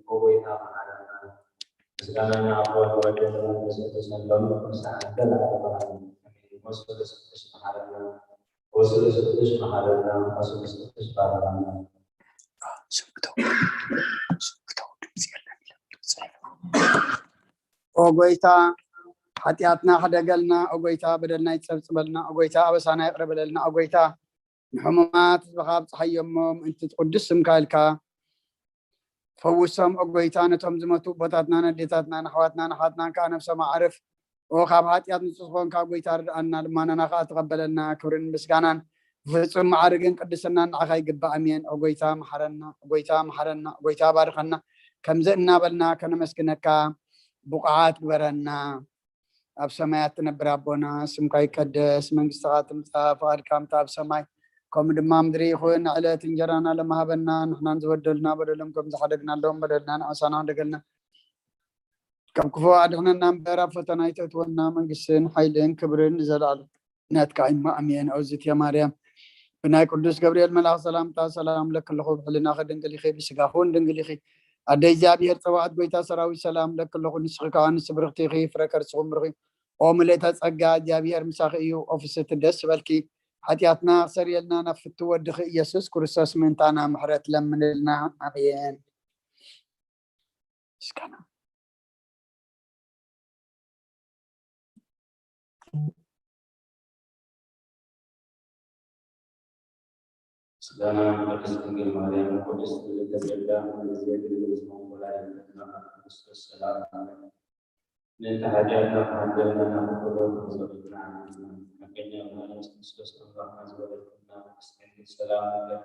ኦ ጎይታ መሓረና። ምስጋና ንኣብ ወወልድ ወመንፈስ ቅዱስ ነሎም ምስ ሓንቲ ለዓለማዊ ዓለም። ኣሜን። ወስሉስ ቅዱስ መሓረና። ወስሉስ ቅዱስ መሓረና። ወስሉስ ቅዱስ ባርኸና። ኦ ጎይታ፣ ሓጢኣትና ሕደገልና። ኦ ጎይታ፣ በደልና ይጸብጽበልና። ኦ ጎይታ፣ ኣበሳና ይቕረ በለልና። ኦ ጎይታ፣ ንሕሙማት ህዝብኻ ኣብጽሓዮም እሞ ምእንቲ ቅዱስ ስምካ ኢልካ ፈውሶም። ኦ ጎይታ፣ ነቶም ዝመቱ ኣቦታትናን ኣዴታትናን ኣሕዋትናን ኣሓትናን ከኣ ነብሶም ኣዕርፍ። ኦ ካብ ሓጢኣት ንጹህ ዝኾንካ ጎይታ ርድኣና፣ ልማናና ከኣ ተቐበለልና። ክብርን ምስጋናን ብፍጹም ማዕርግን ቅድስናን ንዓኻ ይግባእ። ኣሜን። ኦ ጎይታ መሓረና፣ ኦ ጎይታ መሓረና፣ ኦ ጎይታ ባርኸና። ከምዚ እናበልና ከነመስግነካ ብቑዓት ግበረና። ኣብ ሰማያት ትነብር ኣቦና፣ ስምካ ይቀደስ፣ መንግስትኻ ትምጻእ፣ ፍቓድካ ከምቲ ኣብ ሰማይ ከምኡ ድማ ምድሪ ይኹን። ዕለት እንጀራና ለማሃበና፣ ንሕናን ዝበደሉና በደሎም ከም ዝሓደግናሎም በደልና ንዓሳና ሕደገልና፣ ካብ ክፉ ኣድሕነና እምበር ኣብ ፈተና ኣይተእትወና፣ መንግስትን ሓይልን ክብርን ንዘለኣለም ናትካ እዩ። ኣሜን። ኦዝት ማርያም ብናይ ቅዱስ ገብርኤል መልኣኽ ሰላምታ ሰላም ለኪ ኣለኹ፣ ብሕልናኺ ድንግል ኢኺ፣ ብስጋኺ እውን ድንግል ኢኺ። ኣደ እግዚኣብሔር ጸባኦት ጎይታ ሰራዊት ሰላም ለኪ ኣለኹ፣ ንስኺ ከኣ ንስብርኽቲ ኢኺ፣ ፍረ ከርስኺ እውን ብሩኽ እዩ። ኦ ምልእተ ጸጋ እግዚኣብሔር ምሳኺ እዩ፣ ኦ ፍስሕቲ ደስ ይበልኪ፣ ሓጢኣትና ክሰርየልና ናብ ፍቱ ወድኺ ኢየሱስ ክርስቶስ ምእንታና ምሕረት ለምንልና። ኣሜን። ምስጋና ምስጋና ንቅድስት ድንግል ማርያም። ቅድስት ምልዕተ ጸጋ፣ ምልዕተ ጸጋ፣ ድንግል ዝኾንኩ ወላዲተ ኣምላክ ክርስቶስ ሰላም ምእንቲ ሓጢኣትና ክሓድገልና ናብ ፍቅሩ ተዘበትና ዓመትና ሓቀኛ ብርሃን ምስ ክርስቶስ ኣምላክና ዝወለድኩና ቅድስት ድንግል ሰላም ንብለኪ።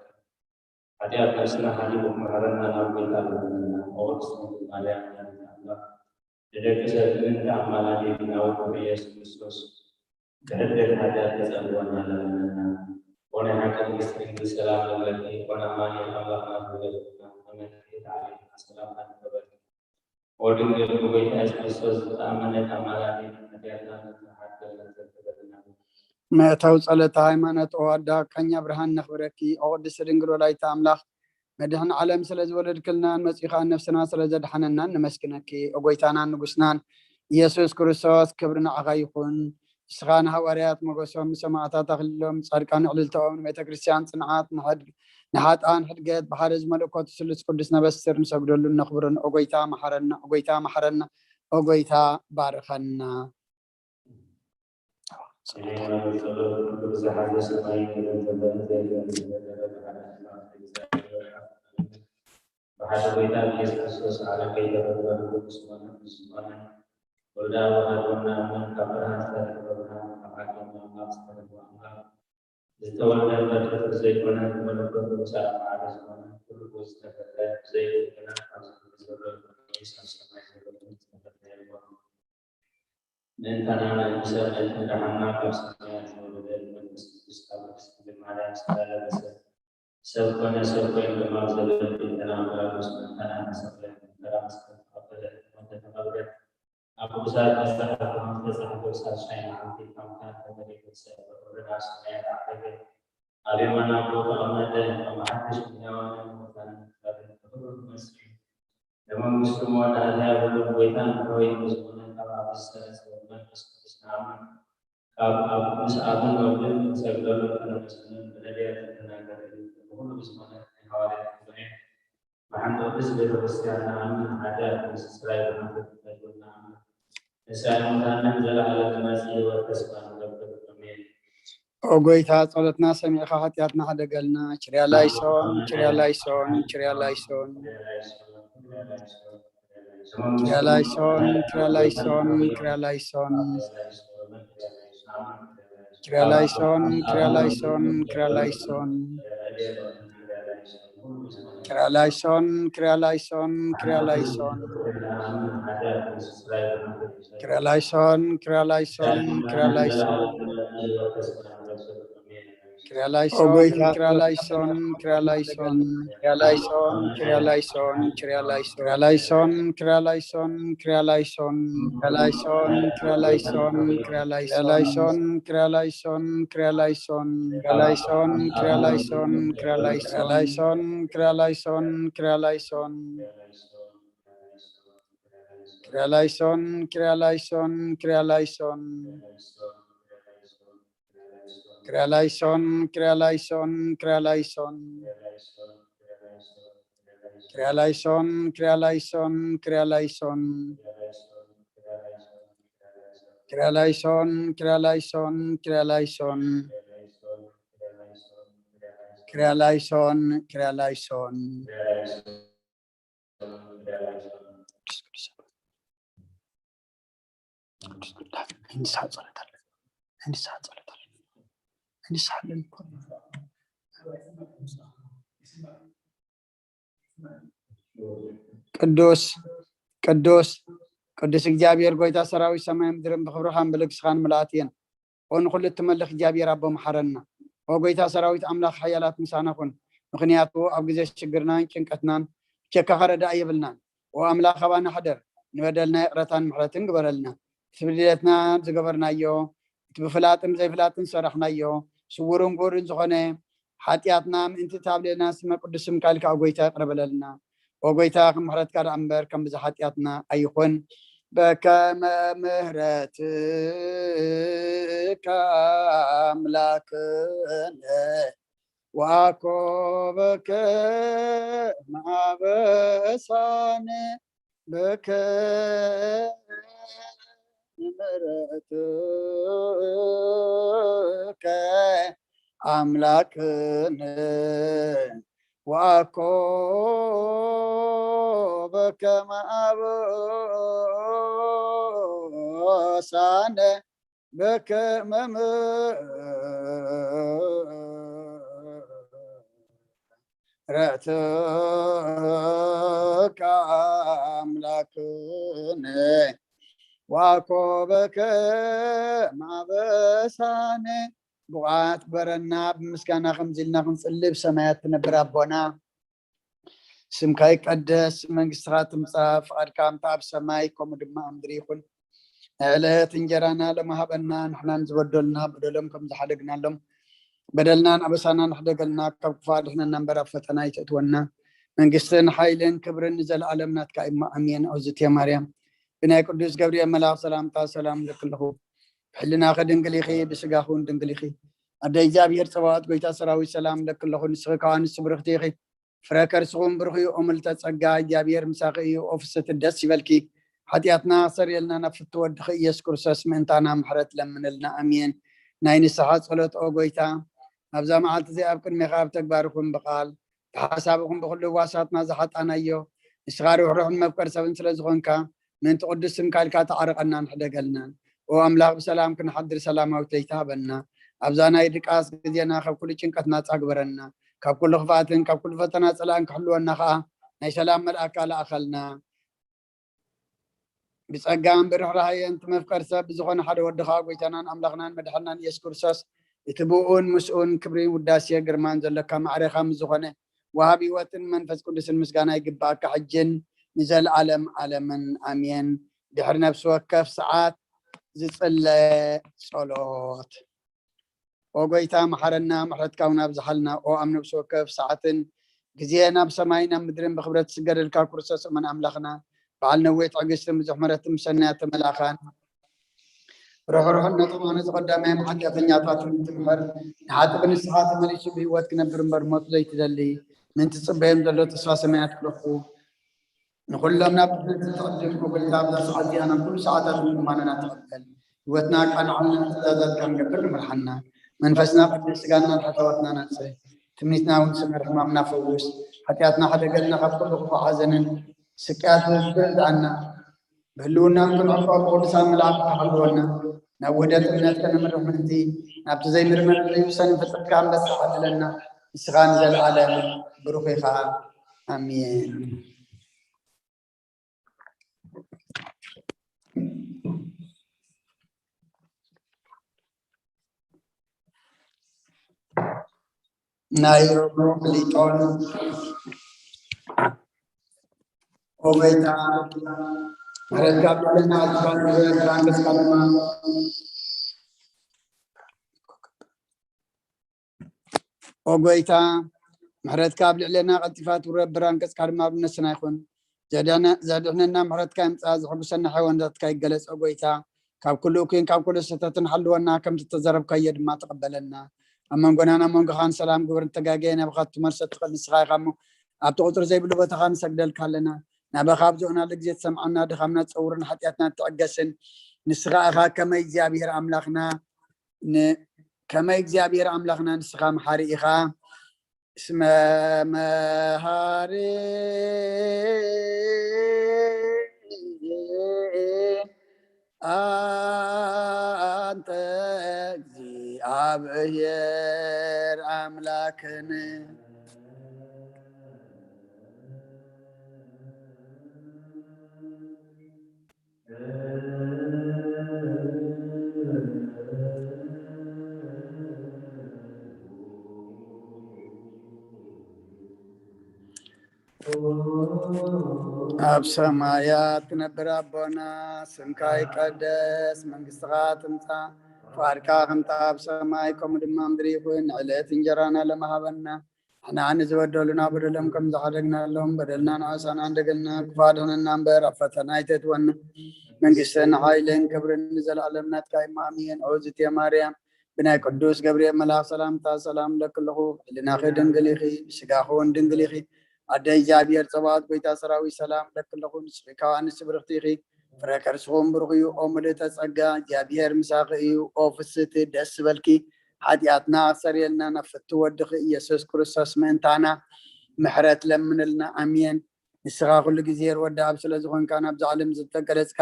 ሓጢኣት ነፍስና ሓሊፉ ክምሕረና ናብ ጎይታ ለምንና። ኦ ቅድስት ድንግል ማርያም ወላዲተ ኣምላክ፣ ንደቂ ሰብ ምእንቲ ኣማላዲት ናብ ውድብ ኢየሱስ ክርስቶስ ክሕደግ ሓጢኣት ተጸልወና ለምንና። ኦ ናይ ሓቂ ንግስቲ ድንግል ሰላም ንብለኪ። ኦ ንኣማኑኤል ኣምላኽና ዝወለድክና፣ ኣመንቲ ተዓሊምና ሰላምታ ንህበኪ። ኦ ድንግል ብጎይታ ኢየሱስ ክርስቶስ ዝተኣመነት ኣማላዲት፣ ሓጢኣትና ንስሓት ዘለና ዘክረልና። መእተዊ ጸሎተ ሃይማኖት። ኦ ኣደ ሓቀኛ ብርሃን ነኽብረኪ። ኦ ቅድስቲ ድንግል ወላዲተ ኣምላኽ፣ መድሕን ዓለም ስለ ዝወለድክልናን መጺኡ ኸኣ ነፍስና ስለ ዘድሓነናን ነመስግነኪ። ኦ ጎይታናን ንጉስናን ኢየሱስ ክርስቶስ፣ ክብሪ ንዓኻ ይኹን። ንስኻ ንሃዋርያት ሞገሶም፣ ንሰማዕታት ኣኽሊሎም፣ ንጻድቃን ኣዕልልታኦም፣ ንቤተ ክርስቲያን ጽንዓት፣ ንሓድ-፣ ንሓጥኣን ሕድገት፣ ብሓደ ዝመልእኮ እቲ ስሉስ ቅዱስ ነበስር፣ ንሰግደሉን ነኽብሮን። ኦ ጎይታ መሓረና፣ ኦ ጎይታ መሓረና፣ ኦ ጎይታ ባርኸና። ናይ ሃይማኖት ጸሎት። ኩሉ ብዝሓዘ ሰማይን ምድርን ዘሎን ዘየለን ዝገደበ ብሓደ ኣምላኽ እግዚኣብሔር ኣብ ብሓደ ጎይታ ብኢየሱስ ክርስቶስ ዓለም ከይተፈጠረ ኩሉ ዝኾነ፣ ምስ ዝኾነ ወልደ ኣብ ኣሐዱ እናኣምን፣ ካብ ብርሃን ዝተረኸበ ብርሃን፣ ካብ ሓቀኛ ኣምላኽ ዝተረኸበ ኣምላኽ፣ ዝተወልደ እምበር ፍጡር ዘይኮነ፣ ብመለኮቱ ምስ ኣብ ሓደ ዝኾነ፣ ኩሉ ብኡ ዝተፈጥረ፣ ብዘይ ኩሉ ግና ካብዚ ኩሉ ዘሎ፣ ኢየሱስ ኣብ ሰማይ ዘሎ ምንም ዝተፈጥረ የልቦን። ምእንታና ናይ ሰብ ምእንቲ ምድሓንና ካብ ሰማያት ዝተወለደ፣ ብመንፈስ ቅዱስ ካብ ቅድስት ድንግል ማርያም ስጋ ለበሰ፣ ሰብ ኮነ፣ ሰብ ኮይኑ ድማ ብዘለለ ጥዕና ኣምበላሉ ምስ ምእንታና እናሰቕለ መከራ መስቀል ተቐበለ፣ ሞተ፣ ተቐብረ፣ ኣብ ቅዱሳት መጻሕፍቲ ከም ዝተጻሕፈ ብሳልሳይ መዓልቲ ካብ ሙታን ተፈልዩ ተንሰአ፣ ብኽብሪ ናብ ሰማያት ዓረገ፣ ኣብ የማን ኣቦኡ ተቐመጠ፣ ከም ሓድሽ ንሕያዋንን ንሙታንን ፍርዲ ክፈርድ ክመጽእ እዩ። ንመንግስቱ መወዳእታ የብሉን። ጎይታን መሕረይን ብዝኾነ ካብ ኣብ ዝሰረጸ ብመንፈስ ቅዱስ ንኣምን። ካብ ኣብ ምስ ኣብን ወልድን ክንሰግደሉ ክንምስግንን ብነቢያት ዝተናገረ እዩ። ብኹሉ ብዝኾነ ናይ ሃዋርያት ጉባኤ ብሓንቲ ቅድስት ቤተ ክርስቲያን ንኣምን። ሓጢኣት ንምስትስራይ ብሓንቲ ጥምቀት እውን ንኣምን። ትንሳኤ ሙታንን ዘለዓለም መጻኢ ህይወት ተስፋ ንገብር። ኣሜን። ኦ ጎይታ፣ ጸሎትና ሰሚዕኻ ሓጢኣትና ሕደገልና። ኪርያ ላይሶን፣ ኪርያ ላይሶን፣ ኪርያ ላይሶን። ኪርያ ላይሶን፣ ኪርያ ላይሶን፣ ኪርያ ላይሶን። ኪርያ ላይሶን፣ ኪርያ ላይሶን፣ ኪርያ ላይሶን። ኪርያ ላይሶን፣ ኪርያ ላይሶን፣ ኪርያ ላይሶን። ኪርያ ላይሶን፣ ኪርያ ላይሶን፣ ኪርያ ላይሶን። ኪርያ ላይሶን፣ ኪርያ ላይሶን፣ ኪርያ ላይሶን። ኪርያ ላይሶን፣ ኪርያ ላይሶን፣ ኪርያ ላይሶን። ኪርያ ላይሶን፣ ኪርያ ላይሶን፣ ኪርያ ላይሶን። ኪርያ ላይሶን፣ ኪርያ ላይሶን፣ ኪርያ ላይሶን። ኪርያ ላይሶን፣ ኪርያ ላይሶን፣ ኪርያ ላይሶን። ኪርያ ላይሶን፣ ኪርያ ላይሶን፣ ኪርያ ላይሶን፣ ኪርያ ላይሶን። ኪርያ ላይሶን፣ ኪርያ ላይሶን፣ ኪርያ ላይሶን። ክሪያላይሶን፣ ክሪያላይሶን፣ ክሪያላይሶን። ክሪያላይሶን፣ ክሪያላይሶን፣ ክሪያላይሶን። ክሪያላይሶን፣ ክሪያላይሶን፣ ክሪያላይሶን። ክሪያላይሶን፣ ክሪያላይሶን፣ ክሪያላይሶን። ክሪያላይሶን፣ ክሪያላይሶን። ንስሓ ጸሎት ኣለ። ንስሓ ጸሎት ኣለ። ንስሓ ኣለን እኮ። ቅዱስ፣ ቅዱስ፣ ቅዱስ እግዚኣብሔር ጎይታ ሰራዊት ሰማይ ምድርን ብኽብርኻን ብልግስኻን ምልኣት እየን። ኦ ንኹሉ እትመልኽ እግዚኣብሔር ኣቦ መሓረና። ኦ ጎይታ ሰራዊት ኣምላኽ ሓያላት ምሳና ኩን። ምኽንያቱ ኣብ ግዜ ሽግርናን ጭንቀትናን ብጀካኻ ረዳኢ የብልናን። ኦ ኣምላኽ ኣባና ሕደር። ንበደልና ይቕረታን ምሕረትን ግበረልና። እቲ ብድለትና ዝገበርናዮ፣ እቲ ብፍላጥን ዘይፍላጥን ዝሰራሕናዮ፣ ስውርን ግሁርን ዝኾነ ሓጢኣትና ምእንቲ ታብለልና ስመ ቅዱስ ስምካ ኢልካ ኦ ጎይታ ይቕረ በለልና። ኦ ጎይታ ከም ምሕረትካ ደኣ እምበር ከም ብዝሒ ሓጢኣትና ኣይኹን። በከመ ምሕረትከ ኣምላክነ ወአኮ በከመ አበሳነ በከመ ምሕረትከ አምላክነ ወአኮ በከመ አበሳነ በከመ ምሕረትከ አምላክነ ወአኮ በከመ አበሳነ። ብቑዓት ግበረና፣ ብምስጋና ከምዚ ኢልና ክንጽሊ፣ ብሰማያት ትነብር ኣቦና፣ ስምካ ይቀደስ፣ መንግስትኻ ትምጻእ፣ ፍቓድካ ከምቲ ኣብ ሰማይ ከምኡ ድማ ኣብ ምድሪ ይኹን። ናይ ዕለት እንጀራና ሎሚ ሃበና፣ ንሕናን ዝበደሉና በደሎም ከም ዝሓደግናሎም፣ በደልናን ኣበሳናን ሕደገልና፣ ካብ ክፉእ ኣድሕነና እምበር ኣብ ፈተና ኣይተእትወና። መንግስትን ሓይልን ክብርን ንዘለኣለም ናትካ እዩ እሞ፣ ኣሜን። ኣውዝትየ ማርያም፣ ብናይ ቅዱስ ገብርኤል መልኣኽ ሰላምታ ሰላም እብለኪ ኣለኹ። ብሕልናኺ ድንግል ኢኺ፣ ብስጋኺ እውን ድንግል ኢኺ። ኣደ እግዚኣብሔር ጸባኦት፣ ጎይታ ሰራዊት፣ ሰላም እብለኪ ኣለኹ። ንስኺ ከኣ ኣንስቲ ብርኽቲ ኢኺ፣ ፍረ ከርስኹም ብሩኽ እዩ። ኦ ምልዕተ ጸጋ፣ እግዚኣብሔር ምሳኺ እዩ። ኦ ፍስሕቲ፣ ደስ ይበልኪ። ሓጢኣትና ኣሰርእየልና፣ ናብ ፍትው ወድኺ ኢየሱስ ክርስቶስ ምእንታና ምሕረት ለምንልና። ኣሜን። ናይ ንስሓ ጸሎት። ኦ ጎይታ፣ ኣብዛ መዓልቲ እዚኣ ኣብ ቅድሜኻ ኣብ ተግባርኹም ብቓል ብሓሳብኹም ብኹሉ ህዋሳትና ዝሓጣናዮ፣ ንስኻ ርሕሩሕን መፍቀሪ ሰብን ስለ ዝኾንካ፣ ምእንቲ ቅዱስ ስምካ ኢልካ ተዓረቐናን ሕደገልናን። ኦ ኣምላኽ፣ ብሰላም ክንሓድር ሰላማዊት ለይቲ ሃበና። ኣብዛ ናይ ድቃስ ግዜና ካብ ኩሉ ጭንቀት ናጻ ግበረና። ካብ ኩሉ ክፍኣትን ካብ ኩሉ ፈተና ጸላእን ክሕልወና ከኣ ናይ ሰላም መልኣካ ለኣኸልና። ብጸጋን ብርሕራሄን እቲ መፍቀር ሰብ ብዝኾነ ሓደ ወድኻ፣ ጎይታናን ኣምላኽናን መድሓናን ኢየሱስ ክርስቶስ፣ እቲ ብኡን ምስኡን ክብሪን ውዳሴ ግርማን ዘሎካ ማዕሬኻ ምስ ዝኾነ ወሃቢ ህይወትን መንፈስ ቅዱስን ምስጋና ይግባኣካ፣ ሕጅን ንዘለኣለም ዓለምን ኣሜን። ድሕሪ ነፍሲ ወከፍ ሰዓት ዝጽለ ጸሎት። ኦ ጎይታ፣ መሓረና፣ ምሕረትካ እውን ኣብዝሓልና። ኦ ኣብ ነፍሲ ወከፍ ሰዓትን ግዜን ኣብ ሰማይን ኣብ ምድርን ብኽብረት ዝስገደልካ ክርስቶስ እመን ኣምላኽና፣ በዓል ነዊሕ ትዕግስትን ብዙሕ ምሕረትን፣ ብሰናያት ተመላእኻን ርሕሩሕነቱ ዝኾነ፣ ዝቐዳማይ ሓጢኣተኛታት እንትምሕር፣ ንሓጥእ ብንስሓ ተመሊሱ ብህይወት ክነብር እምበር ሞት ዘይትደሊ፣ ምእንቲ ዝጽበዮም ዘሎ ተስፋ ሰማያት ክረኽቡ፣ ንኹሎም ናብ ድሕነት እትቕድም ጎይታ፣ ኣብዛ ሰዓት እዚኣ ናብ ኩሉ ሰዓታት ምእማንና ተቐበል። ህይወትና ኣቃንዓልና፣ ትእዛዛትካ ክንገብር ምርሓና። መንፈስና ቅድስ፣ ስጋና ንሓሳባትና ናጽህ። ትምኒትና እውን ስመር፣ ሕማምና ፈውስ። ሓጢኣትና ሕደገልና፣ ካብ ኩሉ ክፉእ ሓዘንን ስቅያት ዝርድኣና። ብህልውና ክንዕቆ ብቅዱሳን መላእኽቲ ተሓልወና። ናብ ውህደት እምነት ከነምርሕ ምእንቲ፣ ናብቲ ዘይምርመርን ዘይውሰንን ፍጥረትካ ክንበጽሕ ዕድለና። ንስኻ ንዘለኣለም ብሩኽ ኢኻ። ኣሜን። ናይ ሮሞ ፍሊጦን። ኦ ጎይታ፣ ምሕረትካ ኣብ ልዕሌና፣ ኣብ ዝባን ንብረት ብኣንገስካ ድማ። ኦ ጎይታ፣ ምሕረትካ ኣብ ልዕሌና ቀልጢፋ ትውረድ፣ ብራንቀጽካ ድማ ኣብ ነስና ይኹን። ዘድሕነና ምሕረትካ ይምፃ፣ ዘሕጉሰና ሓይወንታትካ ይገለፅ። ጎይታ ካብ ኩሉ እኩይን ካብ ኩሉ ስህተትን ሓልወና፣ ከምቲ ተዘረብካዮ ድማ ተቐበለና። ኣብ መንጎናን ኣብ መንጎኻን ሰላም ግብርን ተጋገየ ናባኻ ትመልሶ ትኽእል ንስኻ ኢኻ እሞ፣ ኣብቲ ቁፅሪ ዘይብሉ ቦታኻ ንሰግደልካ ኣለና። ናባኻ ኣብዚኡና ግዜ ትሰምዓና፣ ድኻምና ትፀውርን ሓጢኣትና ትዕገስን ንስኻ ኢኻ። ከመይ እግዚኣብሔር ኣምላኽና ን-፣ ከመይ እግዚኣብሔር ኣምላኽና ንስኻ መሓሪ ኢኻ። እስመ መሃሪ ኣንተ እግዚኣብሔር ኣምላክን። ኣብ ሰማያት ትነብር ኣቦና፣ ስምካ ይቀደስ፣ መንግስትኻ ትምጻእ፣ ፍቓድካ ከምታ ኣብ ሰማይ ከምኡ ድማ ምድሪ ይኹን። ንዕለት እንጀራና ለመሃበና፣ ንሕና ንዝበደሉና በደሎም ከም ዝሓደግናሎም በደልና ንኣሳና እንደገልና ክፋ ድሕንና እምበር ኣብ ፈተና ኣይተእትወና። መንግስትን ሓይልን ክብርን ንዘለኣለም ናትካ እዩ። ኣሜን። ኦ ዝትየ ማርያም፣ ብናይ ቅዱስ ገብርኤል መልኣኽ ሰላምታ ሰላም እብለኪ ኣለኹ። ሕልናኺ ድንግል ኢኺ፣ ብስጋኺ እውን ድንግል ኢኺ። ኣደ እግዚኣብሔር ጸባኦት፣ ጎይታ ሰራዊት፣ ሰላም እብለኪ ኣለኹ። ንስኺ ካብ ኣንስቲ ብርኽቲ ኢኺ፣ ፍረ ከርስኹም ብሩኽ እዩ። ኦ ምልእተ ጸጋ፣ እግዚኣብሔር ምሳኺ እዩ። ኦ ፍስቲ ደስ ዝበልኪ፣ ሓጢኣትና ኣሰርየልና፣ ናብ ፍቲ ወድኺ ኢየሱስ ክርስቶስ ምእንታና ምሕረት ለምንልና። ኣሜን። ንስኻ ኩሉ ግዜ ርወዲ ኣብ ስለ ዝኾንካ፣ ናብዛ ዓለም ዝተገለጽካ፣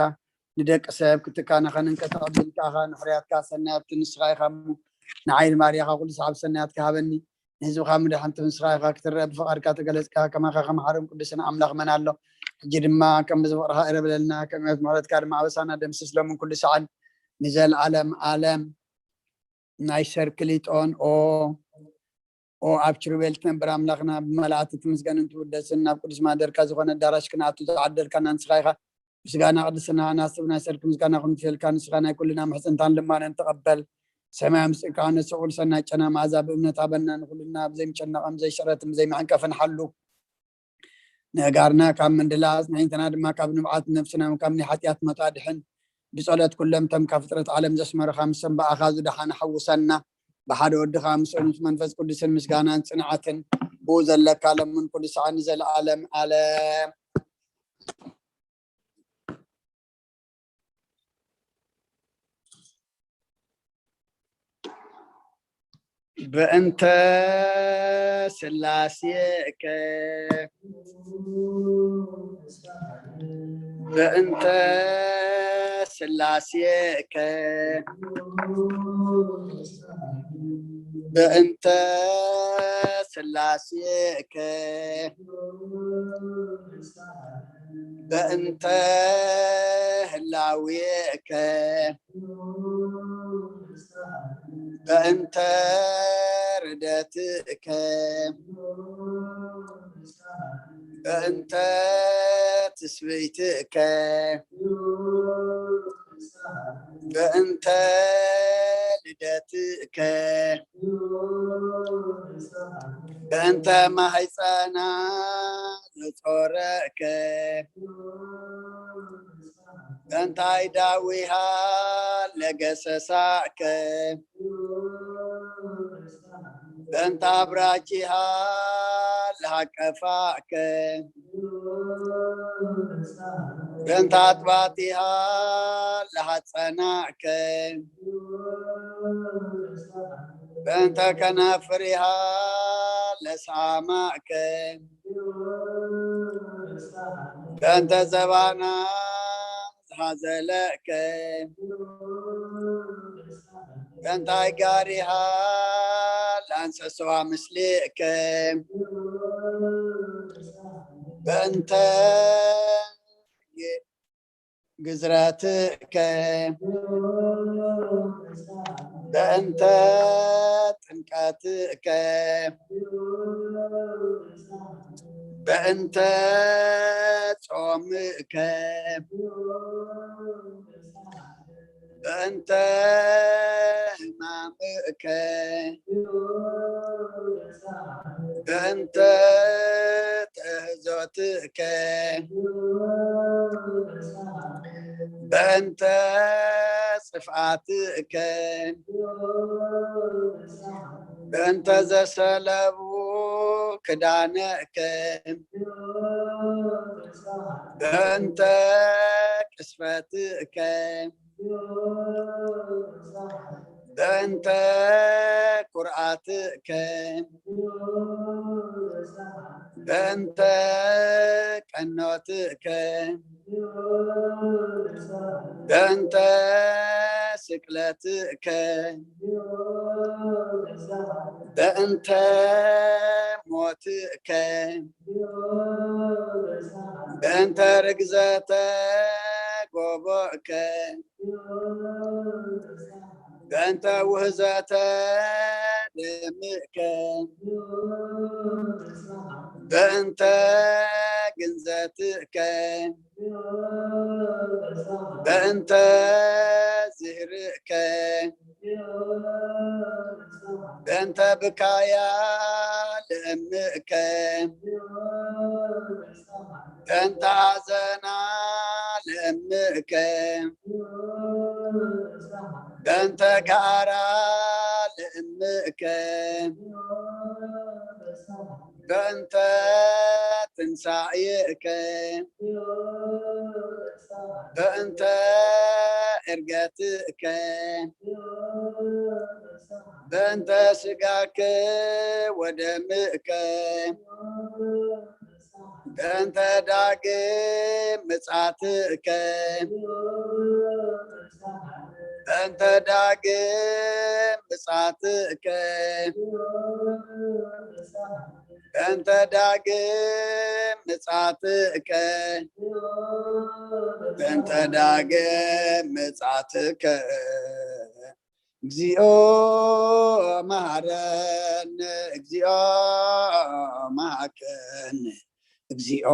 ንደቂ ሰብ ክትካናኸንን ከተዕብን ከኣኻ ንሕርያትካ ሰናያት ንስኻ ኢኻ እሞ፣ ንዓይ ንባርያኻ ኩሉ ሰዓብ ሰናያት ክሃበኒ፣ ንህዝብኻ ምድሓንቲ ንስኻ ኢኻ ክትረአ ብፍቓድካ ተገለጽካ። ከማኻ ከመሓርን ቅዱስን ኣምላኽ መን ኣሎ? ሕጂ ድማ ከም ብዝፍቕርኻ እረብለልና፣ ከም ዕለት ምሕረትካ ድማ ኣበሳና ደምስስ፣ ሎምን ኩሉ ሰዓን ንዘለዓለም ዓለም። ናይ ሰርክሊጦን ኦ ኦ ኣብ ኪሩቤል ትነብር ኣምላኽና፣ ብመላእቲ ትምስገንን ትውደስን፣ ናብ ቅዱስ ማደርካ ዝኾነ ኣዳራሽ ክንኣቱ ዝዓደልካና ንስኻ ኢኻ። ምስጋና ቅድስና ናስብ ናይ ሰርክ ምስጋና ክንትፈልካ ንስኻ ናይ ኩልና ምሕጽንታን ልማነን ተቐበል። ሰማያዊ ምስጢርካ ነስቑል ሰናይ ጨና መኣዛ ብእምነት ሃበና፣ ንኩልና ብዘይምጨነቕን ብዘይሽረትን ብዘይመዕንቀፍን ሓሉ። ነጋርና ካብ ምንድላ፣ ኣጽናዕንትና ድማ ካብ ንብዓት፣ ነፍስና ካብ ናይ ሓጢኣት ሞት ኣድሕን። ብጸሎት ኩሎም እቶም ካብ ፍጥረት ዓለም ዘስመሩኻ፣ ምስቶም ብኣኻ ዝደሓኑ ሓውሰና። ብሓደ ወድኻ ምስኡ ምስ መንፈስ ቅዱስን ምስጋናን ጽንዓትን ብኡ ዘለካ ለምን ኩሉ ሰዓት ንዘለዓለም ዓለም። በእንተ ስላሴከ፣ በእንተ ስላሴከ፣ በእንተ ስላሴከ፣ በእንተ ህላዌከ፣ በእንተ ርደትከ፣ በእንተ ትስብእትከ፣ በእንተ ልደትከ፣ በእንተ ማህፀና ዘጾረከ፣ በእንታይ ዳዊሃ ለገሰሳከ፣ በእንታ ብራቺሃ ለሃቀፋከ፣ በእንታ ኣጥባቲሃ ለሃጸናከ፣ በእንተ ከናፍሪሃ ለሳማከ፣ በእንተ ዘባና ዝሃዘለከ፣ በእንታይ ጋሪሃ ለኣንሰስዋ ምስሌከ፣ በእንተ ግዝረትከ፣ በእንተ ጥምቀትከ፣ በእንተ ጾምከ፣ በእንተ ሕማምከ፣ በእንተ ትእህዞትከ፣ በእንተ ጽፍኣትከ፣ በእንተ ዘሰለቡ ክዳነከ፣ በእንተ ቅስፈትከ፣ በእንተ ኩርዓትከ፣ በእንተ ቀኖትከ፣ በእንተ ስቅለትከ፣ በእንተ ሞትከ፣ በእንተ ርግዘተ ጎቦእከ፣ በእንተ ውህዘተ ደምእከ፣ በእንተ ግንዘትከ፣ በእንተ ዝህርእከ፣ በእንተ ብካያ ለእምእከ፣ በእንተ ሐዘና ለእምእከ፣ በእንተ ጋራ ለእምእከ፣ በእንተ ትንሳኤከ፣ በእንተ ዕርገትከ፣ በእንተ ስጋከ ወደምእከ፣ በእንተ ዳግም ምጻትከ፣ በእንተ ዳግም ምጻትከ፣ በእንተ ዳግም ምጻትከ፣ በእንተ ዳግም ምጻትከ። እግዚኦ መሐረነ፣ እግዚኦ መሐከነ፣ እግዚኦ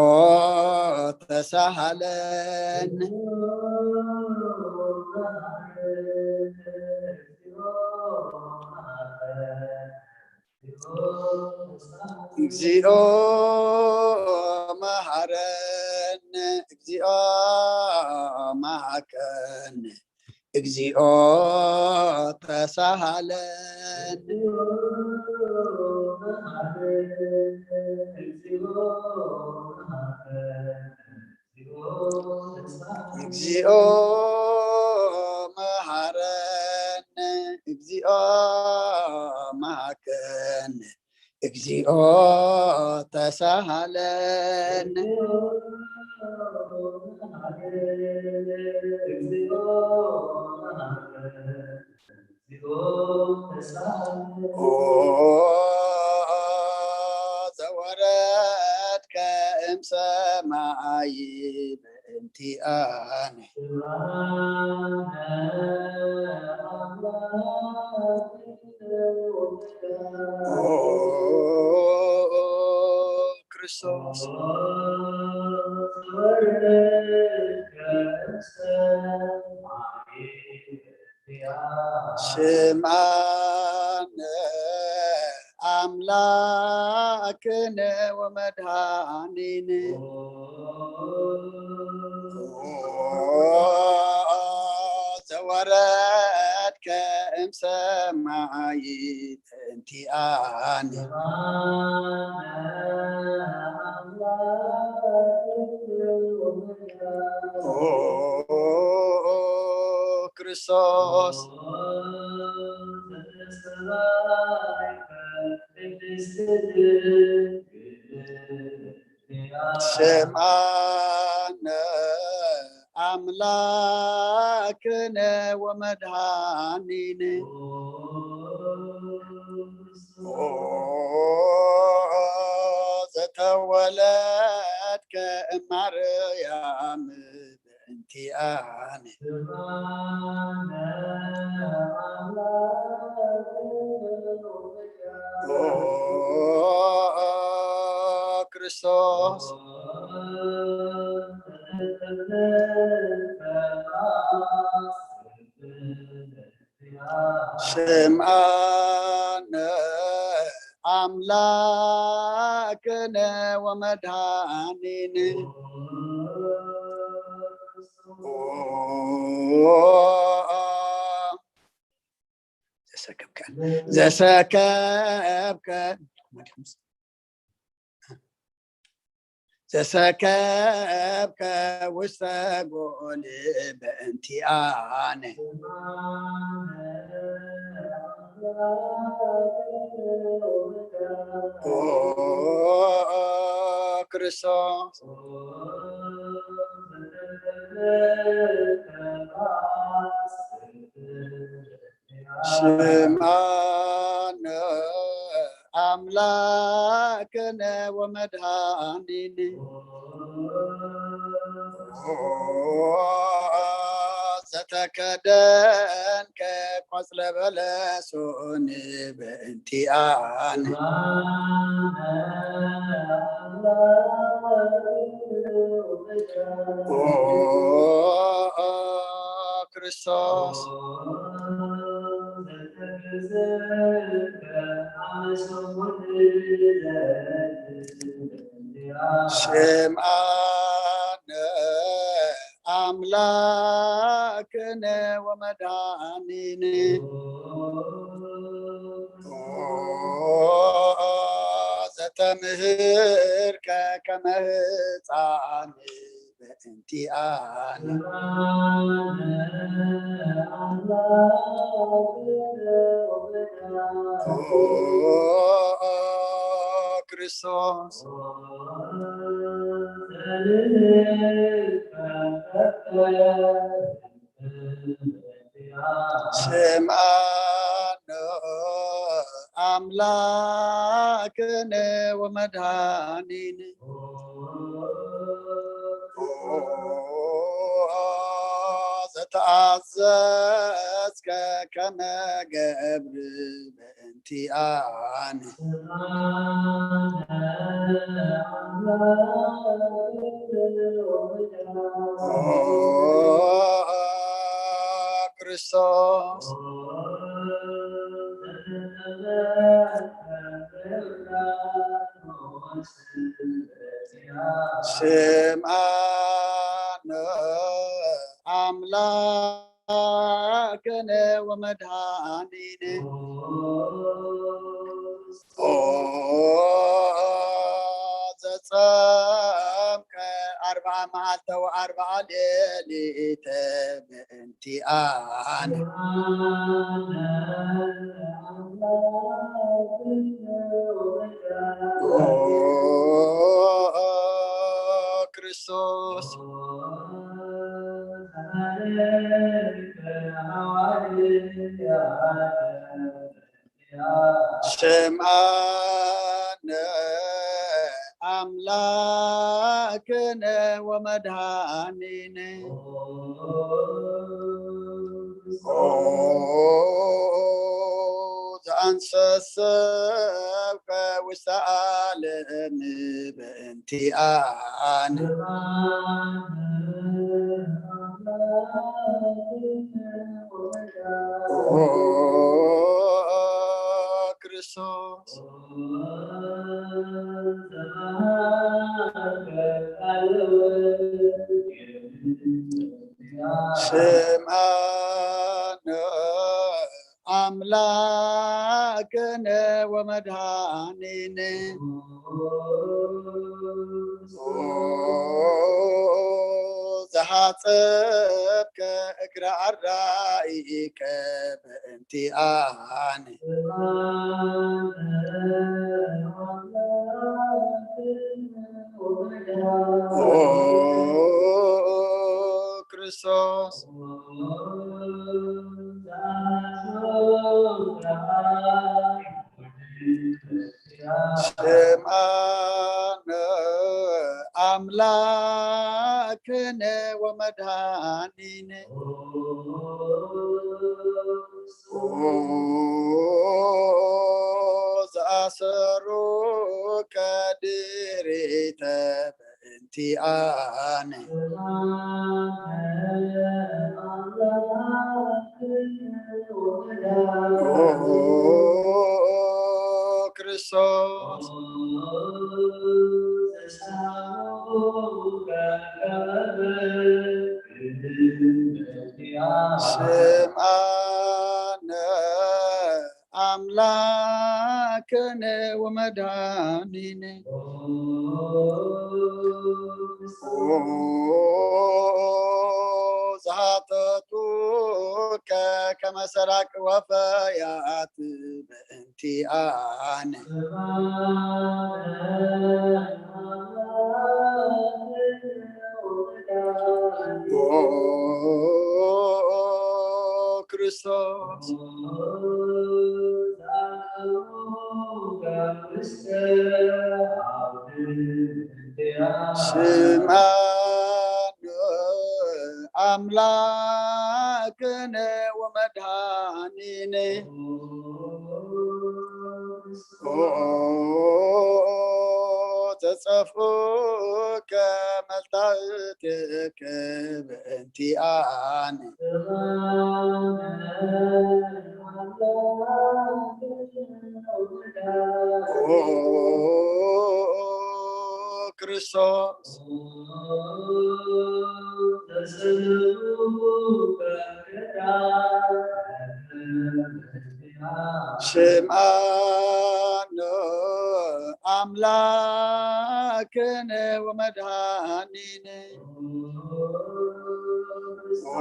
ተሳሃለነ። እግዚኦ መሐረነ፣ እግዚኦ መሐከነ፣ እግዚኦ ተሳሃለነ። እግዚኦ መሐረነ፣ እግዚኦ መሐከነ፣ እግዚኦ ተሳሃለነ። ኦ ዘወረድከ እምሰማይ በእንቲኣነ። ኦ ክርስቶስ ስምዓነ ኣምላክነ ወመድኃኒነ። ኦ ዘወረድከ እምሰማይ በእንቲኣነ። ኦ ክርስቶስ ስምዓነ ኣምላክነ ወመድኃኒነ። ኦ ዘተወለድከ እማርያም በእንቲኣነ። ኦ ክርስቶስ ስምዓነ ኣምላክ ወመድኃኒነ። ዘሰከብከ ዘሰከብከ ዘሰከብከ ውስተ ጎል በእንቲኣነ። ኦ ክርስቶስ ስምዓነ ኣምላክነ ወመድኃኒነ። ዘተከደንከ ቆጽለ በለሶን በእንቲኣነ። ኦ ክርስቶስ ስምዓነ ኣምላክነ ወመድኃኒነ። ዘተምህርከ ከመ ህፃን በእንቲኣነ። ኦ ክርስቶስ ስምዓነ ኣምላክነ ወመድኃኒነ። ዘተኣዘዝከ ከመ ገብር በእንቲኣነ። ኦ ክርስቶስ ስምዓነ ኣምላክነ ወመድኃኒነ። ኦ ዘጸምከ ኣርብዓ መዓልተ ወኣርብዓ ሌሊተ በእንቲኣነ። ኦ ክርስቶስ ስምዓነ ኣምላክነ ወመድኃኒነ። ኦ ዘአንሰሰብከ ውስተ ዓለም በእንቲኣነ። ኦ ክርስቶስ ስምዓነ ኣምላክነ ወመድኃኒነ። ኦ ዘሓጸብከ እግረ ኣራኢከ በእንቲኣነ። ኦ ክርስቶስ ስምዓነ ኣምላክነ ወመድኃኒነ። ኦ ዘአሰሩከ ድሪተ በእንቲኣነ። ኦ ክርስቶስ ስምዓነ ኣምላክነ ወመድኃኒነ። ዝሃተቱ ከመ ሰራቂ ወፈያት በእንቲኣነ። ኦ ክርስቶስ። ስምዓነ ኣምላክነ ወመድኃኒነ። ኦ ተጸፍኡ ከመልታእትከ በእንቲኣነ። ኦ ክርስቶስ። ስምዓነ ኣምላክነ ወመድኃኒነ። ኦ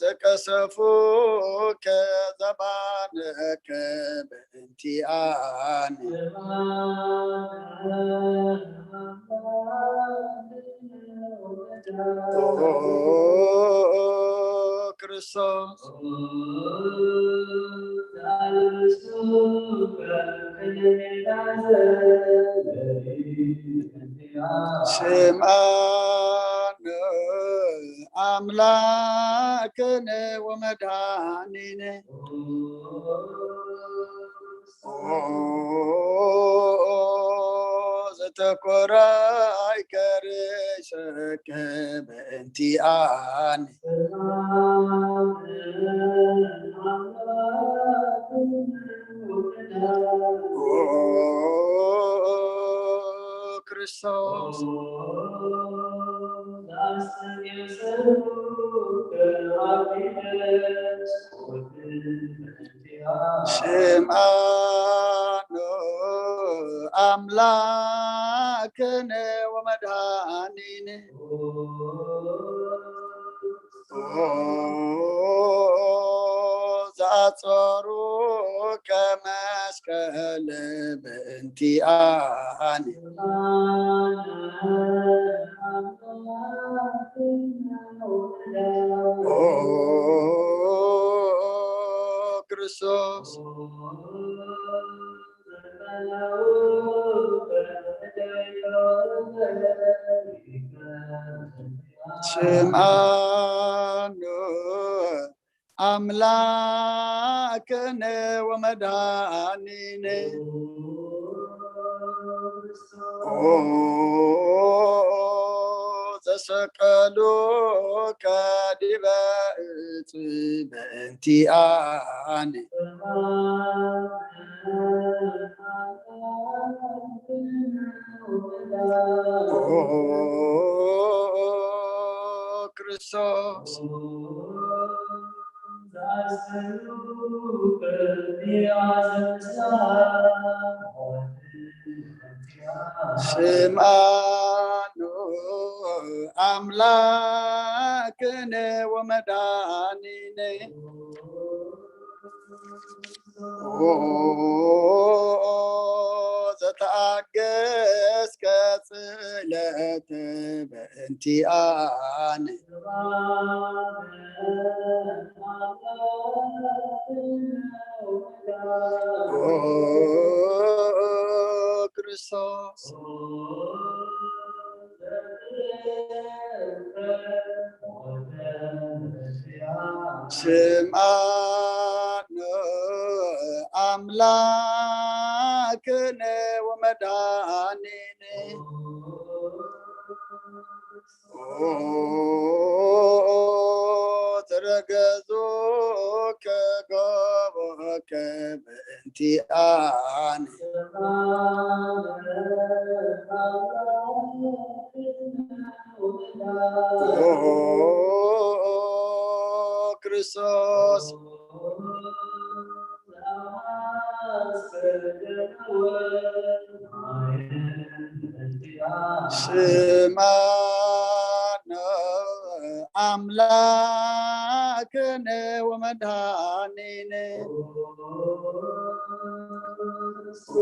ዘቀሰፉከ ዘባነከ በእንቲኣነ። ኦ ክርስቶስ። ስምዓነ ኣምላክነ ወመድኃኒነ። ኦ ዘተኮራይ ከርሰከ በእንቲኣነ። ኦ ክርስቶስ። ስምዓነ ኣምላክነ ወመድኃኒነ። ኦ ዘአጸሩ ከመስቀል በእንቲኣነ። ኦ ክርስቶስ። ስምዓነ ኣምላክነ ወመድኃኒነ። ኦ ዘሰቀሉከ ዲበ እጽ በእንቲኣነ። ኦ ክርስቶስ። ስምዓነ ኣምላክነ ወመድኃኒነ። ኦ ዘተኣገስከ ጽለተ በእንቲኣነ። ኦ ክርስቶስ። ስምዓነ ኣምላክነ ወመድኃኒነ። ኦ ተረገዙ ከገቦከ በእንቲኣነ። ኦ ክርስቶስ ስማነ ኣምላክነ ወመድኃኒነ። ኦ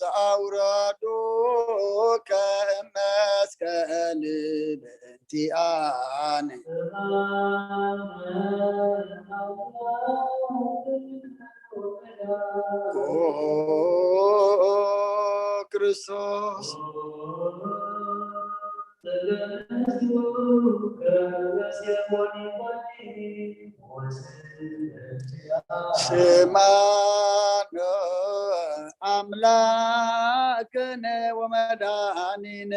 ዘአውረዱከ እመስቀል በእንቲአነ። ኦ ክርስቶስ ስማነ ኣምላክነ ወመድኃኒነ።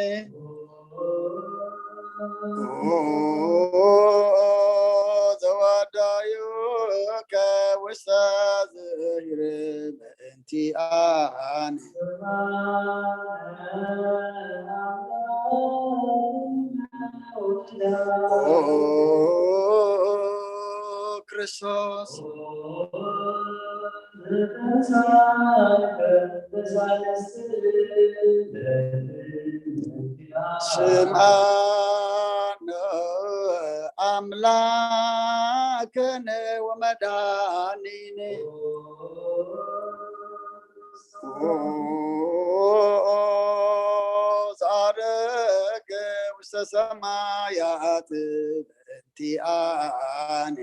ኦ ዘወዳዩከ ውስተ ዝይርም እንቲአነ። ኦ ክርስቶስ ስምዓነ ኣምላክነ ወመድኃኒነ። ኦ ጻድቅ ውስተ ሰማያት በእንቲአነ።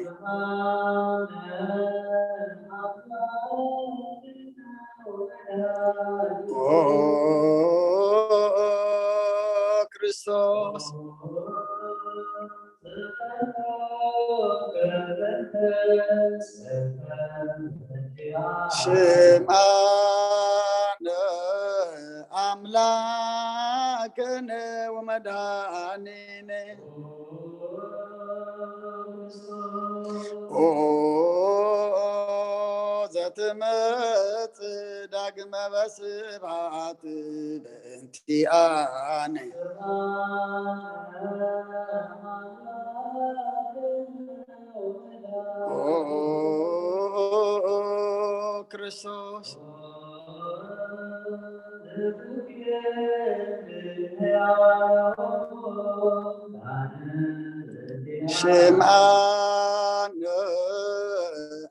ኦ ክርስቶስ ስምዓነ ኣምላክነ ወመድኃኒነ። ኦ ዘትመጽእ ዳግመ በስብሐት በእንቲአነ። ኦ ክርስቶስ ስምዓነ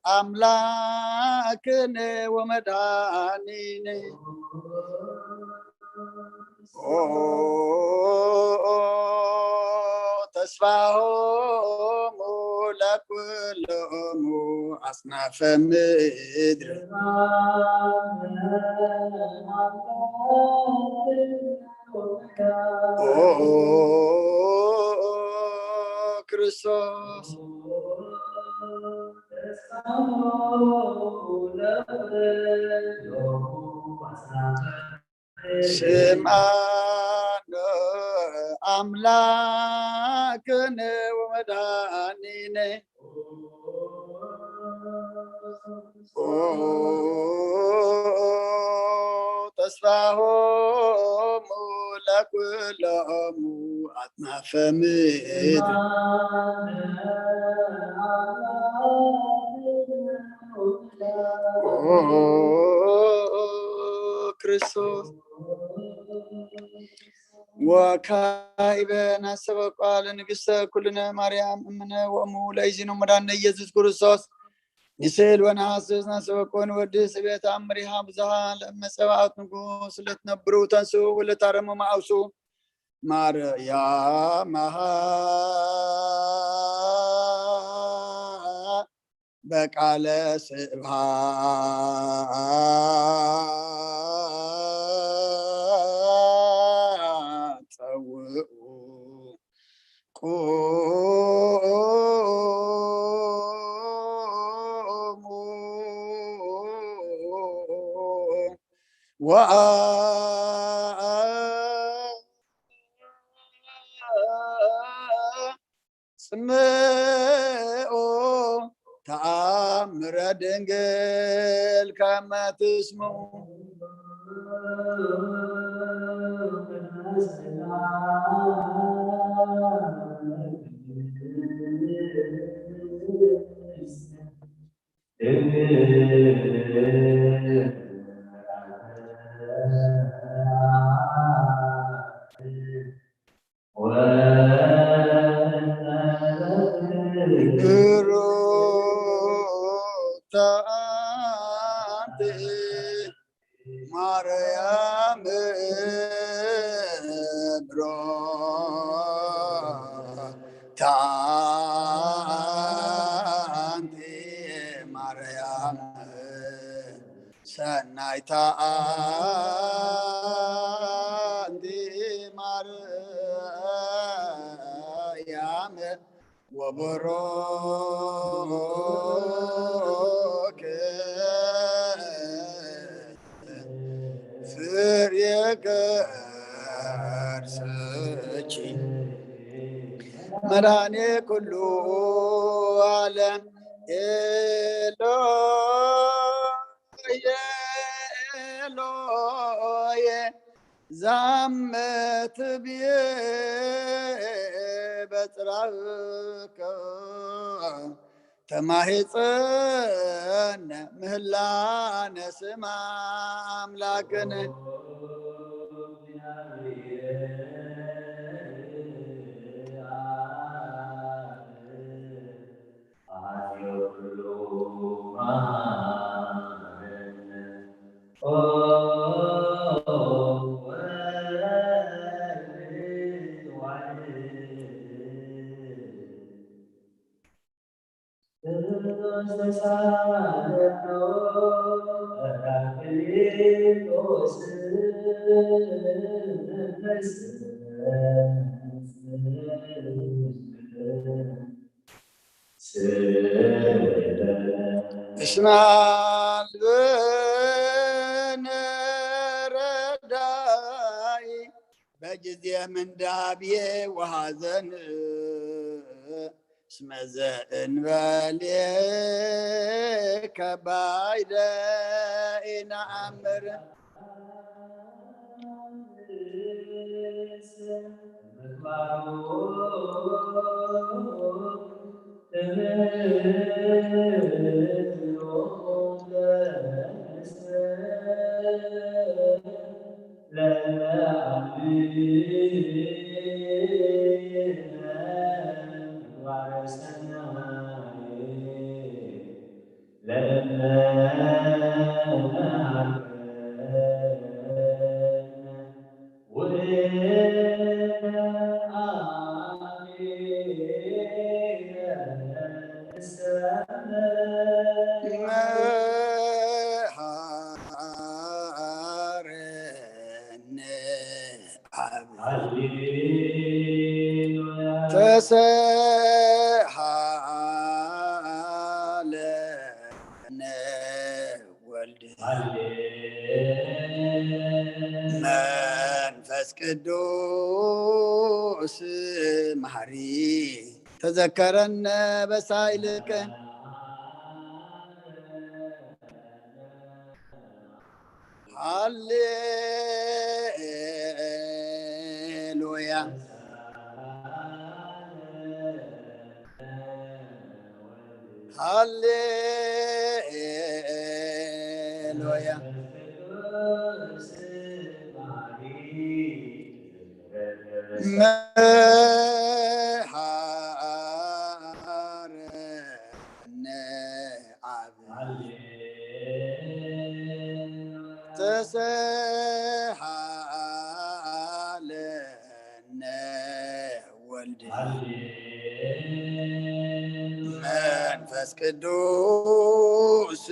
ኣምላክነ ወመድኃኒነ። ኦ ተስፋሆሙ ለኩሎሙ አጽናፈ ምድር። ኦ ክርስቶስ ስምዓነ አምላክነ ወመድኃኒነ። ኦ ተስፋሆሙ ለኩሎሙ አጽናፈ ምድር። ኦ ክርስቶስ ወካዕበ ናሰበቋ ለንግሥተ ኩልነ ማርያም እምነ ወእሙ ለእግዚእነ መድኃኒነ ኢየሱስ ክርስቶስ ንስእል ወነሐስስ ናሰበቆ ንወድስ እቤት አምሪሃ ብዙሃ ለእመ ጸባኦት ንጉሥ ለትነብሩ ተንሱ ወለታረሙ መአውሱ ማርያም መሃ በቃለ ስብሐት ጸውዑ ቁሙ ወአ ጽምኦ ተአምረ ድንግል ከመ ትስምዑ። ብሩክቲ ኣንቲ ማርያም፣ ብሩክቲ ኣንቲ ማርያም፣ ሰናይታ ኣንቲ ማርያም፣ ወቡሩክ ፍሬ ከርሥኪ መድኃኔ ኩሉ ዓለም። ኤሎሄ ኤሎሄ ዛመ ትብዬ በጽራከ ተማሂፀነ ምህላነ ስማ ኣምላክነ። እስመ አልብነ ረዳኢ በጊዜ ምንዳብየ ወሐዘን፣ እስመ ዘእንበሌከ ባይደ ኢነአምር። መሐረነ አብ ተሰሃለነ ወልድ መንፈስ ቅዱስ መሐሪ ተዘከረነ በሳይልከ። ሃሌሉያ። ሃሌሉያ። መሐረነ አብ ተሰሃለነ ወልድ መንፈስ ቅዱስ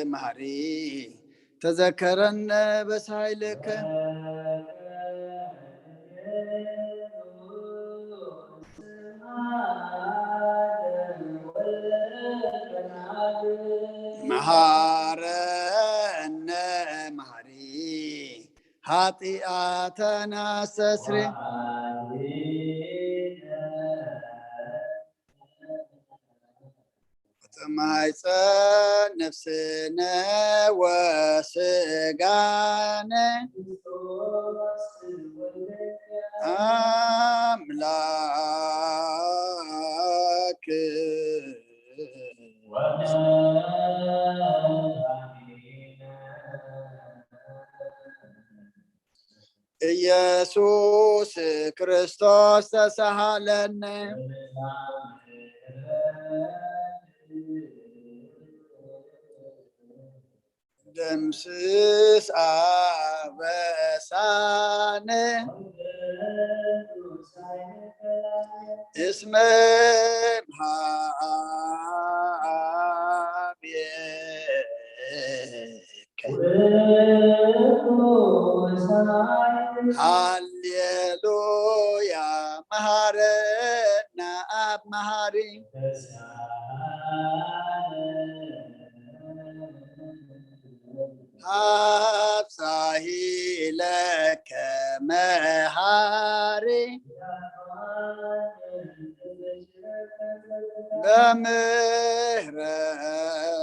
መሐሪ ተዘከረነ በሳይልከ። መሐረነ መሐሪ ኃጢአተነ አስተስሪ። ማይፀን ነፍስነ ወስጋነ ኣምላክ ኢየሱስ ክርስቶስ ተሳሃለነ። ደምስስ ኣበሳነ እስመ እምሃብየ ሃሌሉያ መሃረና ኣብ መሃሪ ሃብ ሳሂለከ መሃሪ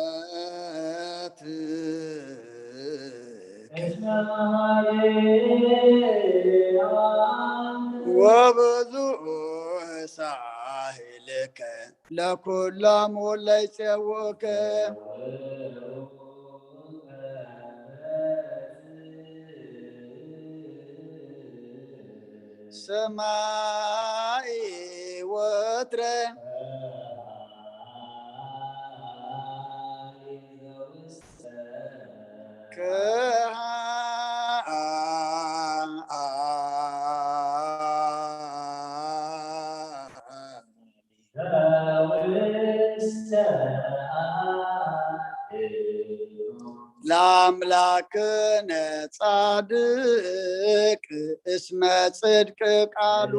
በምህረት ወብዙሕ ሳህልከ ለኩሎም ለይጼውከ ሰማይ ወትረ ለአምላክነ ጻድቅ እስመ ጽድቅ ቃሉ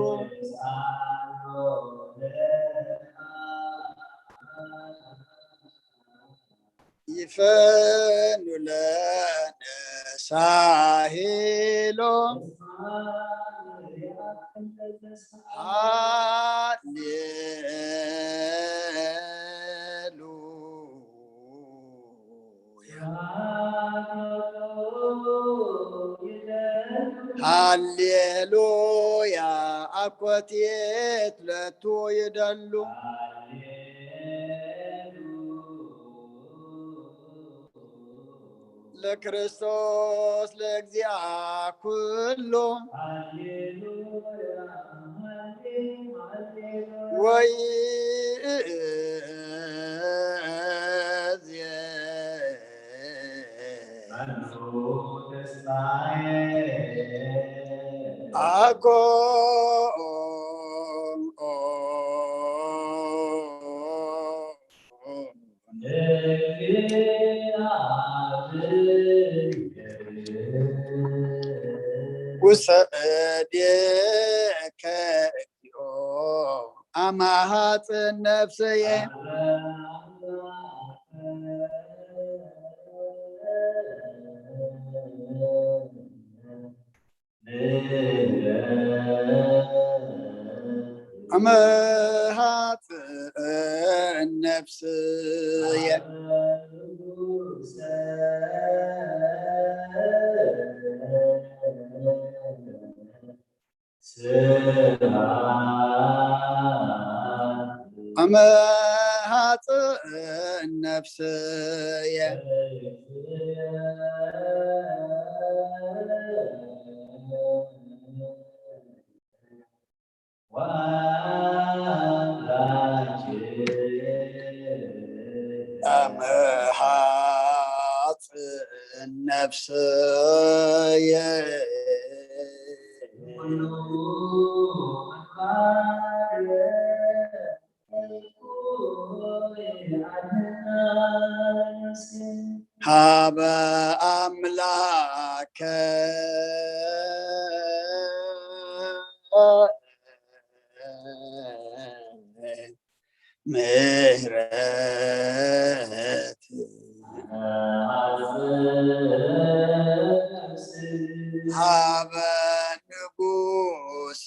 ይፈኑ ለነ ሳሄሎ ሃሌሉያ ሃሌሉያ አኮቴት ለቱ ይደሉ ለክርስቶስ ለእግዚአ ኩሉ ወይ አኮ ውሰድየከ እግዚኦ አማሃፅን ነፍሰየ አመሃፅን ነፍስየ አመሃፅን ነፍስየ አመሃፅን ነፍስየ ሃበ አምላከ ምህረት ሃበ ንጉሰ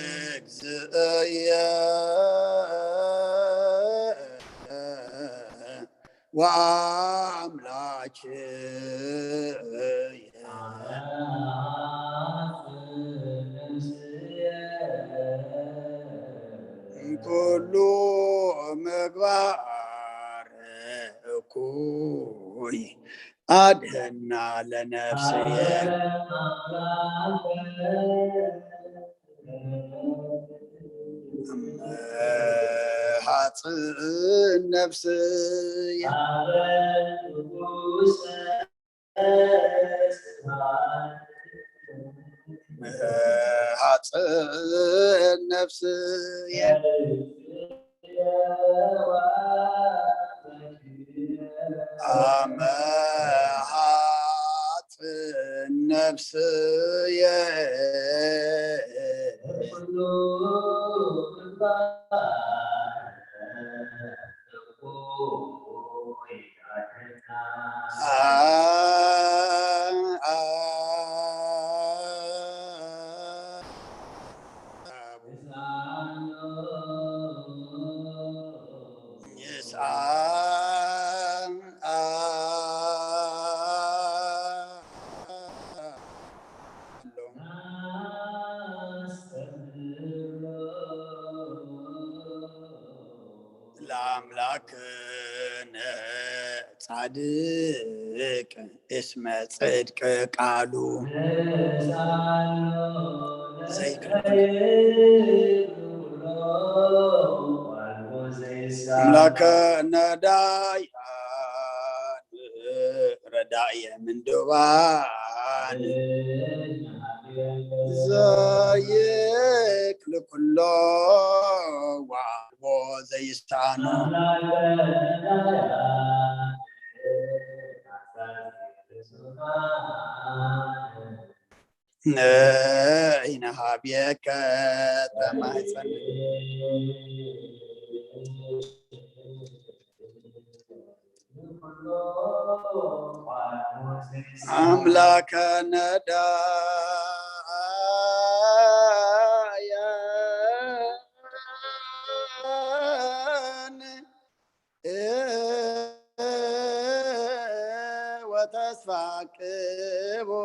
በእግዚእየ ወአምላክየ ኩሉ ምግባር እኩይ አድህና ለነፍስየ። ሀጽእ ነፍስየ። ሀጽእ ነፍስየ። አመ ሀጽእ ነፍስየ። ለአምላክነ ጻድቅ እስመ ጽድቅ ቃሉ። አምላከነ ዳያን ረዳየ ምንዱባን ዘይክል ኩሎ ወአልቦ ዘይሳኖ። ንኢነ ሀብየከ ተማሕፀን። አምላከነ ዳያን ወተስፋ ቅቡፃን።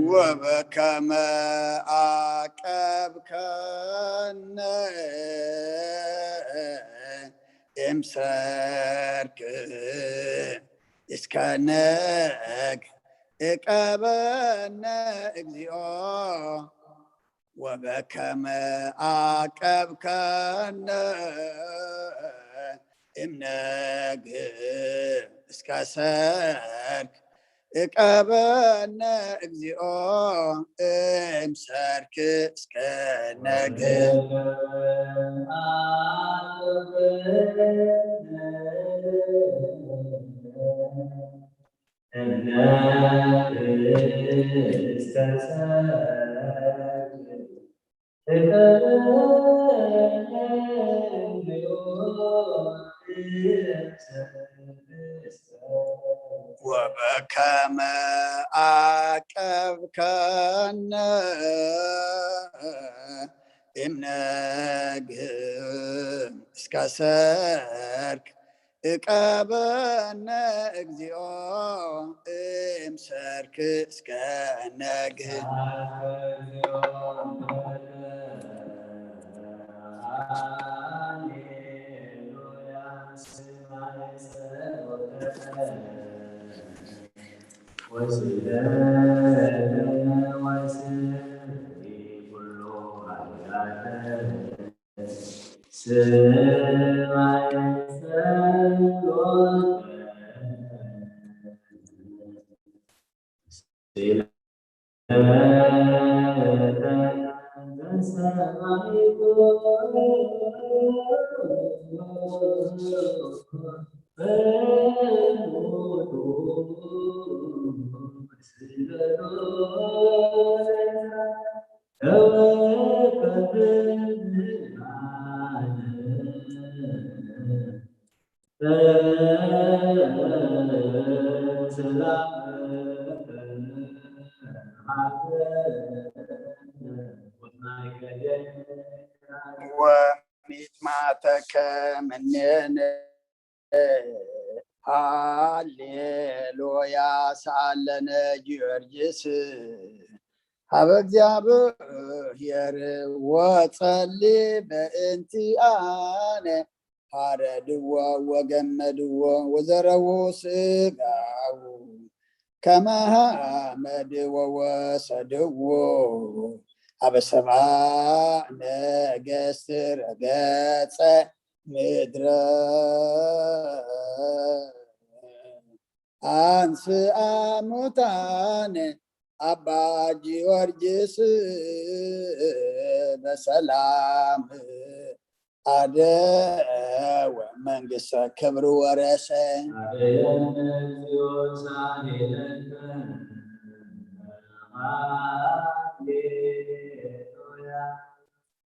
ወበከመ አቀብከነ እምሰርክ እስከ ነግ እቀበነ እግዚኦ። ወበከመ አቀብከነ እምነግ እስከ ሰርክ እቀበነ እግዚኦ እምሰርክ እስከ ነግ። ወበከመ አቀብከነ እምነግ እስከ ሰርክ እቀበነ እግዚኦ እምሰርክ እስከ ነግ። ወሚጥማተከ ምኔነ። ሃሌሉያ ሳለነ ጊዮርጊስ ሀበ እግዚኣብሔር ወጸሊ በእንቲአነ። ፋረድዎ ወገመድዎ ወዘረዉ ስጋዉ ከመ ሐመድዎ ወሰድዎ ሀበ ሰብአ ነገስት ረገጸ ምድረ። አንስአ ሙታነ አባ ጊዮርጊስ በሰላም አደወ መንግስተ ክብር ወረሰ።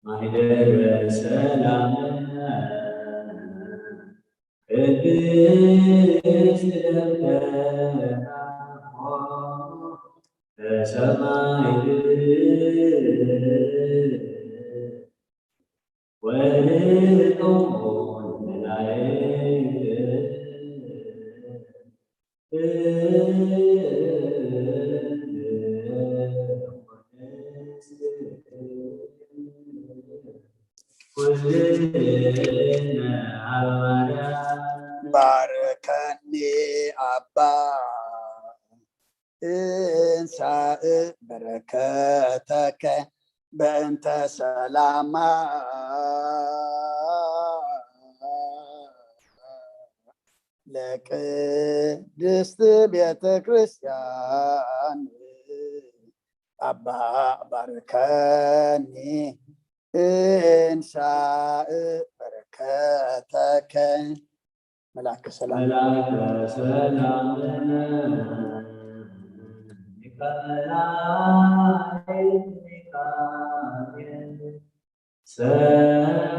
ማህደረ ሰላም ቅድስት ለምተናሆ በሰማይ ወርጦ መላእክት ባርከኒ አባ እንሳእ በረከተከ በእንተ ሰላማ ለቅድስት ቤተ ክርስቲያን አባ ባርከኒ እንሳእ በረከተከ። መልአከ ሰላም መልአከ ሰላም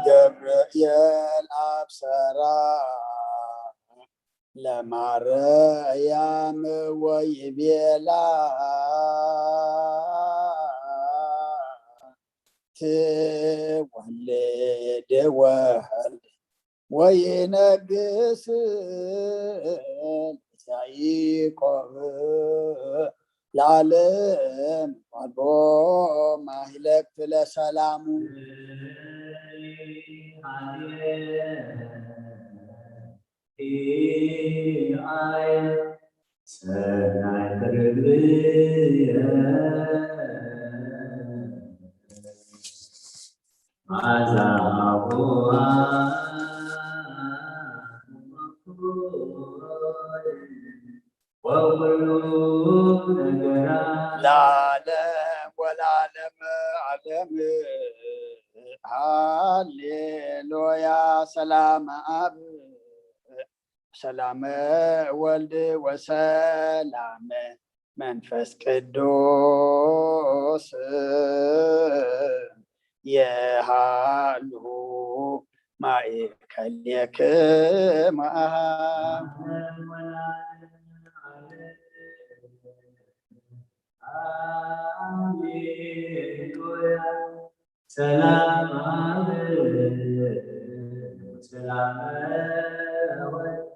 ገብርኤል አብሰራ ለማርያም ወይቤላ ትወልድ ወልድ ወይነግስ ያዕቆብ ለዓለም። አልቦ ማህለክት ለሰላሙ ሰናይ ትርግብየ መዓዛሁ ወኩሉ ነገራ ለዓለም ወለዓለመ ዓለም። ሃሌሉያ ሰላም አብ ሰላመ ወልድ ወሰላመ መንፈስ ቅዱስ የሃሉ ማእከሌክማ። ሰላም አብ ሰላም ወልድ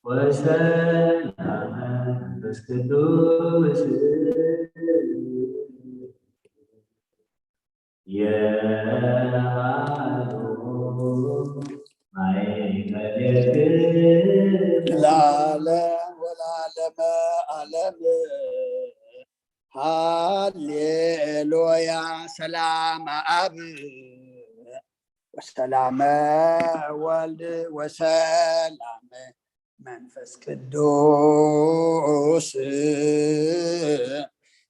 ወሰላም መንፈስ ቅዱስ የሃሉ ማእከሌክማ ለዓለም ወለዓለመ ዓለም። ሃሌሉያ ሰላም አብ ወሰላመ ወልድ ወሰላመ መንፈስ ቅዱስ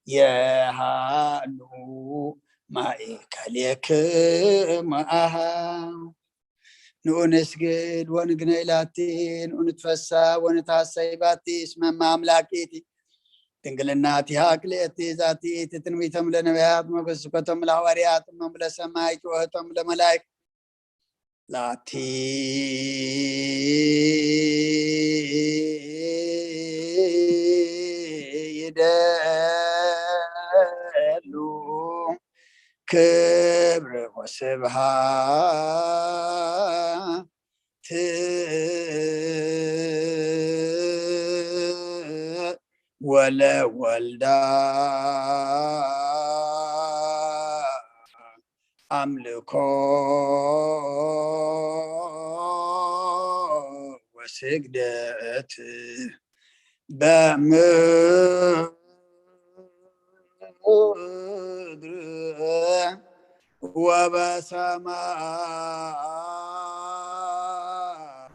የሃሉ ማእከሌክም ኣሃ። ንኡ ንስግድ ወንግነይ ላቲ፣ ንኡ ንትፈሳ ወንትሃሰይ ባቲ፣ እስመ እመ ኣምላክ ይእቲ። ድንግልናቲሃ ክልኤቲ ዛቲ ይእቲ። ትንቢቶም ለነቢያት፣ መገስኮቶም ለሃዋርያት፣ እሞም ለሰማይ፣ ጭወቶም ለመላእክት። ላቲ ይደሉ ክብር ወስብሃት ወለወልዳ ኣምልኮ ወስግደት በምድር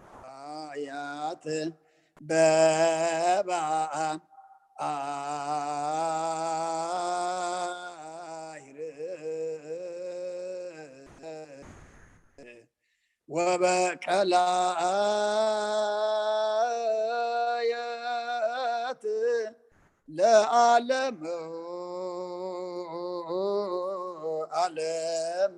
ወበሰማያት በበአይር ወበቀላያት ለዓለም ዓለም።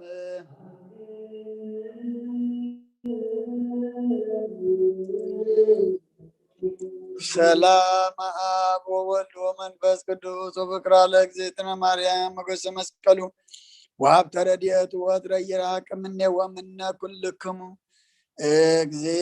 ሰላም አብ ወወልድ ወመንፈስ ቅዱስ ወፍቅራ ለእግዝእትነ ማርያም ሞገሰ መስቀሉ ወሀብተ ረድኤቱ ወትረ ይራቅ እምኔ ወምነ ኩልክሙ እግዚእ።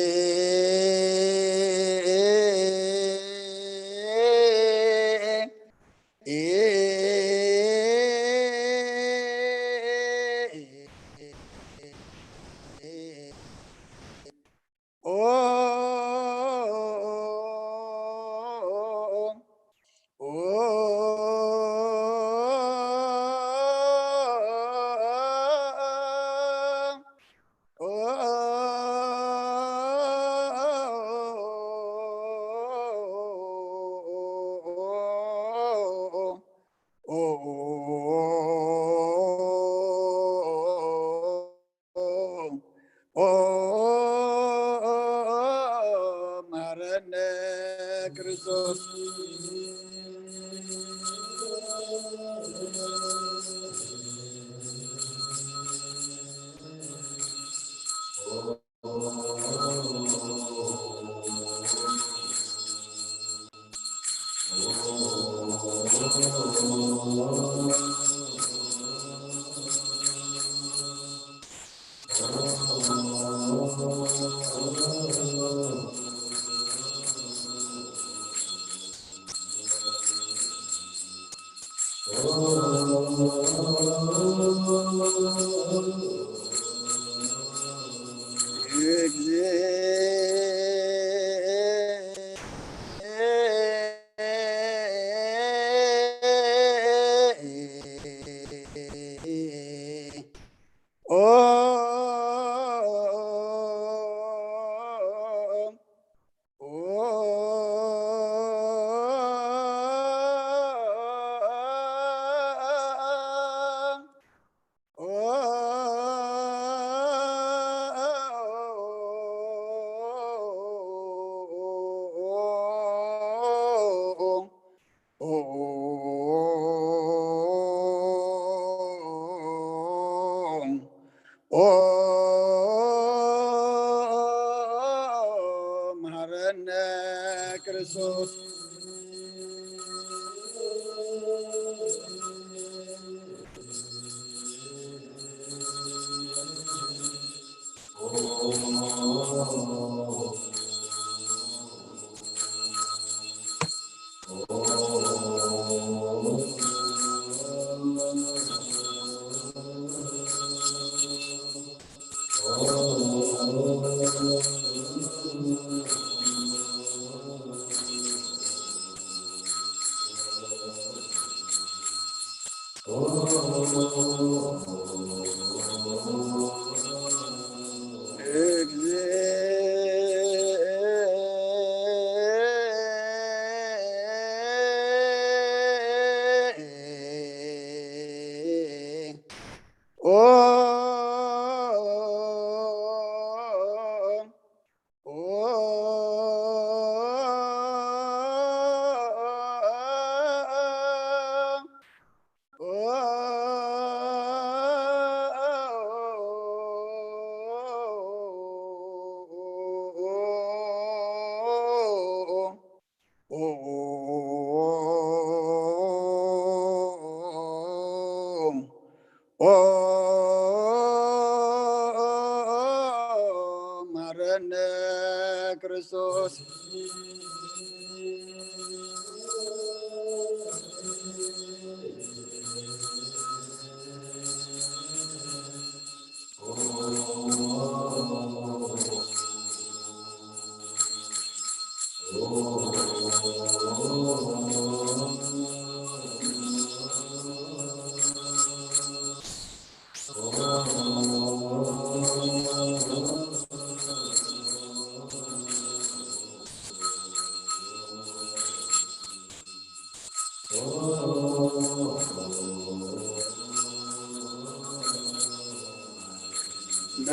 መሐረነ ክርስቶስ። መሐረነ ክርስቶስ። ኦ መሐረነ ክርስቶስ።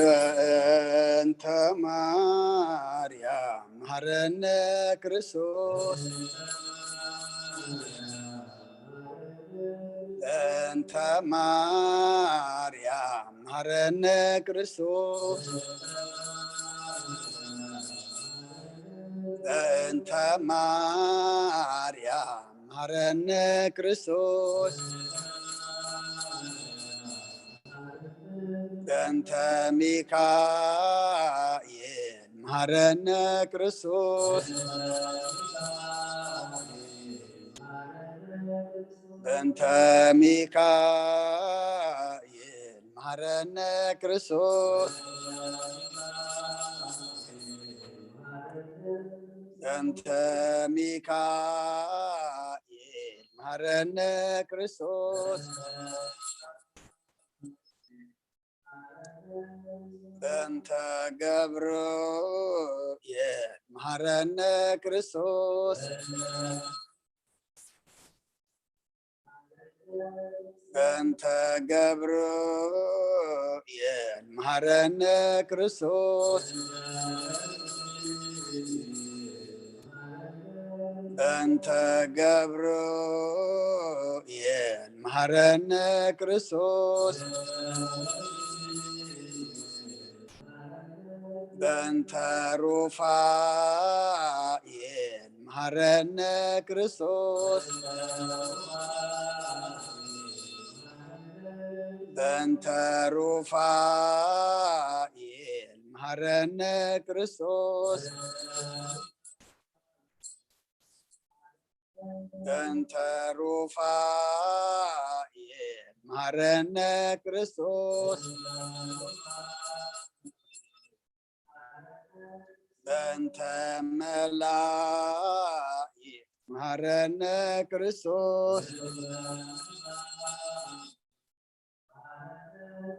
በእንተ ማርያም መሐረነ ክርስቶስ። በእንተ ማርያም መሐረነ ክርስቶስ። በእንተ ማርያም መሐረነ ክርስቶስ። በእንተ ሚካኤል መሐረነ ክርስቶስ። በእንተ ሚካኤል መሐረነ ክርስቶስ። በእንተ ሚካኤል መሐረነ ክርስቶስ። በእንተ ገብርኤል መሐረነ ክርስቶስ። በእንተ ገብርኤል መሐረነ ክርስቶስ። በእንተ ገብርኤል መሐረነ ክርስቶስ። በእንተ ሩፋኤል መሐረነ ክርስቶስ። በእንተ ሩፋኤል መሐረነ ክርስቶስ። በእንተ ሩፋኤል መሐረነ ክርስቶስ። በእንተ መላእክት መሐረነ ክርስቶስ።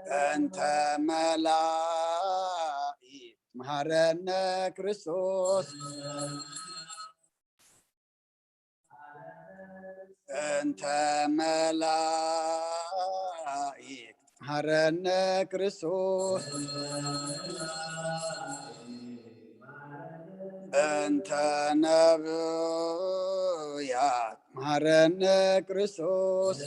በእንተ መላእክት መሐረነ ክርስቶስ። በእንተ መላእክት መሐረነ ክርስቶስ። በእንተ ነብያት መሐረነ ክርስቶስ።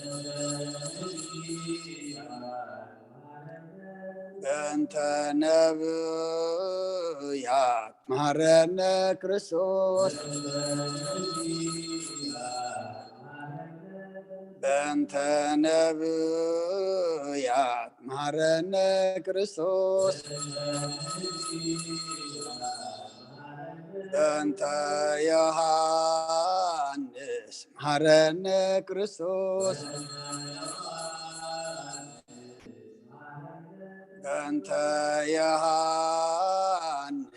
በእንተ ነብያት መሐረነ ክርስቶስ። በእንተ ነብያት መሐረነ ክርስቶስ። በእንተ ዮሐንስ መሐረነ ክርስቶስ። በእንተ ዮሐንስ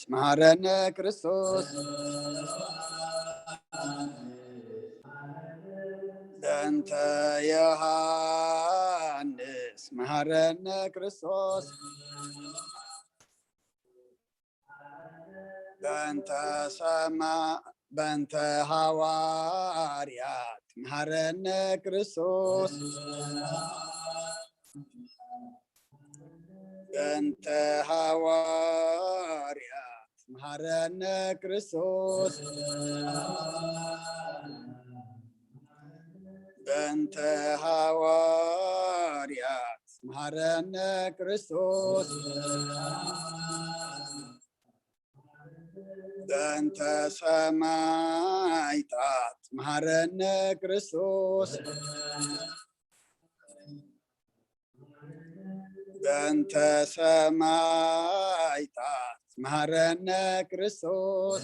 መሐረነ ክርስቶስ። በእንተ ዮሐንስ መሐረነ ክርስቶስ። በእንተ ሰማ-፣ በእንተ ሐዋርያት መሐረነ ክርስቶስ። በእንተ ሃዋርያት መሃረነ ክርስቶስ። በእንተ ሃዋርያት መሃረነ ክርስቶስ። በእንተ ሰማዕታት መሃረነ ክርስቶስ። በእንተ ሰማዕታት መሃረነ ክርስቶስ።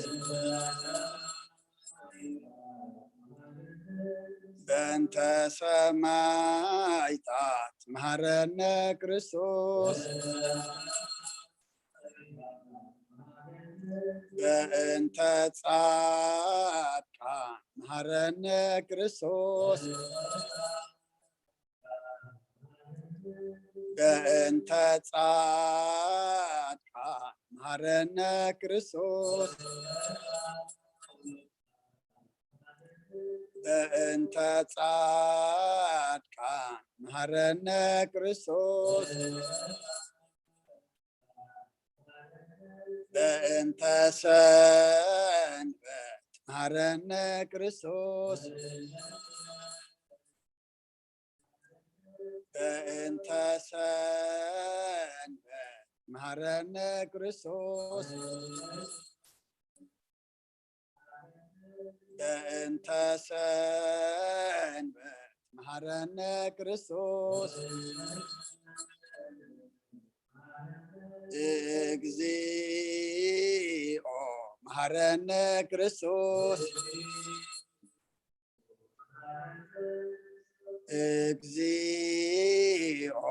በእንተ ሰማዕታት መሃረነ ክርስቶስ። በእንተ ጻድቃን መሃረነ ክርስቶስ። በእንተ ጻድቃን መሃረነ ክርስቶስ። በእንተ ጻድቃን መሃረነ ክርስቶስ። በእንተ ሰንበት መሃረነ ክርስቶስ። በእንተ ሰንበት መሃረነ ክርስቶስ። በእንተ ሰንበት መሃረነ ክርስቶስ። እግዚኦ መሃረነ ክርስቶስ። እግዚኦ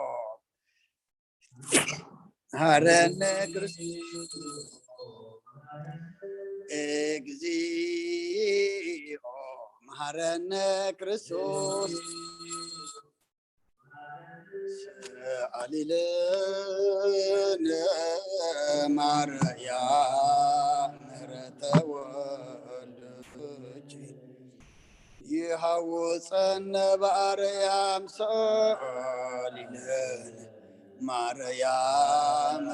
መሃረነ ክርስቶስ። እግዚኦ መሃረነ ክርስቶስ። ሰአሊ ለነ ማርያም ምሕረተ ወልድኪ ይሃውፀነ በአርያም። ሰአሊ ለነ ማርያም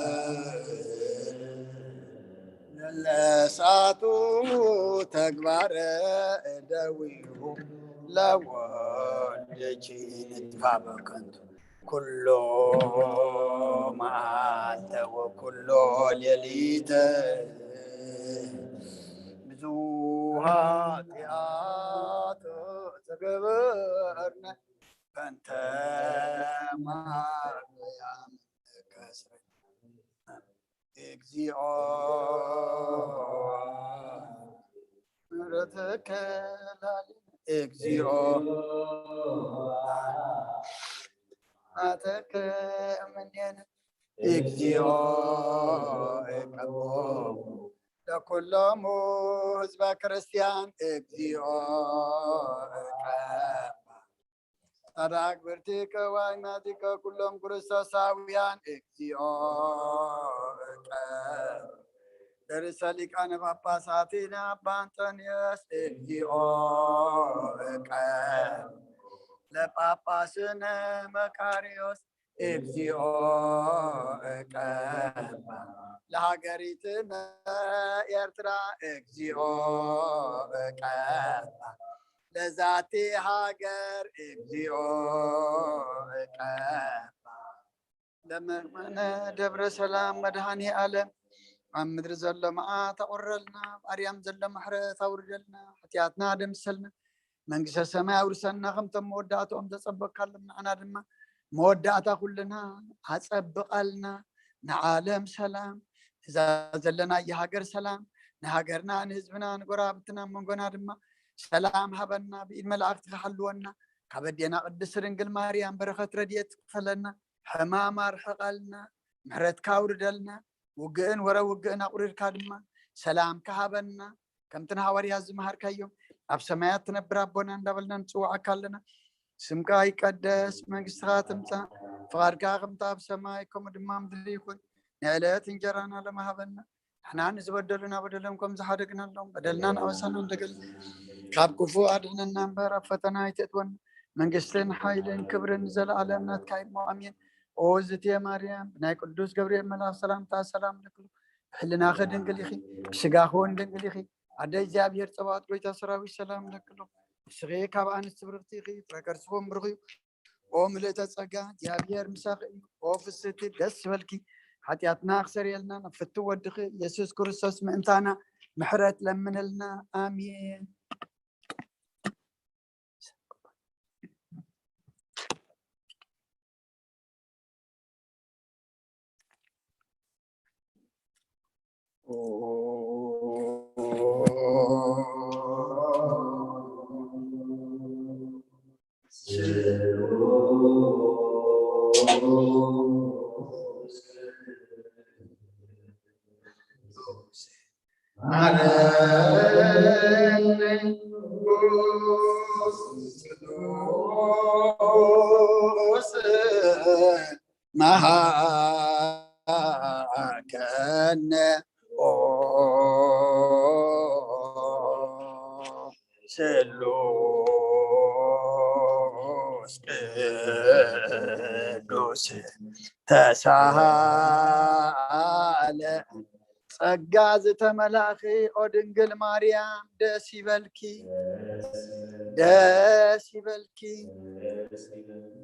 ለለሳቱ ተግባረ እደዊሁ ለወልድኪ ንጥፋ በከንቱ ኩሎ መዓልተ ወኩሎ ሌሊተ ብዙ ኃጢአት ተገበርነ በእንተ ማርያም ተከስረ። እግዚኦ ምሕረትከ ላዕሌነ። እግዚኦ ምሕረትከ እምኔነ። እግዚኦ እቀቦ ለኩሎሙ ህዝበ ክርስቲያን። እግዚኦ እቀባ ታዳግብርቲከ ዋይማቲከ ኩሎም ክርስቶሳውያን። እግዚኦ እቀብ ለርእሰ ሊቃነ ጳጳሳቲነ አባ እንጦንዮስ። እግዚኦ እቀብ ለጳጳስነ መቃርዮስ። እግዚኦ እቀባ ለሃገሪትነ ኤርትራ። እግዚኦ እቀባ ለዛቲ ሃገር። እግዚኦ እቀባ ለመርመነ ደብረ ሰላም መድኃኔ ዓለም። ኣብ ምድሪ ዘሎ መዓት ኣቑረልና፣ ኣብ ኣርያም ዘሎ ምሕረት ኣውርደልና፣ ሓጢኣትና ደምሰልና፣ መንግስተ ሰማይ ኣውርሰና። ከምቶም መወዳእትኦም ዘጸበቅካሎም ንዓና ድማ መወዳእታ ኩልና ኣጸብቐልና። ንዓለም ሰላም፣ እዛ ዘለናያ ሃገር ሰላም፣ ንሃገርና፣ ንህዝብና፣ ንጎረባብትና፣ መንጎና ድማ ሰላም ሃበና። ብኢድ መላእክትካ ሓልወና። ካብ ኣዴና ቅድስት ድንግል ማርያም በረኸት ረድኤት ክፈለና። ሕማም ኣርሕቐልና። ምሕረትካ ኣውርደልና። ውግእን ወረ ውግእን ኣቑሪርካ ድማ ሰላምካ ሃበና። ከምቲ ንሃዋርያት ዝመሃርካዮም፣ ኣብ ሰማያት ትነብር ኣቦና እንዳበልና ንጽውዓካ ኣለና። ስምካ ይቀደስ፣ መንግስትኻ ትምጻእ፣ ፍቓድካ ከምቲ ኣብ ሰማይ ከምኡ ድማ ኣብ ምድሪ ይኹን። ንዕለት እንጀራና ሎሚ ሃበና። ንሕና ንዝበደሉና በደሎም ከም ዝሓደግናሎም በደልና ንኣበሳና እንደገልና፣ ካብ ክፉእ ኣድሕነና እምበር ኣብ ፈተና ኣይተእትወና። መንግስትን ሓይልን ክብርን ንዘለኣለም ናትካ እዩ እሞ ኣሜን። ኦ ዝትየ ማርያም፣ ብናይ ቅዱስ ገብርኤል መልኣኽ ሰላምታ ሰላም ለክሉ። ብሕልናኺ ድንግል ኢኺ፣ ብስጋኺ እውን ድንግል ኢኺ። ኣደ እግዚኣብሔር ጸባኦት ጎይታ ሰራዊት ሰላም ለክሉ። ንስኺ ካብ ኣንስቲ ብርኽቲ ኢኺ፣ ፍረ ከርስኺ እውን ብሩኽ እዩ። ኦ ምልእተ ጸጋ፣ እግዚኣብሔር ምሳኺ እዩ። ኦ ፍስህቲ፣ ደስ ይበልኪ። ሓጢኣትና ክሰርየልና ናብ ፍትው ወድኺ ኢየሱስ ክርስቶስ ምእንታና ምሕረት ለምንልና። ኣሜን። መሃከነ ኦ ስሉስ ቅዱስ ተሳሃለ። ጸጋ ዝተመላእኺ ኦ ድንግል ማርያም ደስ ይበልኪ፣ ደስ ይበልኪ፣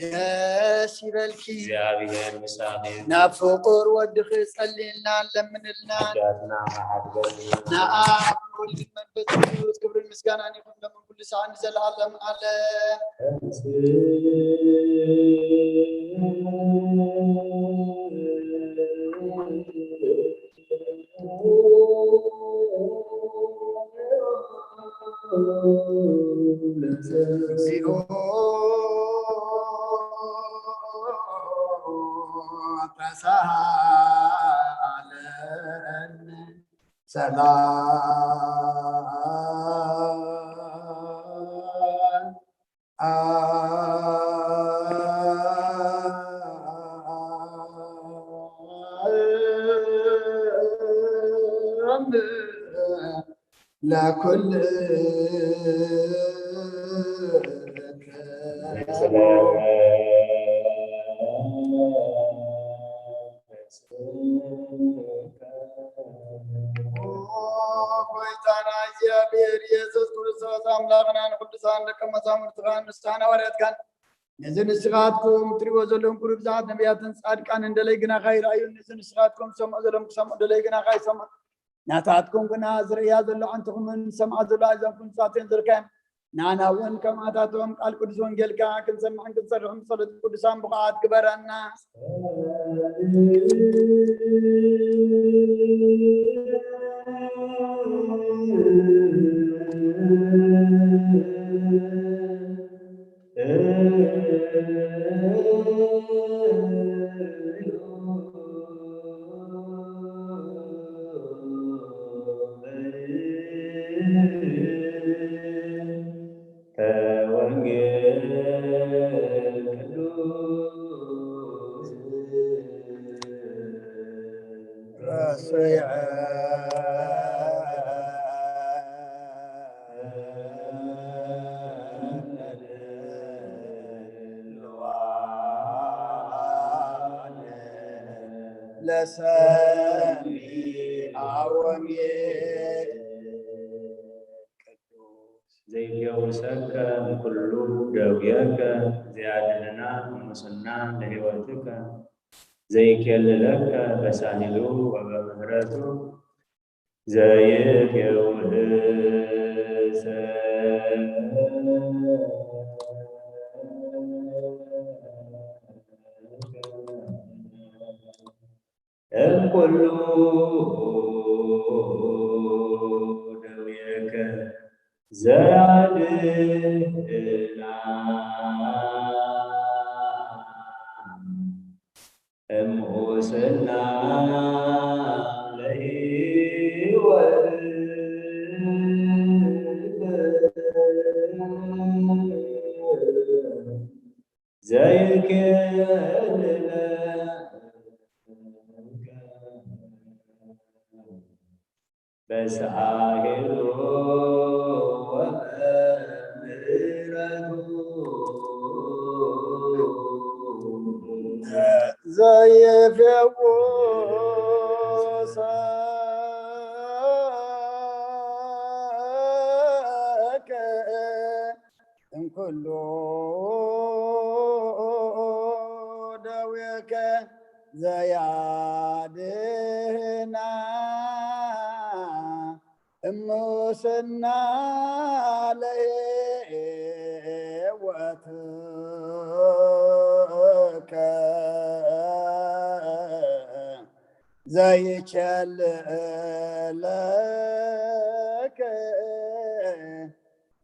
ደስ ይበልኪ። እግዚኣብሔር ምሳኺ። ናብ ፍቁር ወድኺ ጸልይልና ለምንልና። ሓጢኣትና መሓድገልና። ንኣብ ወልድን መንፈስ ቅዱስ ክብርን ምስጋናን ይኹን ሎም ኩሉ ሰዓት ንዘለዓለም ዓለም። እግዚኦ ተሳሃለነ። ሰላም ለኩልክሙ። ኦ ጎይታና እግዚኣብሔር ኢየሱስ ክርስቶስ ኣምላኽና ንቅዱሳን ደቀ መዛሙርትኻን ንስኻን ሃዋርያትካን ነዚ ንስኻትኩም ትሪእዎ ዘለኹም ኩሉ ብዙሓት ነቢያትን ጻድቃንን ደለይ ግናኻ ይረኣዩ፣ ነዚ ንስኻትኩም ትሰምዑ ዘለኹም ክሰምዑ ደለይ ግናኻ ይሰምዑ። ናታትኩም ግና ዝርእያ ዘሎ ኣንትኹምን ዝሰምዓ ዘሎ ኣእዛንኩም ንሳተን ዝርከን ንኣና እውን ከምኣታቶም ቃል ቅዱስ ወንጌልካ ክንሰምዕን ክንሰርሕን ብጸሎት ቅዱሳን ብቑዓት ግበረና። ለሰሚዐ ወንጌል ዘይፈውሰከ እምኩሉ ደዌከ ዘያድህና ሙስና ለሕይወትከ ዘይኬልለከ በሳህሉ ወበምህረቱ ዘይፈውሰ እምኩሉ ደዌከ ዘያድህና እምኡስና ለህይወት ዘይክልለ በሳህሉ ወበምህረቱ ዘይፈውሰከ እምኩሉ ደዌከ ዘያድህና እሙስና ለህይወትከ ዘይቸልለከ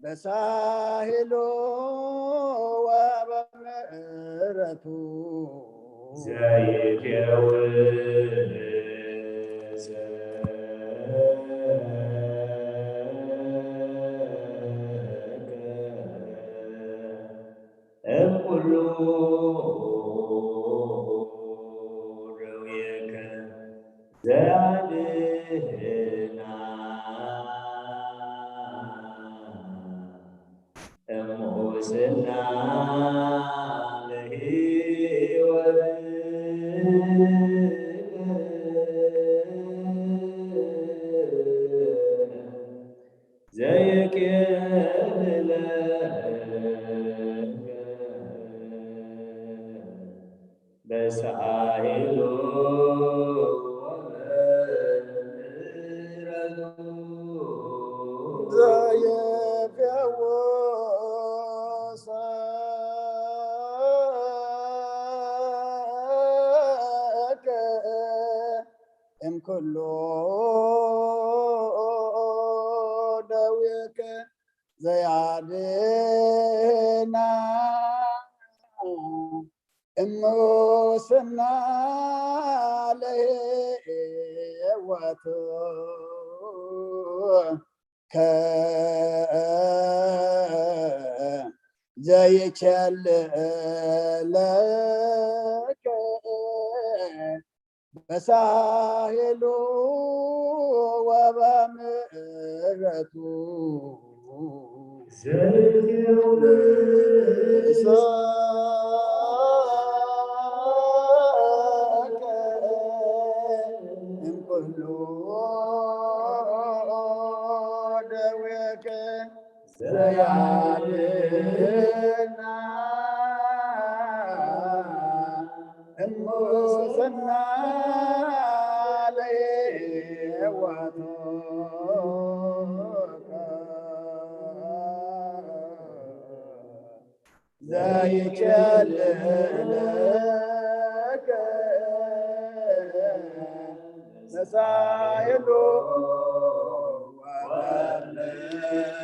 በሳህሉ ወበምሕረቱ ዘይትየውስ እምኩሉ ደዌከ ዘያድህና እሙስና ለህይወት ዘይክለከ በሳይሉ ወበምሕረቱ ዘይፈውሰከ እምኩሉ ደዌከ ዘያድህና እሙስና ለህይወትከ ዘይቸልለከ በሳህሉ ወበምሕረቱ ዘይፈውሰከ እምኩሉ ደዌከ ዘያድህና እሙስና ለህይወትከ ዘይቸልለከ መሳይሉ ወበምሕረቱ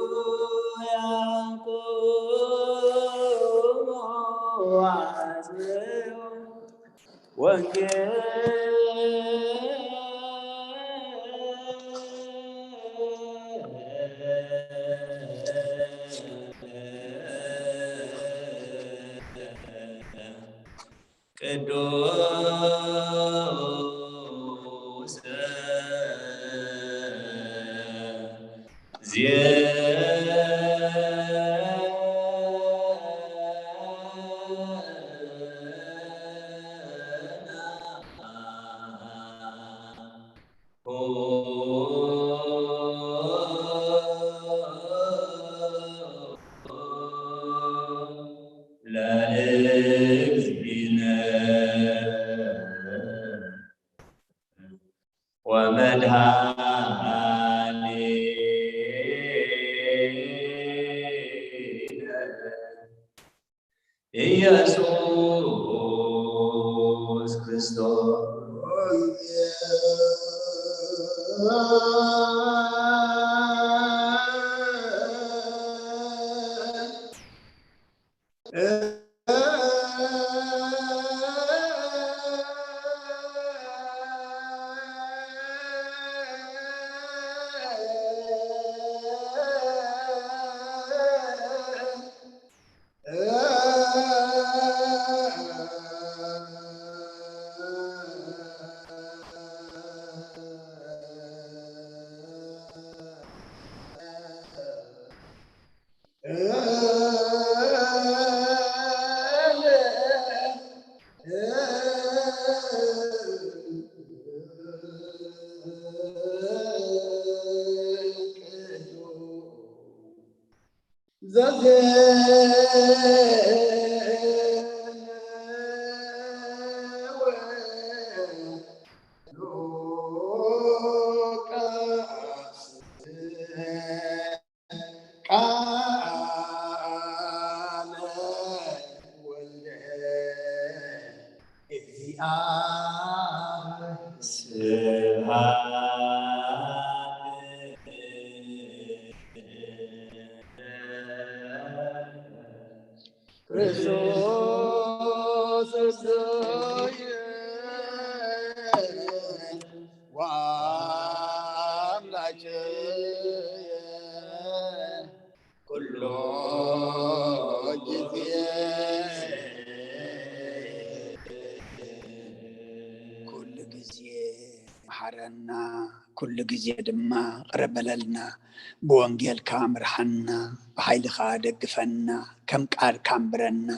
ሃሌሉያ ቁሙ አስምዑ ወንጌል ቅዱስ ዜና ለእግዚእነ ወመድኃኒነ ኢየሱስ ክርስቶስ። ዘዜመ ሉቃስ ቃለ ወልደ እግዚኣብሔር። ስብሐት ክርስቶስ እዝየ ወአምላክየ ኩሎ ጊዜ። ኩሉ ግዜ መሓረና፣ ኩሉ ግዜ ድማ ቅረ በለልና። ብወንጌልካ ምርሓና፣ ብሓይልኻ ደግፈና፣ ከም ቃልካ ኣንብረና፣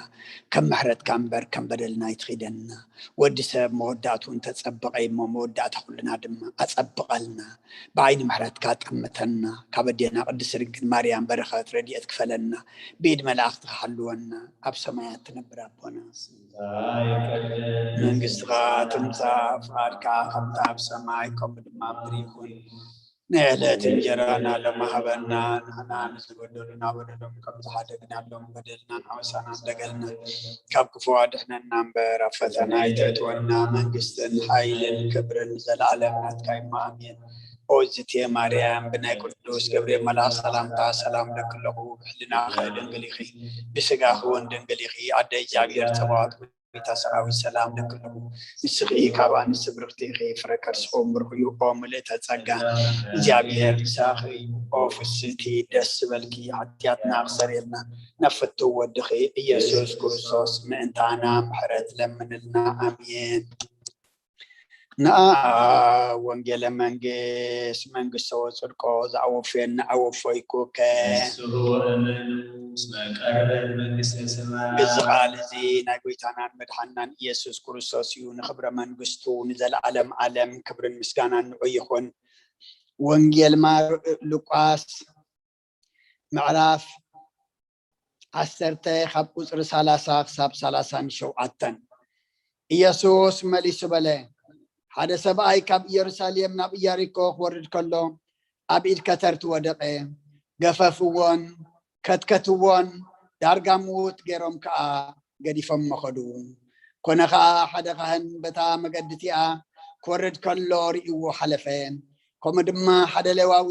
ከም ምሕረትካ እምበር ከም በደልና ኣይትኺደና። ወዲ ሰብ መወዳእቱ እንተጸበቐ እሞ መወዳእታ ኩልና ድማ ኣጸብቐልና። ብዓይኒ ምሕረትካ ጠምተና፣ ካብ ኣዴና ቅድስት ድንግል ማርያም በረኸት ረድኤት ክፈለና፣ ብኢድ መላእኽትኻ ሓልወና። ኣብ ሰማያት ትነብር ኣቦና፣ መንግስትኻ ትምጻእ፣ ፍቓድካ ከምቲ ኣብ ሰማይ ከምኡ ድማ ኣብ ምድሪ ይኹን። ናይ ዕለት እንጀራና ሎሚ ሃበና፣ ንሕና ንዝበደሉና በደሎም ከም ዝሓደግናሎም በደልና ንዓውሳና እንደገልና፣ ካብ ክፉ ኣድሕነና እምበር ኣብ ፈተና ኣይተእትወና። መንግስትን ሓይልን ክብርን ንዘለኣለም ናትካ እዩ። ኣሜን። ኦዝቴ ማርያም ብናይ ቅዱስ ገብርኤል መልኣኽ ሰላምታ ሰላም ለኪ ኣለኹ፣ ብሕልናኺ ድንግል ኢኺ፣ ብስጋኺ እውን ድንግል ኢኺ። ኣደ እግዚኣብሔር ጸባኦት፣ ጎይታ ሰራዊት ሰላም ለኪ ኣለኹ። ንስኺ ካብ ኣንስቲ ብርኽቲ ኢኺ፣ ፍረ ከርስኺ እውን ብሩኽ እዩ። ኦ ምልእተ ጸጋ፣ እግዚኣብሔር ምሳኺ እዩ። ኦ ፍስቲ ደስ ዝበልኪ፣ ሓጢኣትና ክሰርየልና ናብ ፍትው ወድኺ ኢየሱስ ክርስቶስ ምእንታና ምሕረት ለምንልና። ኣሜን። ንኣ ወንጌለ መንግስት መንግስተ ወጽድቆ ዘኣወፍየኒ ኣወፎይኩከ። ንስኡ እመኑ እስመ ቀርበት መንግስተ ሰማያት። እዚ ቃል እዚ ናይ ጎይታናን መድሓናን ኢየሱስ ክርስቶስ እዩ። ንኽብረ መንግስቱ ንዘለኣለም ዓለም ክብርን ምስጋናን ንዑ ይኹን። ወንጌል ማር ሉቃስ ምዕራፍ ዓሰርተ ካብ ቁጽሪ ሰላሳ ክሳብ ሰላሳን ሸውዓተን። ኢየሱስ መሊሱ በለ፣ ሓደ ሰብኣይ ካብ ኢየሩሳሌም ናብ ኢያሪኮ ክወርድ ከሎ ኣብ ኢድ ከተርቲ ወደቐ። ገፈፍዎን ከትከትዎን ዳርጋ ምዉት ገይሮም ከኣ ገዲፎሞ ኸዱ። ኮነ ኸኣ ሓደ ካህን በታ መገዲ እቲኣ ክወርድ ከሎ ርእይዎ ሓለፈ። ከምኡ ድማ ሓደ ሌዋዊ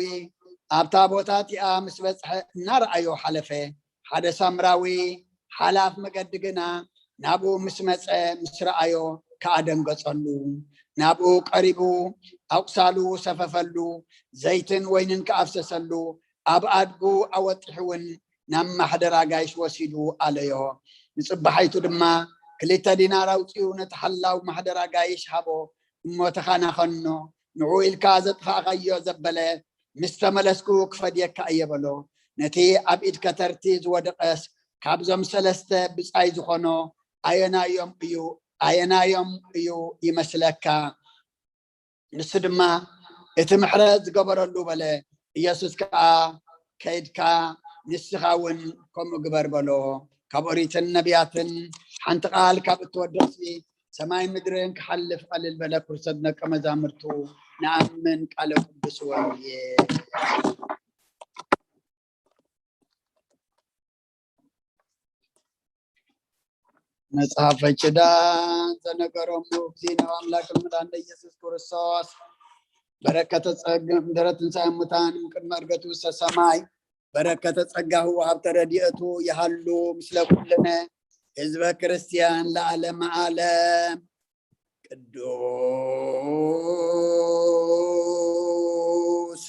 ኣብታ ቦታ እቲኣ ምስ በጽሐ እናረኣዮ ሓለፈ። ሓደ ሳምራዊ ሓላፍ መገዲ ግና ናብኡ ምስ መጸ ምስ ረኣዮ ከኣ ደንገጸሉ። ናብኡ ቀሪቡ ኣቑሳሉ ሰፈፈሉ፣ ዘይትን ወይንን ከኣ ኣፍሰሰሉ፣ ኣብ ኣድጉ ኣወጢሑ እውን ናብ ማሕደር ኣጋይሽ ወሲዱ ኣለዮ። ንጽባሓይቱ ድማ ክልተ ዲናር ኣውጺኡ ነቲ ሓላው ማሕደር ኣጋይሽ ሃቦ። እሞ ተኻናኸኖ፣ ንዕኡ ኢልካ ዘጥፋእኻዮ ዘበለ ምስ ተመለስኩ ክፈድየካ እየ በሎ። ነቲ ኣብ ኢድ ከተርቲ ዝወደቐስ ካብዞም ሰለስተ ብጻይ ዝኾኖ ኣየናዮም እዩ፣ ኣየናዮም እዩ ይመስለካ? ንሱ ድማ እቲ ምሕረት ዝገበረሉ በለ። ኢየሱስ ከኣ ከይድካ ንስኻ እውን ከምኡ ግበር በሎ። ካብ ኦሪትን ነቢያትን ሓንቲ ቃል ካብ እትወድቕሲ ሰማይ ምድርን ክሓልፍ ቀልል በለ። ክርስቶስ ደቀ መዛሙርቱ ንኣምን ቃለ ቅዱስ ወንጌል። መጽሓፈ ኪዳን ዘነገሮሙ እግዚእነ አምላክ መድኃኒነ ኢየሱስ ክርስቶስ በረከተ ጸግ ምድረ ትንሣኤ ሙታን ቅድመ ዕርገቱ ውስተ ሰማይ በረከተ ጸጋሁ ሀብተ ረድኤቱ ይሃሉ ምስለ ኩልነ ህዝበ ክርስቲያን ለዓለመ ዓለም። ቅዱስ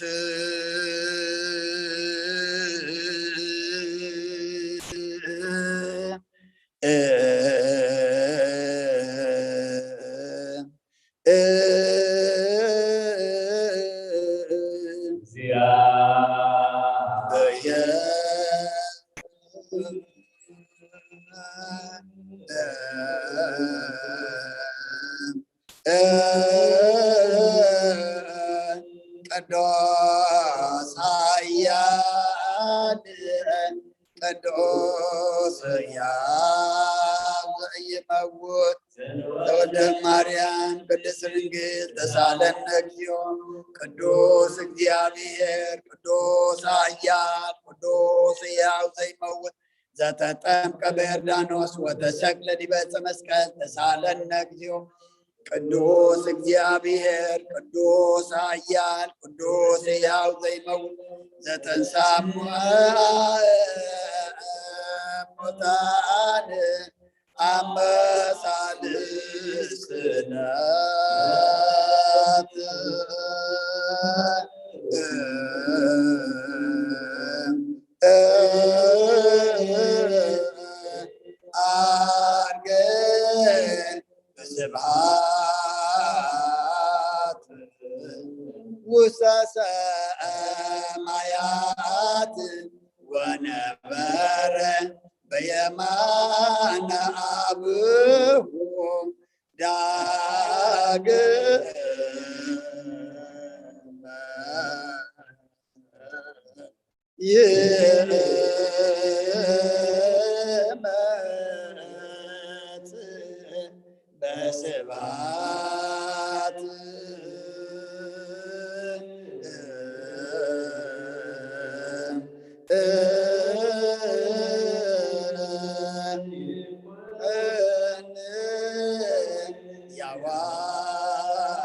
ቅዱስ ኃያል ቅዱስ ሕያው ዘይመውት ተወልደ ማርያም ቅድስት ድንግል ተሳለነ እግዚኦ። ቅዱስ እግዚኣብሔር ቅዱስ ኃያል ቅዱስ ሕያው ዘይመውት ዘተጠምቀ በዮርዳኖስ ወተሰቅለ ዲበ ዕፀ መስቀል ተሳለነ እግዚኦ። ቅዱስ እግዚኣብሔር ቅዱስ ኃያል ቅዱስ ሕያው ዘይመውት ዘተንሳ ሙታን አመሳልስት ናት። አርገ በስብሐት ውስተ ሰማያት ወነበረ በየማነ አብሁ ዳግመ ይመጽእ በስብሐት።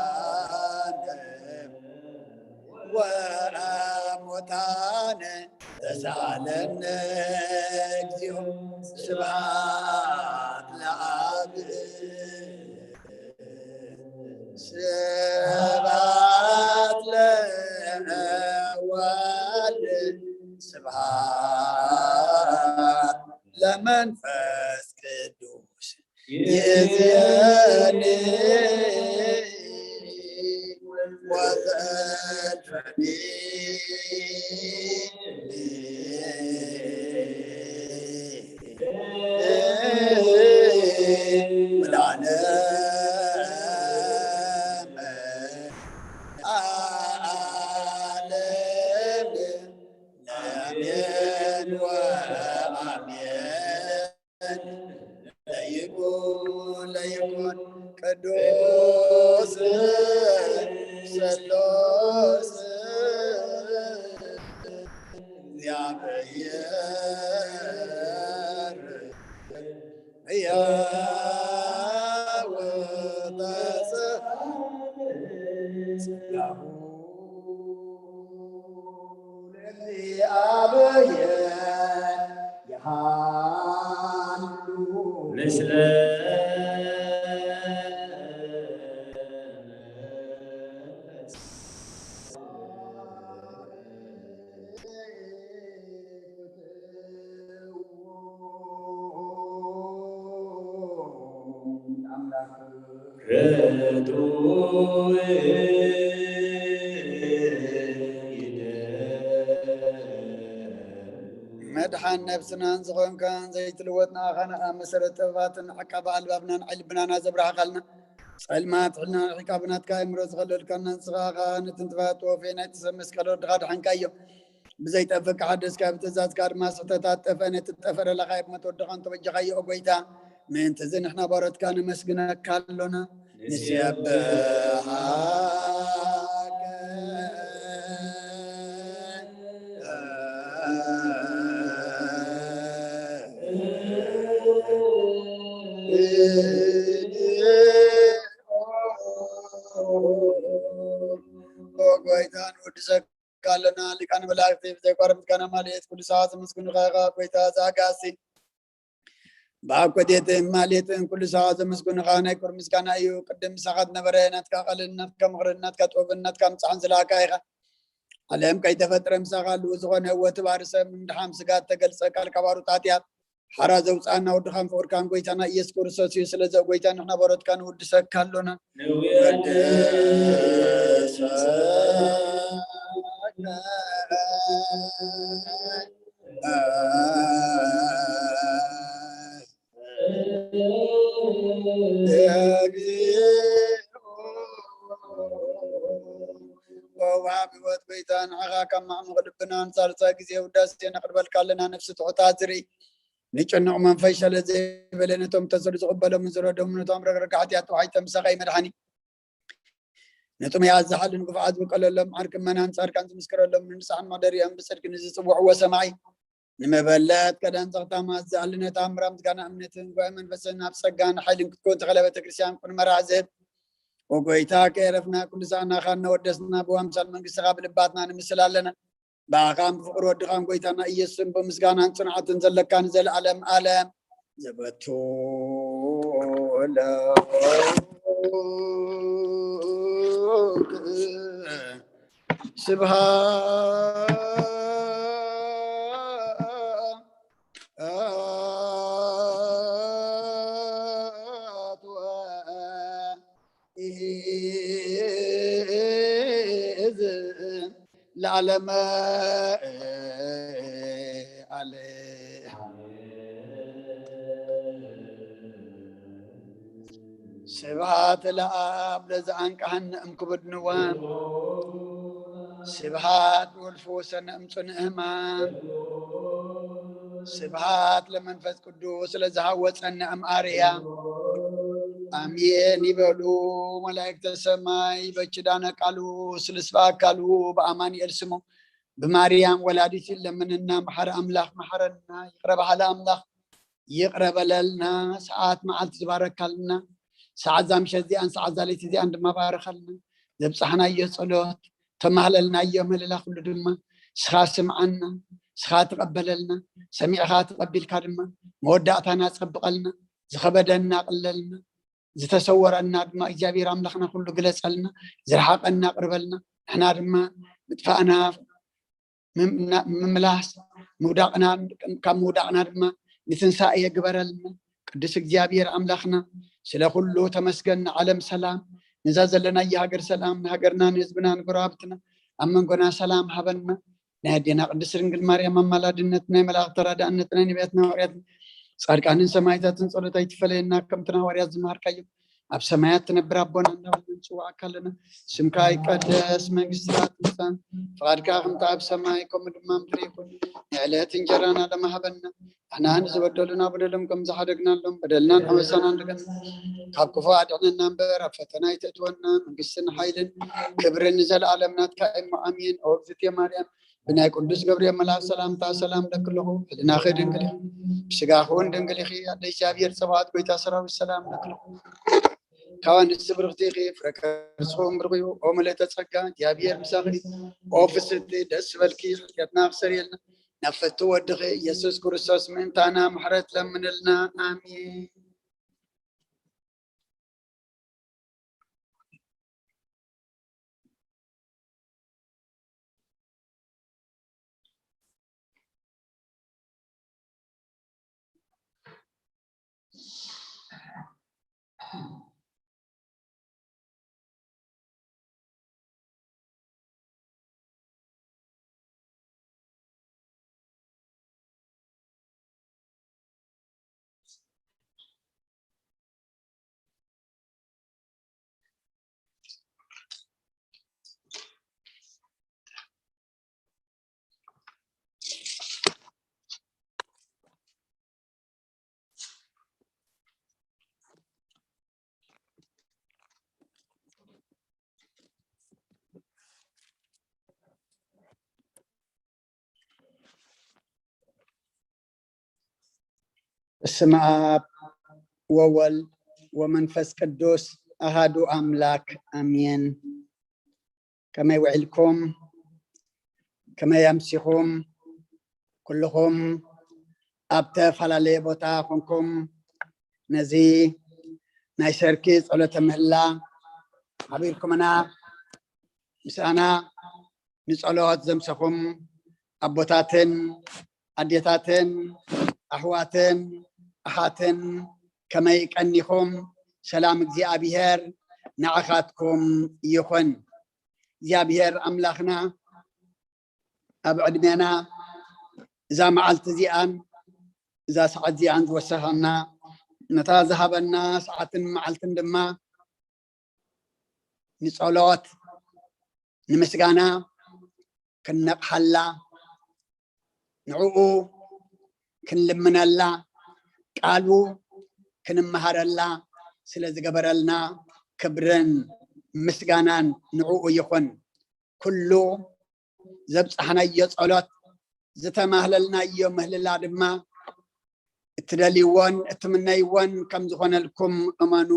ያዋን ወሙታን ተሳለነ እግዚኦ። ስብሐት ለአብ ስብሐት ለወልድ ስብሐት ለመንፈስ ቅዱስ ይእዜኒ ወዘልፈኒ ወለዓለመ ዓለም። አሜን ወአሜን። ለይኩን ለይኩን ቅዱስ ስሉስ መድሓን ነብስናን ዝኾንካን ዘይትልወጥ ንኣኻ ንኻ መሰረት ጥበባትን ዓቃቢ ኣልባብናን ዓይኒ ልብናና ዘብራህኻልና ጸልማት ሕልና ርሒቃ ብናትካ ኣእምሮ ዝኸለልካና ንስኻ ኸኣ ነትን ጥፋት ወፌ ናይቲ ሰብ መስቀል ወድኻ ድሓንካዮ። ብዘይጠፍእ ሓደስካ ብትእዛዝካ ድማ ስሕተታት ጠፍአ ነቲ ጠፈረ ለኻየብ መት ወድኻ እንተበጃኻዮ ኦ ጎይታ። ምእንቲ እዚ ንሕና ባሮትካ ነመስግነካ ኣሎና። ንስብሐከ ኦ ጎይታ ንውድሰካ ኣለና። ሊቃነ መላእክቲ ብዘይቋርጥ ምስጋና ማልት ኩሉ ሰዓት ዘመስግኑኻ ኢኻ ጎይታ ዘኣጋሲ። ብኣብ ኮቴትን ማሌትን ኩሉ ሰዓት ዘመስግኑኻ ናይ ክብሪ ምስጋና እዩ። ቅድም ምሳኻ ዝነበረ ናትካ ቃልን ናትካ ምኽርን ናትካ ጥበብን ናትካ ምጽሓን ዝለኣካ ኢኻ። ዓለም ከይተፈጥረ ምሳኻ ኣለዉ ዝኾነ ህይወት ባር ሰብ ንምድሓን ስጋ እተገልጸ ቃል ካብ ኣሩት ሓጢኣት ሓራ ዘውጽኣና ወድኻን ፍቕርካን ጎይታና ኢየሱስ ክርስቶስ እዩ። ስለዚ ጎይታ ንሕና ባሮትካ ንውድሰካ ኣሎና። ንውድሰካ ወሃቢ ህይወት ጎይታ ንዓኻ ካብ ማዕሙቕ ልብና ንሳልሳይ ግዜ ውዳሴ ነቕርበልካ ኣለና። ነፍሲ ትሑታት ዝርኢ፣ ንጭኑቕ መንፈስ ሸለ ዘይበለ፣ ነቶም ተሰዱ ዝቕበሎምን ዝረዶምን፣ ነቶም ረግረጋሕቲ ኣተባሒቶም ሰቓይ መድሓኒ፣ ንጥሙያት ዝሓልን ግፉዓት ዝውቀለሎም፣ ዓርኪ እመናን ጻድቃን ዝምስክረሎም፣ ንንስሓን መሕደሪኦም ብጽድቂ ንዝጽውዕዎ ሰማይ፣ ንመበለት ቀዳን ጸቕታ ማስ ዝኣሊ ነታ እምራ ምስጋና እምነትን ጉባኤ መንፈስን ኣብ ጸጋን ሓይልን ክትኮን ተኸለ ቤተክርስትያን ቁን መርዓ ዝህብ፣ ወጎይታ ከየረፍና ኩሉ ሰዓና ኻን ነወደስና ብዋምሳል መንግስትኻ ብልባትና ንምስል ኣለና። ብኣኻን ብፍቕሪ ወድኻን ጎይታና ኢየሱስን ብምስጋናን ጽንዓትን ዘለካ ንዘለዓለም ዓለም ዘበቱ ስብሃት ለዓለመ ዓለ። ስብሃት ለአብ ለዘአንቀሐነ እምክቡድ ንዋም። ስብሃት ወልፎሰነ እምጽንእማን። ስብሃት ለመንፈስ ቅዱስ ለዝሃወፀነ እምኣርያ። ኣሜን ይበሉ መላእክተ ሰማይ። በኪዳነ ቃሉ ስልስባ አካሉ በአማኑኤል ስሙ ብማርያም ወላዲት ለምንና። መሓሪ ኣምላኽ መሓረና። ይቕረ በሃሊ ኣምላኽ ይቕረ በለልና። ሰዓት መዓልቲ ዝባረካልና። ሰዓት ዛምሸት እዚኣን ሰዓት ዛለይቲ እዚኣን ድማ ባረኸልና። ዘብጻሕናዮ ጸሎት ተማህለልናዮ ምህልላ ኩሉ ድማ ንስኻ ስምዓና፣ ንስኻ ተቐበለልና። ሰሚዕኻ ተቐቢልካ ድማ መወዳእታና ጸብቐልና። ዝኸበደና ቅለልና። ዝተሰወረና ድማ እግዚኣብሔር ኣምላኽና ኩሉ ግለጸልና። ዝረሓቐና ቅርበልና። ንሕና ድማ ምጥፋእና ምም-፣ ና-፣ ምምላስ፣ ምውዳቕና፣ ካብ ምውዳቕና ድማ ንትንሳኤ ግበረልና። ቅዱስ እግዚኣብሔር ኣምላኽና ስለ ኩሉ ተመስገን። ንዓለም ሰላም፣ ነዛ ዘለናያ ሃገር ሰላም፣ ንሃገርና፣ ንህዝብና፣ ንጎረባብትና፣ ኣብ መንጎና ሰላም ሃበና። ናይ ኣዴና ቅድስት ድንግል ማርያም ኣማላድነት፣ ናይ መላእኽቲ ተራዳእነት፣ ናይ ነቢያትና ሃዋርያት ጻድቃንን ሰማዕታትን ጸሎት ኣይትፈለየና። ከምቲ ንሃዋርያት ዝመሃርካዮም፣ ኣብ ሰማያት ትነብር ኣቦና እንዳበልና ንጽውዓካ ኣለና። ስምካ ይቀደስ፣ መንግስትካ ትምጻእ፣ ፍቓድካ ከምቲ ኣብ ሰማይ ከምኡ ድማ ምድሪ ይኹን። ንዕለት እንጀራና ለማህበና፣ ንሕና ንዝበደሉና በደሎም ከም ዝሓደግናሎም በደልናን ኣበሳናን ንገን፣ ካብ ክፉ ኣድሕነና እምበር ኣብ ፈተና ኣይተእትወና። መንግስትን ሓይልን ክብርን ንዘለኣለም ናትካ እሞ ኣሜን። ኦ እግዝእትየ ማርያም፣ ብናይ ቅዱስ ገብርኤል መልኣክ ሰላምታ ሰላም እለኪ ኣለኹ። ሕልናኺ ድንግል ኢኺ፣ ብስጋኺ እውን ድንግል ኢኺ። ኣደ እግዚኣብሔር ጸባኦት፣ ጎይታ ሰራዊት ሰላም እለኪ ኣለኹ። ካብ ኣንስቲ ብርኽቲ ኢኺ፣ ፍረ ከርስኺ እውን ብሩኽ እዩ። ኦ ምልእተ ጸጋ፣ እግዚኣብሔር ምሳኺ እዩ። ኦ ፍስሕቲ፣ ደስ ይበልኪ፣ ሓጢኣትና ክሰርየልና፣ ናብ ፍቱ ወድኺ ኢየሱስ ክርስቶስ ምእንታና ምሕረት ለምንልና። ኣሜን። በስመ አብ ወወልድ ወመንፈስ ቅዱስ አሃዱ አምላክ አሜን። ከመይ ውዒልኩም? ከመይ ኣምሲኹም? ኩልኹም ኣብ ተፈላለየ ቦታ ኮንኩም ነዚ ናይ ሰርኪ ጸሎተ ምህላ ሓቢርኩምና፣ ምሳና ንጸሎት ዘምሰኹም ኣቦታትን ኣዴታትን ኣሕዋትን ኣሓትን ከመይ ቀኒኹም? ሰላም እግዚኣብሔር ንዓኻትኩም ይኹን። እግዚኣብሔር ኣምላኽና ኣብ ዕድሜና እዛ መዓልቲ እዚኣን እዛ ሰዓት እዚኣን ዝወሰኸና፣ ነታ ዝሃበና ሰዓትን መዓልትን ድማ ንጸሎት፣ ንምስጋና፣ ክንነቕሓላ፣ ንዕኡ ክንልምነላ፣ ቃሉ ክንመሃረላ ስለ ዝገበረልና ክብርን ምስጋናን ንዕኡ ይኹን። ኩሉ ዘብጻሕናዮ ጸሎት፣ ዝተማህለልናዮ ምህልላ ድማ እትደልይዎን እትምነይዎን ከም ዝኾነልኩም እመኑ፣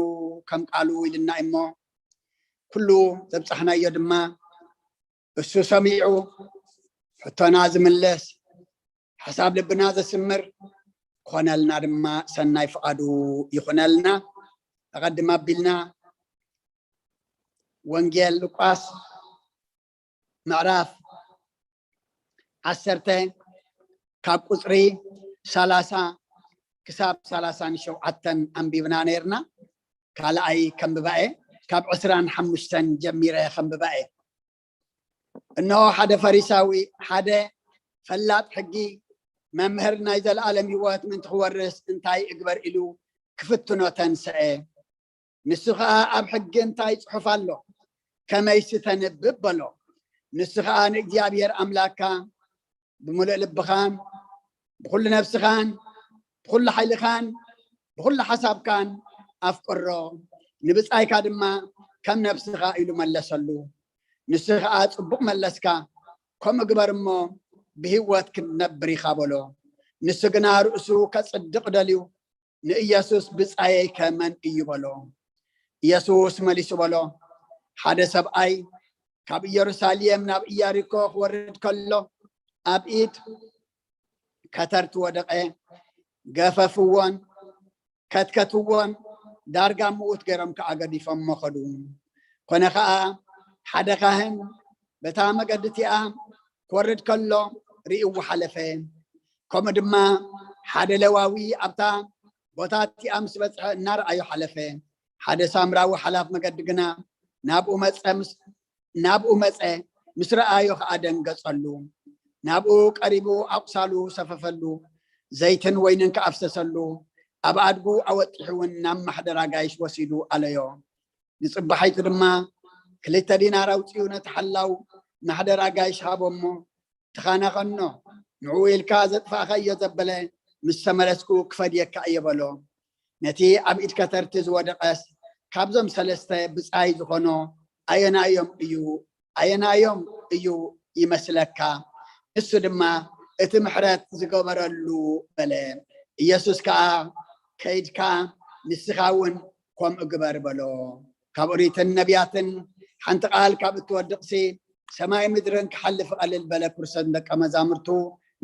ከም ቃሉ ኢልና እሞ፣ ኩሉ ዘብጻሕናዮ ድማ እሱ ሰሚዑ ሕቶና ዝምልስ፣ ሓሳብ ልብና ዘስምር ክኾነልና ድማ ሰናይ ፍቓዱ ይኹነልና። ኣቐድም ኣቢልና ወንጌል ሉቃስ ምዕራፍ ዓሰርተ ካብ ቁጽሪ ሰላሳ ክሳብ ሰላሳን ሸውዓተን ኣንቢብና ነይርና። ካልኣይ ከንብባ እየ፣ ካብ ዕስራን ሓሙሽተን ጀሚረ ከንብባ እየ። እነሆ ሓደ ፈሪሳዊ፣ ሓደ ፈላጥ ሕጊ፣ "መምህር፣ ናይ ዘለኣለም ህይወት ምእንቲ ክወርስ እንታይ እግበር?" ኢሉ ክፍትኖ ተንስአ። ንሱ ኸኣ ኣብ ሕጊ እንታይ ጽሑፍ ኣሎ? ከመይሲ ተንብብ በሎ። ንሱ ኸኣ ንእግዚኣብሔር ኣምላክካ ብምሉእ ልብኻን ብኹሉ ነፍስኻን ብኹሉ ሓይልኻን ብኹሉ ሓሳብካን ኣፍቅሮ፣ ንብጻይካ ድማ ከም ነፍስኻ ኢሉ መለሰሉ። ንሱ ኸኣ ጽቡቕ መለስካ፣ ከምኡ ግበር እሞ ብህይወት ክትነብር ኢኻ በሎ። ንሱ ግና ርእሱ ከጽድቕ ደልዩ ንኢየሱስ ብጻየይ ከ መን እዩ በሎ። ኢየሱስ መሊሱ በሎ፣ ሓደ ሰብኣይ ካብ ኢየሩሳሌም ናብ ኢያሪኮ ክወርድ ከሎ ኣብ ኢድ ከተርቲ ወደቐ፣ ገፈፍዎን ከትከትዎን ዳርጋ ምዉት ገይሮም ከዓ ገዲፎሞ ኸዱ። ኮነ ኸዓ ሓደ ካህን በታ መገዲ እቲኣ ክወርድ ከሎ ርእይዎ ሓለፈ። ከምኡ ድማ ሓደ ሌዋዊ ኣብታ ቦታ እቲኣ ምስ በጽሐ እናረኣዮ ሓለፈ። ሓደ ሳምራዊ ሓላፍ መገዲ ግና ናብኡ መጸ፣ ምስ ናብኡ መጸ፣ ምስ ረኣዮ ኸዓ ደንገጸሉ። ናብኡ ቀሪቡ ኣቑሳሉ ሰፈፈሉ፣ ዘይትን ወይንን ከኣ ኣፍሰሰሉ፣ ኣብ ኣድጉ ኣወጢሑ እውን ናብ ማሕደር ኣጋይሽ ወሲዱ ኣለዮ። ንጽባሒቱ ድማ ክልተ ዲናር ኣውጺኡ ነቲ ሓላው ማሕደር ኣጋይሽ ሃቦ እሞ፣ "ተኻናኸኖ፣ ንዕኡ ኢልካ ዘጥፋእካዮ ዘበለ ምስ ተመለስኩ ክፈድየካ እየ" በሎ። ነቲ ኣብ ኢድ ከተርቲ ዝወደቐስ ካብዞም ሰለስተ ብጻይ ዝኾኖ ኣየናዮም እዩ፣ ኣየናዮም እዩ ይመስለካ? ንሱ ድማ፣ "እቲ ምሕረት ዝገበረሉ" በለ። ኢየሱስ ከኣ፣ "ከይድካ ንስኻ እውን ከምኡ ግበር" በሎ። ካብ ኦሪትን ነቢያትን ሓንቲ ቃል ካብ እትወድቕሲ፣ ሰማይ ምድርን ክሓልፍ ይቐልል በለ። ክርስቶስ ንደቀ መዛሙርቱ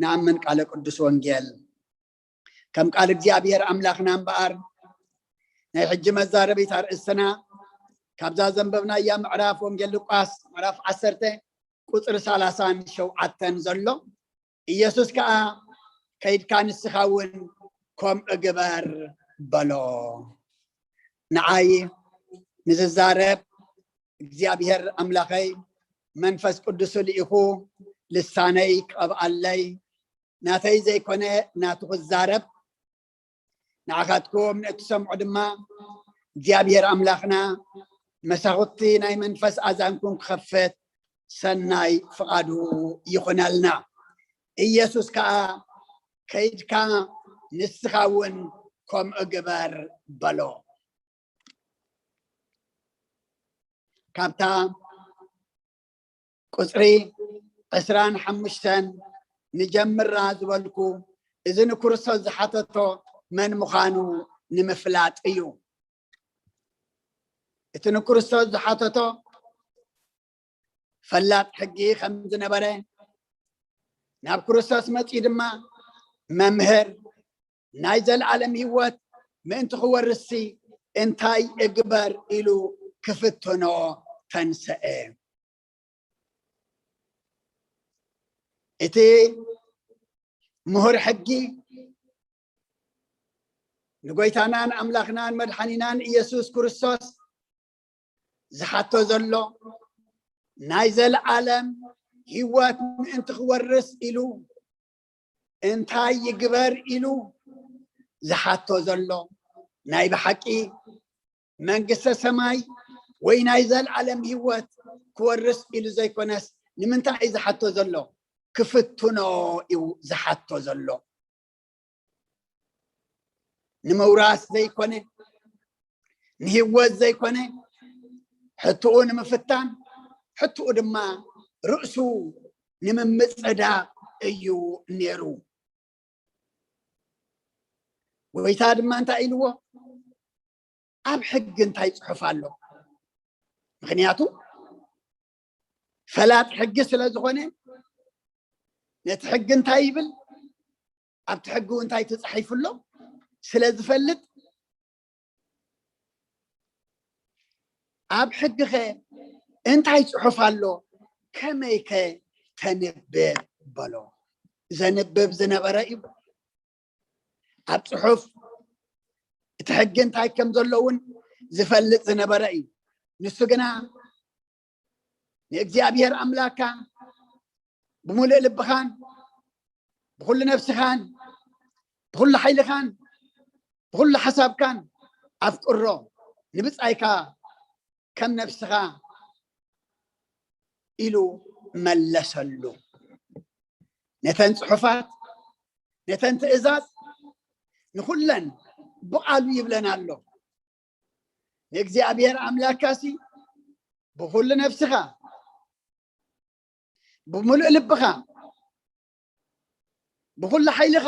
ንኣምን ቃለ ቅዱስ ወንጌል። ከም ቃል እግዚኣብሔር ኣምላኽና እምበኣር፣ ናይ ሕጂ መዛረቢት ኣርእስትና ካብዛ ዘንበብናያ ምዕራፍ ወንጌል ሉቃስ ምዕራፍ ዓሰርተ ቁጽሪ ሰላሳን ሸውዓተን ዘሎ፣ ኢየሱስ ከኣ፣ "ከይድካ ንስኻ እውን ከምኡ ግበር" በሎ። ንዓይ ንዝዛረብ እግዚኣብሔር ኣምላኸይ መንፈስ ቅዱሱ ልኢኹ ልሳነይ ክቐብኣለይ፣ ናተይ ዘይኮነ ናቱ ክዛረብ፣ ንዓኻትኩም ንእትሰምዑ ድማ እግዚኣብሔር ኣምላኽና መሳኹቲ ናይ መንፈስ ኣዛንኩም ክኸፍት ሰናይ ፍቓዱ ይኹነልና። ኢየሱስ ከኣ፣ "ከይድካ ንስኻ እውን ከምኡ ግበር" በሎ። ካብታ ቁጽሪ ዕስራን ሓሙሽተን ንጀምራ ዝበልኩ፣ እዚ ንክርስቶስ ዝሓተቶ መን ምዃኑ ንምፍላጥ እዩ። እቲ ንክርስቶስ ዝሓተቶ ፈላጥ ሕጊ ከም ዝነበረ፣ ናብ ክርስቶስ መጺኡ ድማ፣ "መምህር፣ ናይ ዘለኣለም ህይወት ምእንቲ ክወርስሲ እንታይ እግበር?" ኢሉ ክፍትኖ ተንሰአ። እቲ ምሁር ሕጊ ንጎይታናን ኣምላኽናን መድሓኒናን ኢየሱስ ክርስቶስ ዝሓቶ ዘሎ፣ ናይ ዘለኣለም ህይወት ምእንቲ ክወርስ ኢሉ እንታይ ይግበር ኢሉ ዝሓቶ ዘሎ፣ ናይ ብሓቂ መንግስተ ሰማይ ወይ ናይ ዘለኣለም ህይወት ክወርስ ኢሉ ዘይኮነስ፣ ንምንታይ እዩ ዝሓቶ ዘሎ? ክፍትኖ እዩ ዝሓቶ ዘሎ። ንምውራስ ዘይኮነ፣ ንህይወት ዘይኮነ፣ ሕትኡ ንምፍታን፣ ሕትኡ ድማ ርእሱ ንምምጽዳቕ እዩ ነይሩ። ጎይታ ድማ እንታይ ኢልዎ? ኣብ ሕጊ እንታይ ጽሑፍ ኣሎ? ምኽንያቱ ፈላጥ ሕጊ ስለ ዝኾነ፣ ነቲ ሕጊ እንታይ ይብል፣ ኣብቲ ሕጊ እንታይ ተጻሒፉ ኣሎ ስለ ዝፈልጥ፣ ኣብ ሕጊኸ እንታይ ጽሑፍ ኣሎ፣ ከመይከ ተንብብ በሎ። ዘንብብ ዝነበረ እዩ። ኣብ ጽሑፍ እቲ ሕጊ እንታይ ከም ዘሎ እውን ዝፈልጥ ዝነበረ እዩ። ንሱ ግና ንእግዚኣብሔር ኣምላካ ብምሉእ ልብኻን ብኹሉ ነፍስኻን ብኹሉ ሓይልኻን ብኹሉ ሓሳብካን ኣፍቅሮ፣ ንብጻይካ ከም ነፍስኻ ኢሉ መለሰሉ። ነተን ጽሑፋት፣ ነተን ትእዛዝ ንኹለን ብቓሉ ይብለን ኣሎ። ንእግዚኣብሔር ኣምላክካሲ ብኹሉ ነፍስኻ፣ ብምሉእ ልብኻ፣ ብኹሉ ሓይልኻ፣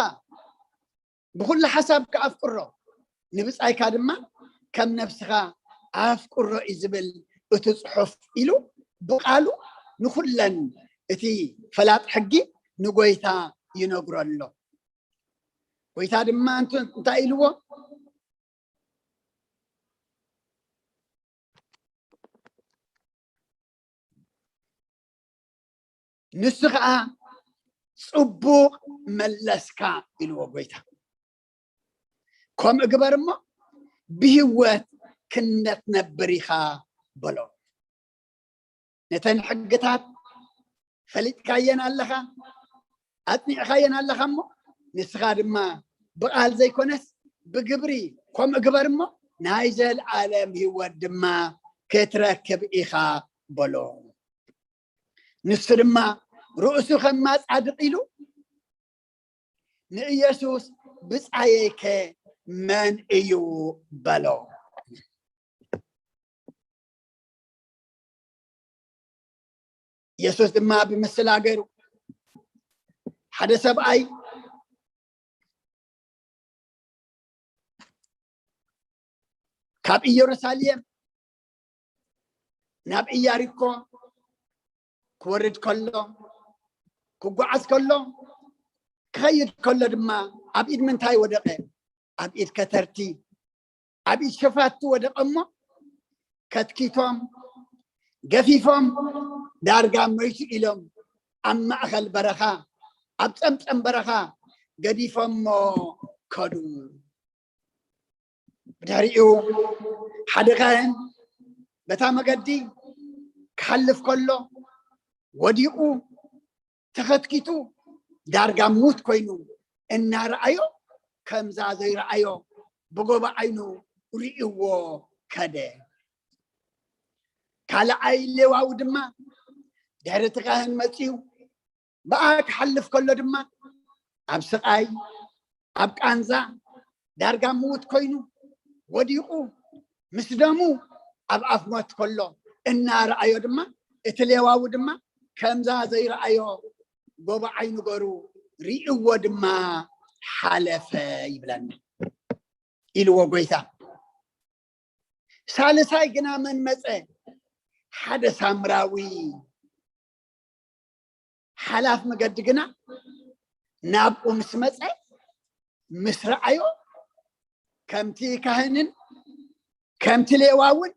ብኹሉ ሓሳብካ ኣፍቅሮ፣ ንብጻይካ ድማ ከም ነፍስኻ ኣፍቅሮ እዩ ዝብል እቲ ጽሑፍ ኢሉ ብቓሉ ንኹለን እቲ ፈላጥ ሕጊ ንጎይታ ይነግሮ ኣሎ። ጎይታ ድማ እንት-፣ እንታይ ኢልዎ? ንሱ ኸዓ ጽቡቕ መለስካ ኢልዎ ጎይታ። ከምኡ ግበር እሞ ብህይወት ክንትነብር ኢኻ በሎ። ነተን ሕግታት ፈሊጥካየን ኣለኻ፣ ኣጽኒዕኻየን ኣለኻ እሞ ንስኻ ድማ ብቓል ዘይኮነስ ብግብሪ ከምኡ ግበር እሞ ናይ ዘልኣለም ህይወት ድማ ክትረክብ ኢኻ በሎ። ንሱ ድማ ርእሱ ከማጻድቕ ኢሉ ንኢየሱስ ብጻየይከ መን እዩ በሎ። ኢየሱስ ድማ ብምስላ ገይሩ ሓደ ሰብኣይ ካብ ኢየሩሳሌም ናብ ኢያሪኮ ክወርድ ከሎ፣ ክጓዓዝ ከሎ፣ ክኸይድ ከሎ ድማ ኣብ ኢድ ምንታይ ወደቐ? ኣብ ኢድ ከተርቲ፣ ኣብ ኢድ ሸፋቱ ወደቐ እሞ ከትኪቶም፣ ገፊፎም፣ ዳርጋ መይቱ ኢሎም ኣብ ማእኸል በረኻ፣ ኣብ ጸምጸም በረኻ ገዲፎሞ ከዱ። ብድሕሪኡ ሓደ ካህን በታ መገዲ ክሓልፍ ከሎ ወዲቑ ተኸትኪቱ ዳርጋ ሙት ኮይኑ እናረኣዮ ከምዛ ዘይረኣዮ ብጎቦ ዓይኑ ርእይዎ ከደ። ካልኣይ ሌዋዊ ድማ ድሕሪ እቲ ካህን መጺኡ ብኣ ክሓልፍ ከሎ ድማ ኣብ ስቓይ፣ ኣብ ቃንዛ ዳርጋ ምዉት ኮይኑ ወዲቑ ምስ ደሙ ኣብ ኣፍ ሞት ከሎ እናረኣዮ ድማ እቲ ሌዋዊ ድማ ከምዛ ዘይረኣዮ ጎቦ ዓይኑ ገሩ ርእይዎ ድማ ሓለፈ ይብለና ኢልዎ ጎይታ። ሳልሳይ ግና መን መጸ? ሓደ ሳምራዊ ሓላፍ መገዲ ግና ናብኡ ምስ መጸ ምስ ረኣዮ ከምቲ ካህንን ከምቲ ሌዋውን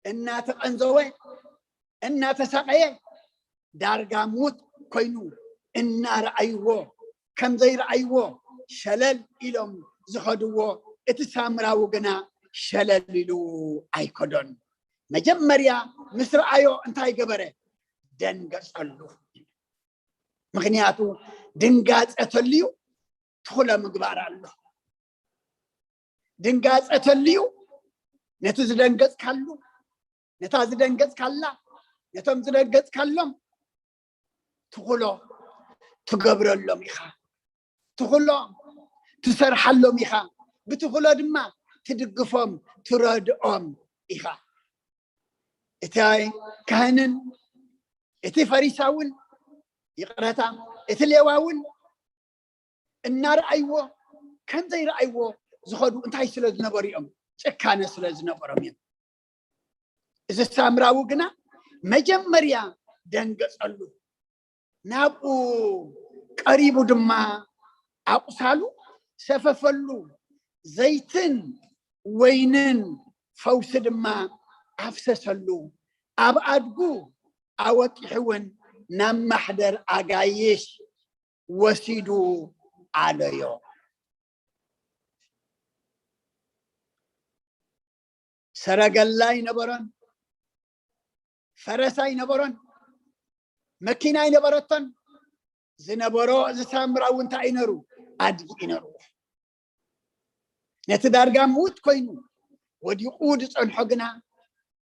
እናተቐንዘወ እናተሳቐየ ዳርጋ ሙት ኮይኑ እናረኣይዎ ከም ዘይረኣይዎ ሸለል ኢሎም ዝኸድዎ እቲ ሳምራዊ ግና ሸለል ኢሉ ኣይከዶን። መጀመርያ ምስ ረኣዮ እንታይ ገበረ? ደንገጸሉ። ምኽንያቱ ድንጋጸ ተልዩ ትኽሎ ምግባር ኣሎ። ድንጋጸ ተልዩ ነቲ ዝደንገጽካሉ፣ ነታ ዝደንገጽካላ፣ ነቶም ዝደንገጽካሎም ትኽሎ ትገብረሎም ኢኻ። ትኽሎ ትሰርሓሎም ኢኻ። ብትኽሎ ድማ ትድግፎም፣ ትረድኦም ኢኻ። እቲ ካህንን እቲ ፈሪሳውን፣ ይቕረታ፣ እቲ ሌዋውን እናረኣይዎ፣ ከም ዘይረኣይዎ ዝኸዱ እንታይ ስለ ዝነበሩ እዮም? ጭካነ ስለ ዝነበሮም እዮም። እዚ ሳምራዊ ግና መጀመርያ ደንገጸሉ። ናብኡ ቀሪቡ ድማ ኣቑሳሉ ሰፈፈሉ፣ ዘይትን ወይንን ፈውሲ ድማ ኣፍሰሰሉ። ኣብ ኣድጉ ኣወጢሑ እውን ናብ ማሕደር ኣጋይሽ ወሲዱ ኣለዮ። ሰረገላ ኣይነበሮን፣ ፈረስ ኣይነበሮን፣ መኪና ኣይነበረቶን። ዝነበሮ እዚ ሳምራዊ እንታይ እዩ ነሩ? ኣድጊ እዩ ነሩ። ነቲ ዳርጋ ምዉት ኮይኑ ወዲቑ ዝጸንሖ ግና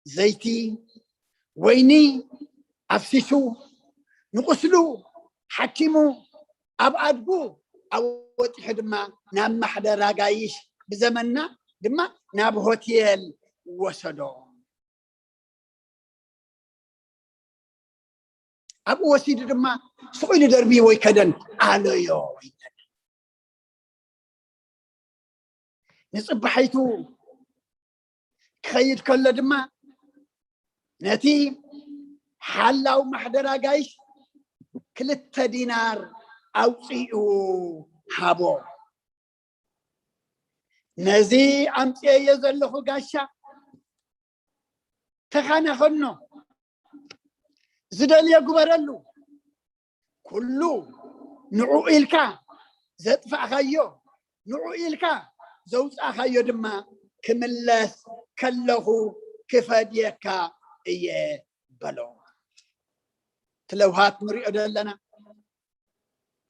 ዘይቲ ወይኒ ኣፍሲሱ ንቁስሉ ሓኪሙ ኣብ ኣድጉ ኣወጢሑ ድማ ናብ ማሕደር ኣጋይሽ ብዘመንና ድማ ናብ ሆቴል ወሰዶ። ኣብኡ ወሲዱ ድማ ስቕ ኢሉ ደርብይዎ ኣይከደን፣ ኣለዮ። ንጽባሒቱ ክኸይድ ከሎ ድማ ነቲ ሓላው ማሕደር ኣጋይሽ ክልተ ዲናር ኣውጺኡ ሃቦ። ነዚ ኣምጽኤዮ ዘለኹ ጋሻ ተኻናኸኖ፣ ዝደልዮ ግበረሉ፣ ኩሉ ንዑ ኢልካ ዘጥፋእኻዮ፣ ንዑ ኢልካ ዘውጻእኻዮ ድማ ክምለስ ከለኹ ክፈድየካ እየ በሎ። ትለውሃት ንሪኦ ደለና፣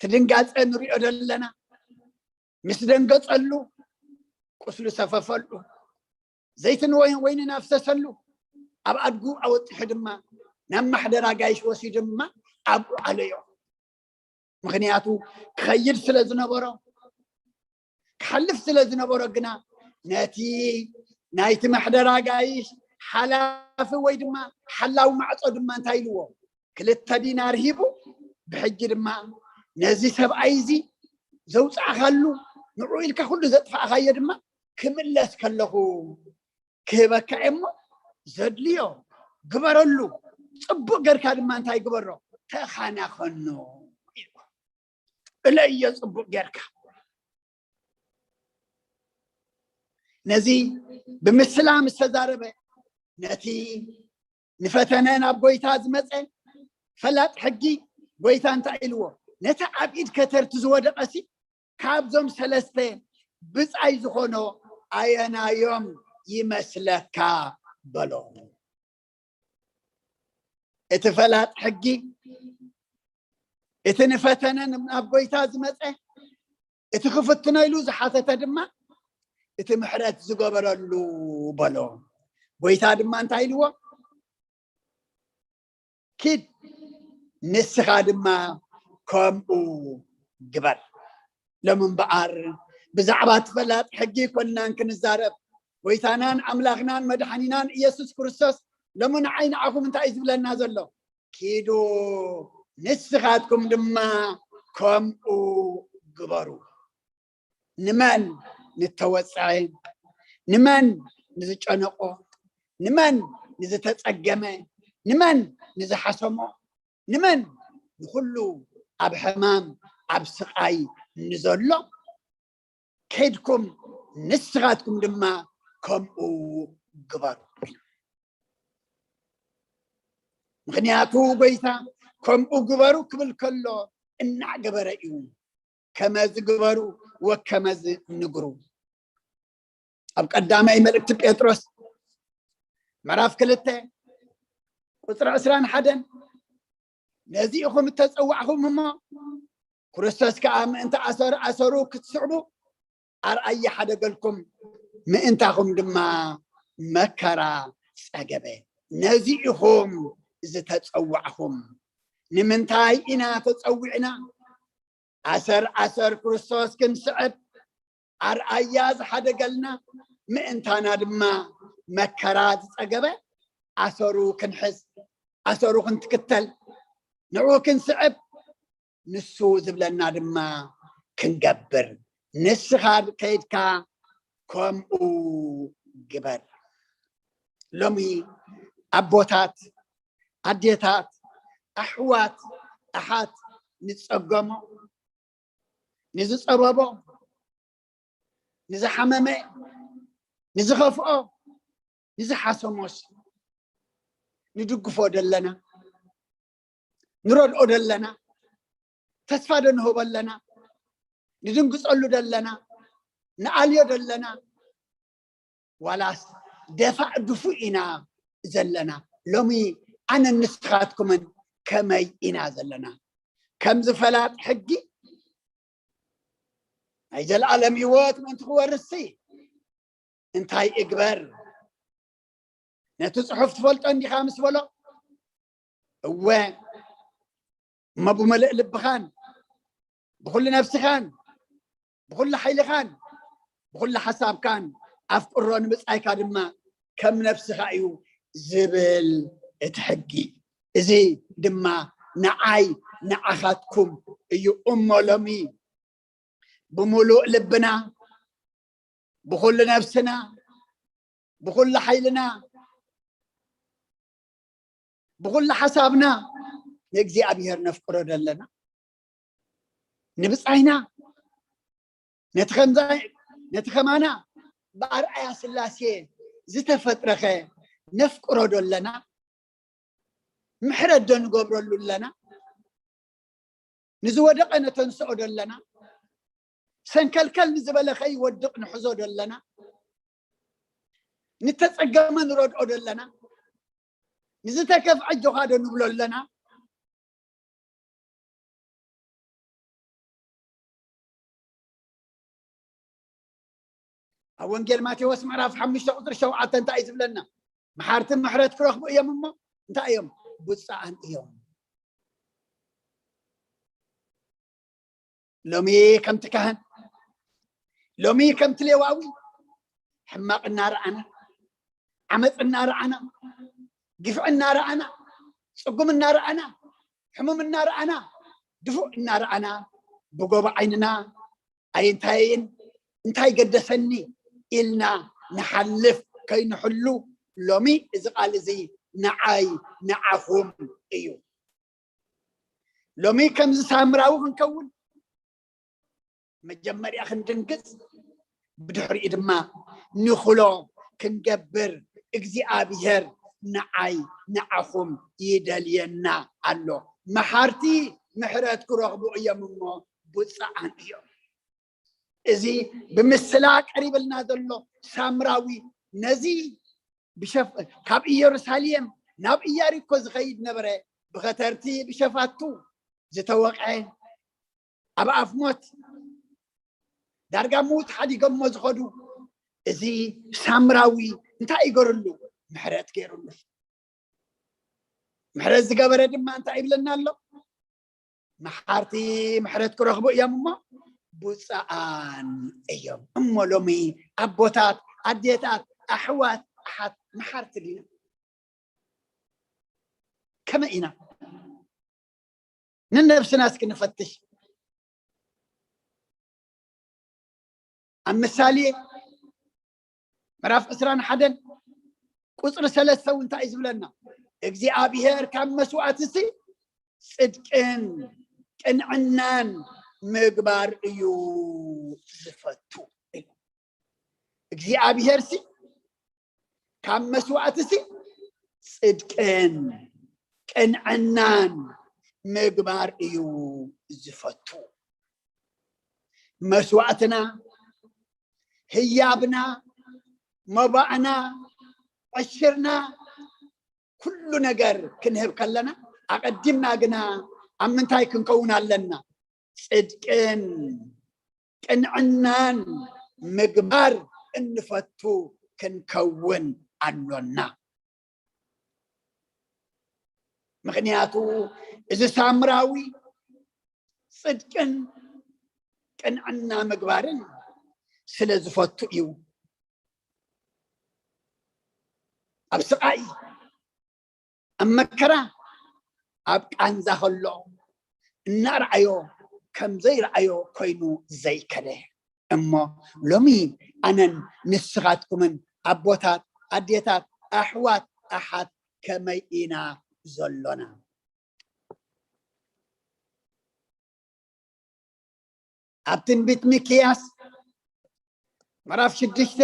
ትድንጋጸ ንሪኦ ደለና። ምስ ደንገጸሉ ቁስሉ ሰፈፈሉ፣ ዘይትን ወይን ወይንን ኣፍሰሰሉ። ኣብ ኣድጉ ኣወጢሑ ድማ ናብ ማሕደር ኣጋይሽ ወሲዱ ድማ ኣብኡ ኣለዮ። ምኽንያቱ ክኸይድ ስለ ዝነበሮ፣ ክሓልፍ ስለ ዝነበሮ ግና ነቲ ናይቲ ማሕደር ኣጋይሽ ሓላፊ ወይ ድማ ሓላዊ ማዕጾ ድማ እንታይ ኢልዎ? ክልተ ዲናር ሂቡ፣ ብሕጂ ድማ ነዚ ሰብኣይ እዚ ዘውጻእካሉ፣ ንዑ ኢልካ ኩሉ ዘጥፋእካዮ ድማ ክምለስ ከለኹ ክህበካ እየ እሞ ዘድልዮ ግበረሉ፣ ጽቡቕ ጌርካ ድማ እንታይ ግበሮ? ተኻናኸኖ ኢልዎ። እለዮ ጽቡቕ ጌርካ። ነዚ ብምስላ ምስ ተዛረበ፣ ነቲ ንፈተነ ናብ ጎይታ ዝመጸ ፈላጥ ሕጊ ጎይታ እንታይ ኢልዎ? ነቲ ኣብ ኢድ ከተርቲ ዝወደቐሲ ካብዞም ሰለስተ ብጻይ ዝኾኖ ኣየናዮም ይመስለካ? በሎ። እቲ ፈላጥ ሕጊ፣ እቲ ንፈተነ ናብ ጎይታ ዝመጸ፣ እቲ ክፍትኖ ኢሉ ዝሓተተ ድማ፣ እቲ ምሕረት ዝገበረሉ በሎ። ጎይታ ድማ እንታይ ኢልዎ? ኪድ፣ ንስኻ ድማ ከምኡ ግበር። ሎም እምበኣር ብዛዕባ እቲ ፈላጥ ሕጊ ኮንናን ክንዛረብ፣ ጎይታናን ኣምላኽናን መድሓኒናን ኢየሱስ ክርስቶስ ሎሚ ንዓይ ንዓኹም እንታይ እዩ ዝብለና ዘሎ? ኪዱ ንስኻትኩም ድማ ከምኡ ግበሩ። ንመን ንተወፀዐ፣ ንመን ንዝጨነቆ፣ ንመን ንዝተፀገመ፣ ንመን ንዝሓሰሞ፣ ንመን ንኩሉ ኣብ ሕማም ኣብ ስቃይ ንዘሎ ከይድኩም ንስኻትኩም ድማ ከምኡ ግበሩ። ምክንያቱ ጎይታ ከምኡ ግበሩ ክብል ከሎ እናገበረ እዩ። ከመዚ ግበሩ ወከመዚ ንግሩ። ኣብ ቀዳማይ መልእክቲ ጴጥሮስ ምዕራፍ ክልተ ቁፅሪ ዕስራን ሓደን፣ ነዚ ኢኹም እተፀዋዕኹም እሞ፣ ክርስቶስ ከዓ ምእንቲ ኣሰር ኣሰሩ ክትስዕቡ ኣርኣያ ሓደገልኩም፣ ምእንታኹም ድማ መከራ ጸገበ። ነዚ ኢኹም ዝተጸዋዕኹም፣ ንምንታይ ኢና ተጸዊዕና? ኣሰር ኣሰር ክርስቶስ ክንስዕብ ኣርኣያ ዝሓደገልና፣ ምእንታና ድማ መከራ ዝጸገበ ኣሰሩ ክንሕዝ፣ ኣሰሩ ክንትክተል፣ ንዕኡ ክንስዕብ፣ ንሱ ዝብለና ድማ ክንገብር። ንስኻ ከይድካ ከምኡ ግበር። ሎሚ ኣቦታት፣ ኣዴታት፣ ኣሕዋት፣ ኣሓት ንጸገሞ፣ ንዝጸበቦ፣ ንዝሓመመ፣ ንዝኸፍኦ፣ ንዝሓሰሞስ ንድግፎ ደለና፣ ንረድኦ ደለና፣ ተስፋ ዶ ንህቦ ኣለና፣ ንድንግጸሉ ደለና፣ ንኣልዮ ደለና፣ ዋላስ ደፋእ ድፉእ ኢና ዘለና? ሎሚ ኣነን ንስኻትኩምን ከመይ ኢና ዘለና? ከምዚ ፈላጥ ሕጊ ናይ ዘለኣለም ህይወት ምእንቲ ክወርስሲ እንታይ እግበር? ነቲ ጽሑፍ ትፈልጦ እንዲኻ ምስ በሎ፣ እወ፣ እሞ ብምልእ ልብኻን ብኹሉ ነፍስኻን ብኹሉ ሓይልኻን ብኹሉ ሓሳብካን ኣፍቅሮ፣ ንብጻይካ ድማ ከም ነፍስኻ እዩ ዝብል እቲ ሕጊ። እዚ ድማ ንዓይ ንዓኻትኩም እዩ። እሞ ሎሚ ብምሉእ ልብና፣ ብኹሉ ነፍስና፣ ብኹሉ ሓይልና፣ ብኹሉ ሓሳብና ንእግዚኣብሔር ነፍቅሮ ደለና? ንብጻይና፣ ነቲ ከምዛ-፣ ነቲ ከማና ብኣርኣያ ስላሴ ዝተፈጥረኸ ነፍቅሮ ደለና? ምሕረት ዶ ንገብረሉ ኣለና? ንዝወደቐ ነተንስኦ ደለና? ሰንከልከል ንዝበለ ከይወድቕ ንሕዞ ደለና? ንተጸገመ ንረድኦ ደለና? ንዝተከፍዐ ኣጆኻ ዶ ንብሎ ኣለና? ኣብ ወንጌል ማቴዎስ ምዕራፍ ሓሙሽተ ቁጽሪ ሸውዓተ እንታይ እዩ ዝብለና? መሓርቲ ምሕረት ክረኽቡ እዮም እሞ እንታይ እዮም? ብፁዓን እዮም። ሎሚ ከምቲ ካህን፣ ሎሚ ከምቲ ሌዋዊ ሕማቕ እናረኣና፣ ዓመፅ እናረኣና፣ ግፍዒ እናረኣና፣ ፅጉም እናረኣና፣ ሕሙም እናረኣና፣ ድፉእ እናረኣና፣ ብጎቦ ዓይንና ኣይ እንታይን እንታይ ገደሰኒ ኢልና ንሓልፍ ከይንሕሉ፣ ሎሚ እዚ ቃል እዚ ንዓይ ንዓኹም እዩ። ሎሚ ከምዚ ሳምራዊ ክንከውን መጀመርያ ክንድንግጽ፣ ብድሕሪኡ ድማ ንኽሎ ክንገብር እግዚኣብሔር ንዓይ ንዓኹም ይደልየና ኣሎ። መሓርቲ ምሕረት ክረኽቡ እዮም እሞ ብፁዓን እዮም። እዚ ብምስላ ቀሪብልና ዘሎ ሳምራዊ ነዚ ብሸፍ-፣ ካብ ኢየሩሳሌም ናብ ኢያሪኮ ዝኸይድ ነበረ። ብኸተርቲ ብሸፋቱ ዝተወቕዐ፣ ኣብ ኣፍ ሞት ዳርጋ ምዉት ሓዲጎሞ ዝኸዱ፣ እዚ ሳምራዊ እንታይ ይገርሉ? ምሕረት ገይሩሉ። ምሕረት ዝገበረ ድማ እንታይ ይብለና ኣሎ? መሓርቲ ምሕረት ክረኽቡ እዮም እሞ ብፁዓን እዮም። እሞ ሎሚ ኣቦታት፣ ኣዴታት፣ ኣሕዋት፣ ኣሓት መሓርቲ ዲና? ከመይ ኢና? ንነብስና እስኪ ንፈትሽ። ኣብ ምሳሌ ምዕራፍ ዕስራን ሓደን ቁጽሪ ሰለስተ እውን እንታይ እዩ ዝብለና? እግዚኣብሔር ካብ መስዋእትሲ ጽድቅን ቅንዕናን ምግባር እዩ ዝፈቱ። እግዚኣብሔርሲ ካብ መስዋእትሲ ጽድቅን ቅንዕናን ምግባር እዩ ዝፈቱ። መስዋእትና፣ ህያብና፣ መባእና፣ ዕሽርና፣ ኩሉ ነገር ክንህብ ከለና፣ ኣቐዲምና ግና ኣብ ምንታይ ክንከውን ኣለና? ጽድቅን ቅንዕናን ምግባር እንፈቱ ክንከውን ኣሎና። ምኽንያቱ እዚ ሳምራዊ ጽድቅን ቅንዕና ምግባርን ስለ ዝፈቱ እዩ። ኣብ ስቓይ፣ ኣብ መከራ፣ ኣብ ቃንዛ ከሎ እናረኣዮ ከም ዘይረኣዮ ኮይኑ ዘይከደ። እሞ ሎሚ ኣነን ንስኻትኩምን ኣቦታት፣ ኣዴታት፣ ኣሕዋት፣ ኣሓት ከመይ ኢና ዘሎና? ኣብ ትንቢት ሚክያስ ምዕራፍ ሽዱሽተ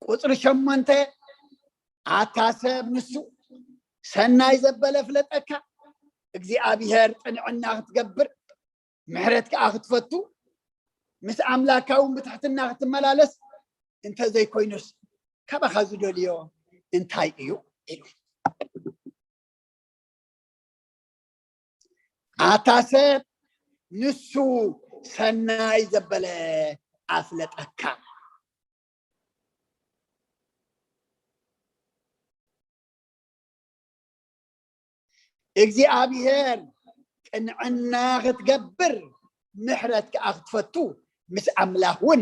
ቁጽሪ ሸሞንተ፣ ኣታ ሰብ ንሱ ሰናይ ዘበለ ፍለጠካ፣ እግዚኣብሔር ቅንዕና ክትገብር፣ ምሕረት ከኣ ክትፈቱ፣ ምስ ኣምላካ እውን ብትሕትና ክትመላለስ፣ እንተዘይኮይኑስ ካባኻ ዝደልዮ እንታይ እዩ? ኢሉ። ኣታ ሰብ ንሱ ሰናይ ዘበለ ኣፍለጠካ። እግዚኣብሔር ቅንዕና ክትገብር፣ ምሕረት ከኣ ክትፈቱ፣ ምስ ኣምላኽ እውን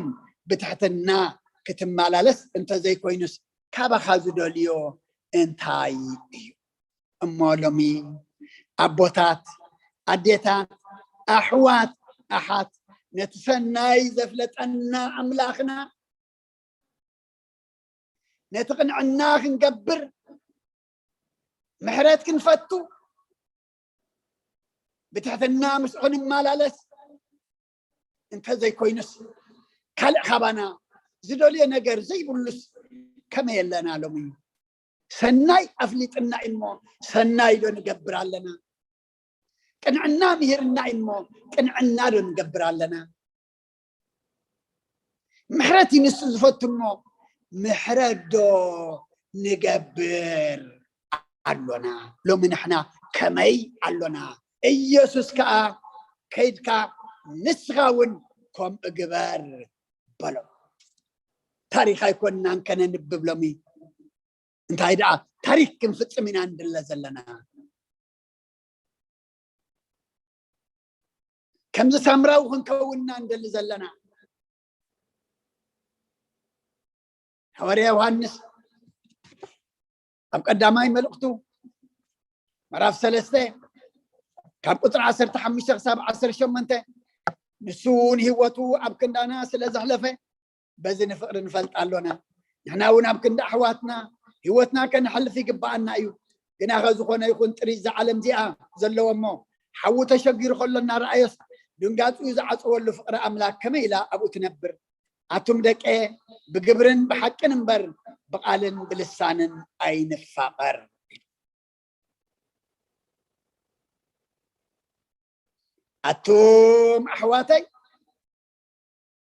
ብትሕትና ክትመላለስ እንተዘይኮይኑስ ካባኻ ዝደልዮ እንታይ እዩ? እሞ ሎሚ ኣቦታት፣ ኣዴታት፣ ኣሕዋት፣ ኣሓት፣ ነቲ ሰናይ ዘፍለጠና ኣምላኽና፣ ነቲ ቅንዕና ክንገብር፣ ምሕረት ክንፈቱ፣ ብትሕትና ምስኡ ክንመላለስ፣ እንተዘይኮይኑስ ካልእ ካባና ዝደልዮ ነገር ዘይብሉስ ከመይ ኣለና ሎሚ? ሰናይ ኣፍሊጥና እሞ ሰናይ ዶ ንገብር ኣለና? ቅንዕና ምሂርና እሞ ቅንዕና ዶ ንገብር ኣለና? ምሕረት እዩ ንሱ ዝፈቱ እሞ ምሕረት ዶ ንገብር ኣሎና? ሎሚ ንሕና ከመይ ኣሎና? ኢየሱስ ከኣ ከይድካ ንስኻ እውን ከምኡ ግበር በሎ። ታሪኽ ኣይኮንናን ከነንብብ ሎሚ። እንታይ ደኣ ታሪኽ ክንፍጽም ኢና ንድለ ዘለና። ከምዚ ሳምራዊ ክንከውን ኢና ንደሊ ዘለና። ሃዋርያ ዮሃንስ ኣብ ቀዳማይ መልእኽቱ ምዕራፍ ሰለስተ ካብ ቁጽሪ ዓሰርተ ሓሙሽተ ክሳብ ዓሰርተ ሸሞንተ፣ ንሱ ንህይወቱ ኣብ ክንዳና ስለ ዘሕለፈ፣ በዚ ንፍቕሪ ንፈልጥ ኣሎና። ንሕና እውን ኣብ ክንዲ ኣሕዋትና ህይወትና ከነሕልፍ ይግብኣና እዩ። ግናኸ ዝኾነ ይኹን ጥሪት እዛ ዓለም እዚኣ ዘለዎ እሞ፣ ሓዉ ተሸጊሩ ከሎ እናረኣዮስ፣ ድንጋጺኡ ዝዓጸወሉ ፍቕሪ ኣምላኽ ከመይ ኢላ ኣብኡ ትነብር? ኣቱም ደቀ፣ ብግብርን ብሓቅን እምበር፣ ብቓልን ብልሳንን ኣይንፋቐር። ኣቱም ኣሕዋተይ፣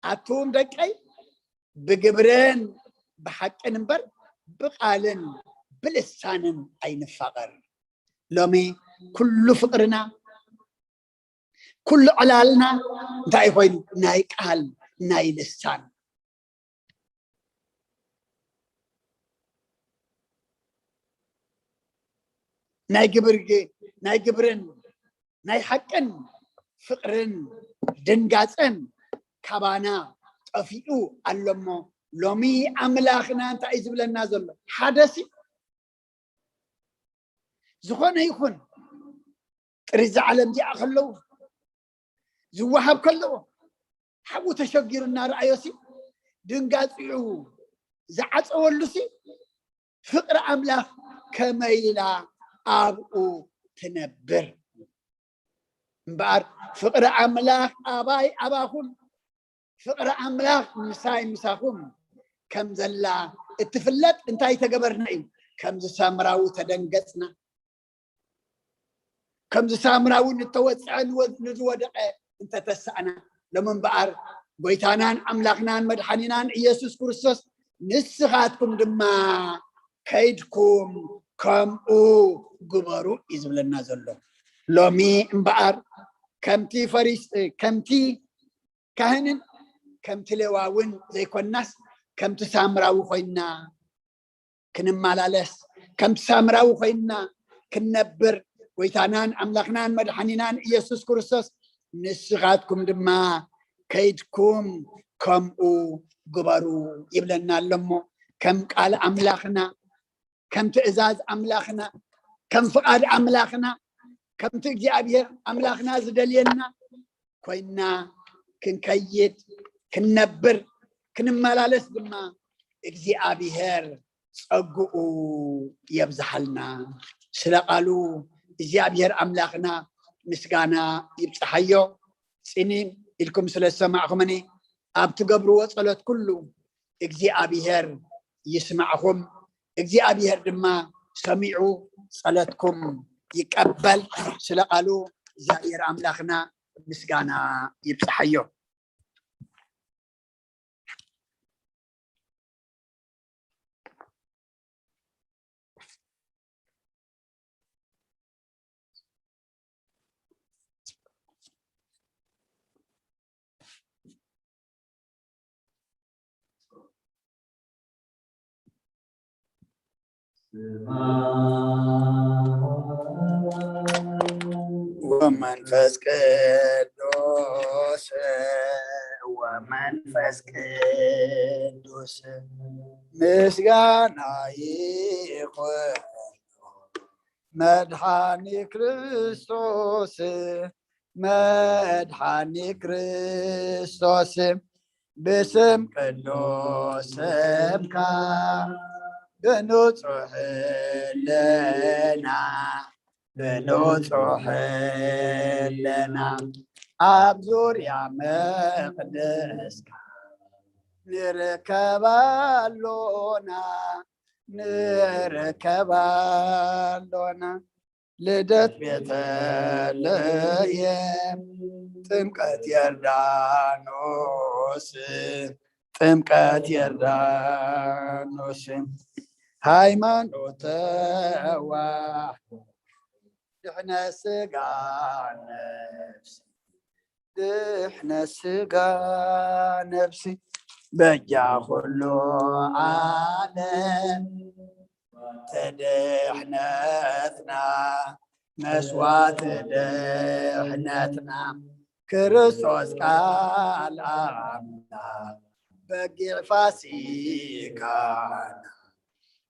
ኣቱም ደቀይ፣ ብግብርን ብሓቅን እምበር፣ ብቓልን ብልሳንን ኣይንፋቐር። ሎሚ ኩሉ ፍቕርና፣ ኩሉ ዕላልና እንታይ ኮይኑ? ናይ ቃል፣ ናይ ልሳን። ናይ ግብር፣ ናይ ግብርን ናይ ሓቅን ፍቕርን ድንጋጸን ካባና ጠፊኡ ኣሎ እሞ፣ ሎሚ ኣምላኽና እንታይ እዩ ዝብለና ዘሎ? ሓደሲ ዝኾነ ይኹን ጥሪት እዛ ዓለም እዚኣ ከለዉ፣ ዝወሃብ ከለዎ፣ ሓዉ ተሸጊሩ እናረኣዮሲ፣ ድንጋጺዑ ዝዓጸወሉሲ፣ ፍቕሪ ኣምላኽ ከመይ ኢላ ኣብኡ ትነብር? እምበኣር፣ ፍቕሪ ኣምላኽ ኣባይ ኣባኹም፣ ፍቕሪ ኣምላኽ ምሳይ ምሳኹም ከም ዘላ እትፍለጥ እንታይ ተገበርና እዩ? ከምዚ ሳምራዊ ተደንገጽና። ከምዚ ሳምራዊ ንተወጽዐ ንወ-፣ ንዝወደቐ እንተተሳእና፣ ሎም እምበኣር፣ ጎይታናን ኣምላኽናን መድሓኒናን ኢየሱስ ክርስቶስ፣ ንስኻትኩም ድማ ከይድኩም ከምኡ ግበሩ እዩ ዝብለና ዘሎ። ሎሚ እምበኣር፣ ከምቲ ፈሪስ-፣ ከምቲ ካህንን ከምቲ ሌዋውን ዘይኮንናስ፣ ከምቲ ሳምራዊ ኮይንና ክንመላለስ፣ ከምቲ ሳምራዊ ኮይንና ክንነብር፣ ጎይታናን ኣምላኽናን መድሓኒናን ኢየሱስ ክርስቶስ፣ ንስኻትኩም ድማ ከይድኩም ከምኡ ግበሩ ይብለና ኣሎ። እሞ ከም ቃል ኣምላኽና፣ ከም ትእዛዝ ኣምላኽና፣ ከም ፍቓድ ኣምላኽና፣ ከምቲ እግዚኣብሔር ኣምላኽና ዝደልየና ኮይንና ክንከይድ፣ ክንነብር፣ ክንመላለስ ድማ እግዚኣብሔር ጸግኡ የብዝሓልና። ስለ ቃሉ እግዚኣብሔር ኣምላኽና ምስጋና ይብጽሓዮ። ጽን ኢልኩም ስለ ዝሰማዕኹምኒ፣ ኣብ ትገብርዎ ጸሎት ኩሉ እግዚኣብሔር ይስማዕኹም፣ እግዚኣብሔር ድማ ሰሚዑ ጸሎትኩም ይቀበል። ስለ ቃሉ እግዚኣብሔር ኣምላኽና ምስጋና ይብጽሓዮ። ወመንፈስ ቅዱስ፣ ወመንፈስ ቅዱስ ምስጋና ይኹን መድሓኒ ክርስቶስ፣ መድሓኒ ክርስቶስ፣ ብስም ቅዱስ ስምካ ብንጹሕ ህልና፣ ብንጹሕ ህልና ኣብ ዙርያ መቕደስካ ንርከብ ኣሎና፣ ንርከብ ኣሎና። ልደት ቤተልሔም፣ ጥምቀት ዮርዳኖስ፣ ጥምቀት ዮርዳኖስ፣ ሃይማኖት ተዋህዶ፣ ድሕነት ስጋ ነፍሲ፣ ድሕነት ስጋ ነፍሲ፣ በጃ ኩሉ ዓለም ተድሕነትና፣ መስዋዕቲ ድሕነትና፣ ክርስቶስ ቃል ኣምላኽ፣ በጊዕ ፋሲካና፣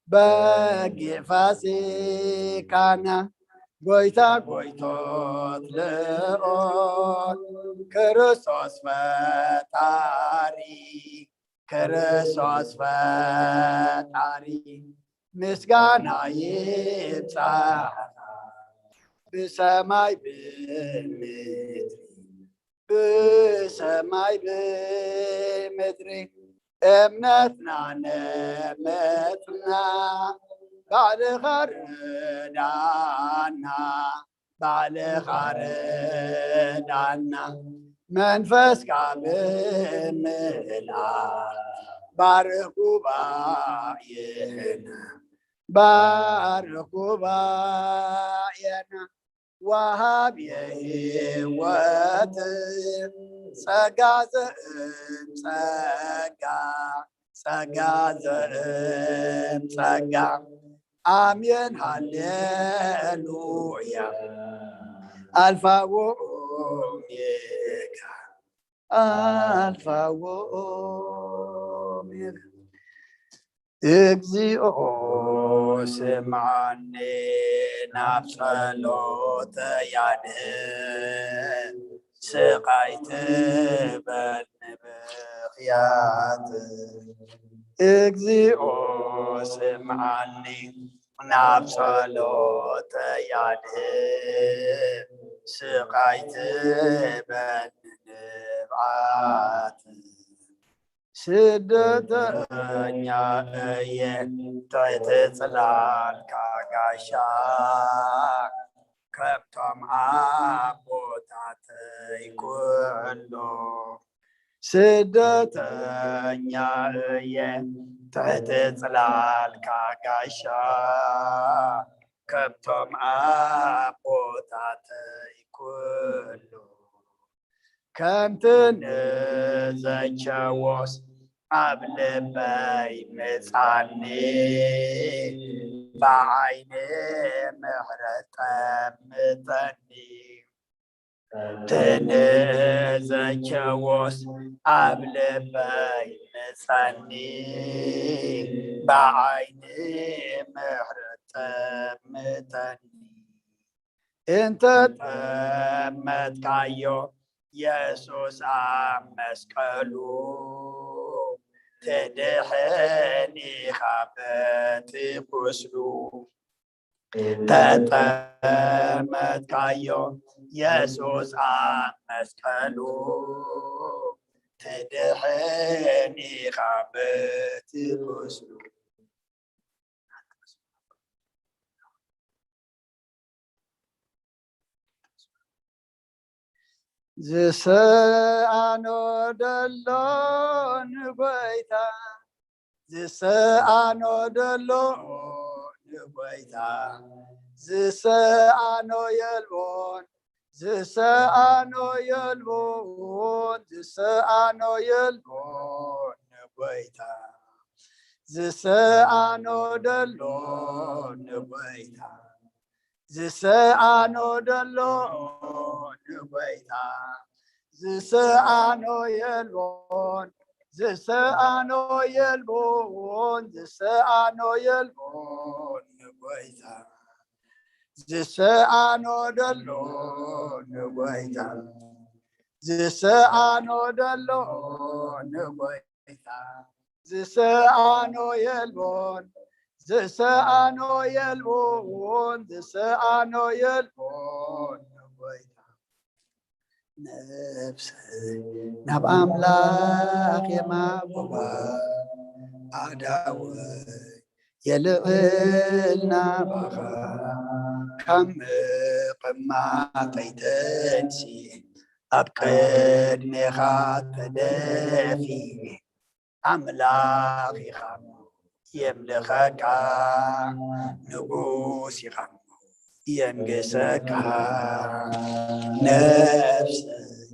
በጊዕ ፋሲካና፣ ጎይታ ጎይቶት ልኦት፣ ክርስቶስ ፈጣሪ፣ ክርስቶስ ፈጣሪ፣ ምስጋና ይብጻሕካ ብሰማይ ብምድሪ፣ ብሰማይ ብምድሪ። እምነትና ነመጽና፣ ባዕልኻ ርዳና፣ ባዕልኻ ርዳና። መንፈስካ ብምልኣት ባርኽ ጉባኤና፣ ባርኽ ጉባኤና። ወሃብ የህይወት ጸጋ ዘእም ጸጋ፣ ጸጋ ዘእም ጸጋ። ኣሜን ሃሌሉያ። ኣልፋ ወኦሜጋ፣ ኣልፋ ወኦሜጋ። እግዚኦ ስምዓኒ ናብ ጸሎተይ ኣድህብ፣ ስቓይ ትበል ንብኽያት። እግዚኦ ስምዓኒ ናብ ጸሎተይ ኣድህብ፣ ስቓይ ትበል ንብዓት። ስደተኛ እየ ትሕቲ ጽላልካ ጋሻ፣ ከብቶም ኣቦታተይ ኩሉ። ስደተኛ እየ ትሕቲ ጽላልካ ጋሻ፣ ከብቶም ኣቦታተይ ኩሉ። ከምቲ ንዘቸዎስ ኣብ ልበይ ምጻኒ፣ ብዓይኒ ምሕረት ጠምተኒ። ትንዘቸዎስ ኣብ ልበይ ምጸኒ። ብዓይኒ ምሕረት ጠምተኒ። እንተ ጠመትካዮ የሱስ ኣብ መስቀሉ፣ ትድሕን ኢኻ በቲ ቁስሉ። ተጠመትካዮ የሱስ ኣብ መስቀሉ፣ ትድሕን ኢኻ በቲ ቁስሉ። ዝሰኣኖ ደሎ ንጎይታ፣ ዝሰኣኖ ደሎ ንጎይታ፣ ዝሰኣኖ የልቦን፣ ዝሰኣኖ የልቦን፣ ዝሰኣኖ የልቦን ንጎይታ፣ ዝሰኣኖ ደሎ ንጎይታ፣ ዝሰኣኖ ደሎ ንጎይታ፣ ዝሰኣኖ የልቦን፣ ዝሰኣኖ የልቦን፣ ዝሰኣኖ የልቦን ንጎይታ፣ ዝሰኣኖ ደሎ ንጎይታ፣ ዝሰኣኖ ደሎ ንጎይታ፣ ዝሰኣኖ የልቦን፣ ዝሰኣኖ የልቦን፣ ዝሰኣኖ የልቦን ንጎይታ። ነፍሰይ ናብ ኣምላኽ የማጎባ፣ ኣእዳወይ የልዕል ናባኻ። ካብ ምቕማጠይ ተንሲኤ፣ ኣብ ቅድሜኻ ተደፊኤ፣ ኣምላኽ ኢኻ የምልኸካ፣ ንጉስ ኢኻ የንግሰካ። ነፍሰይ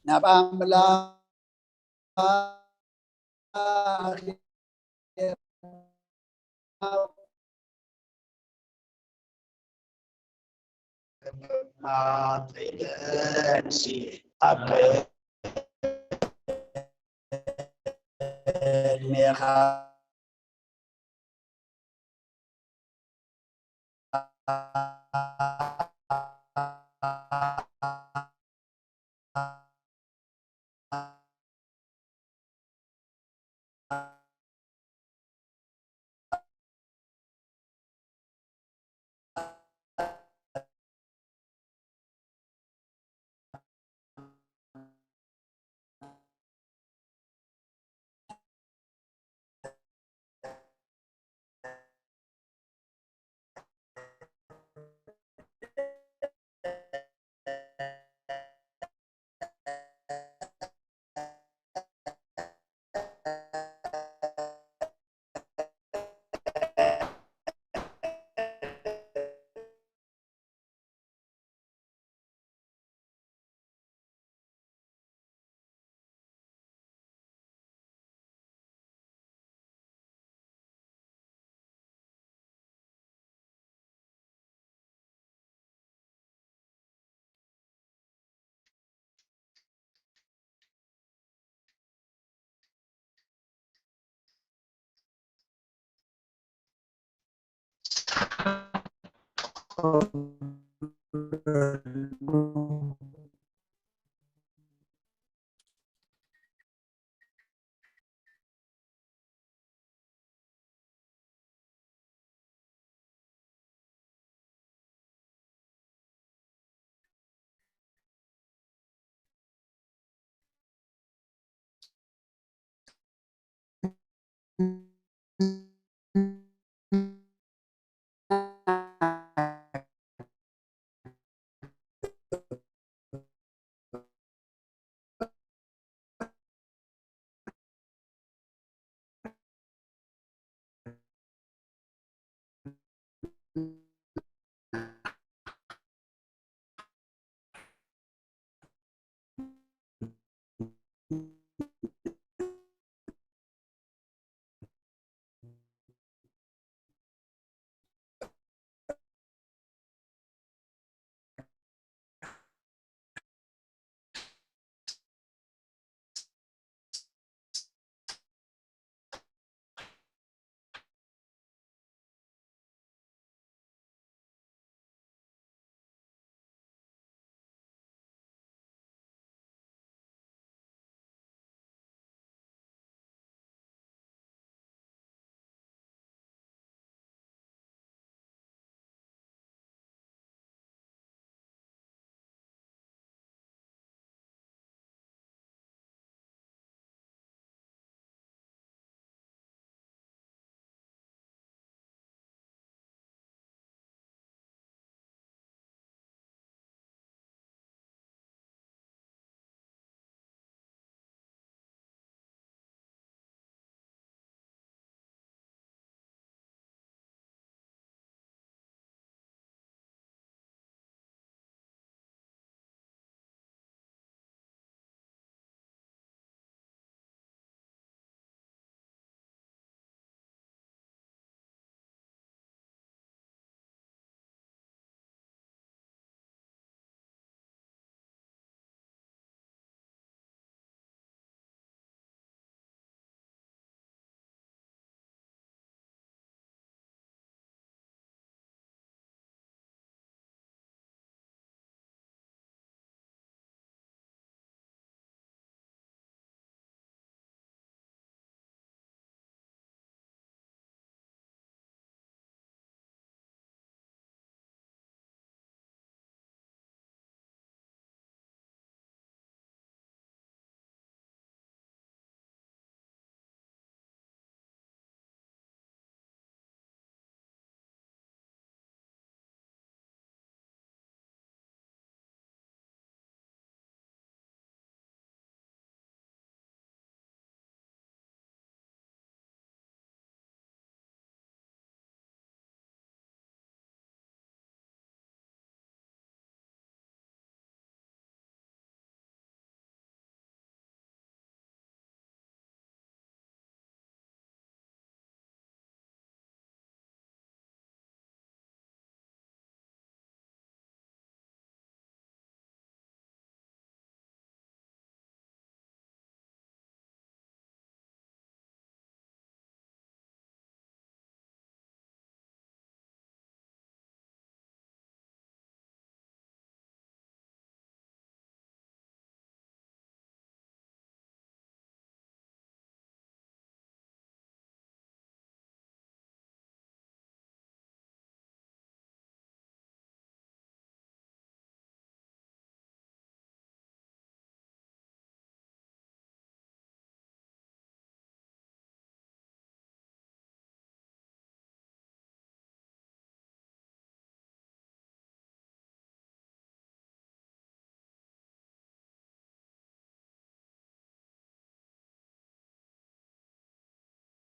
ናብ ኣምላኽ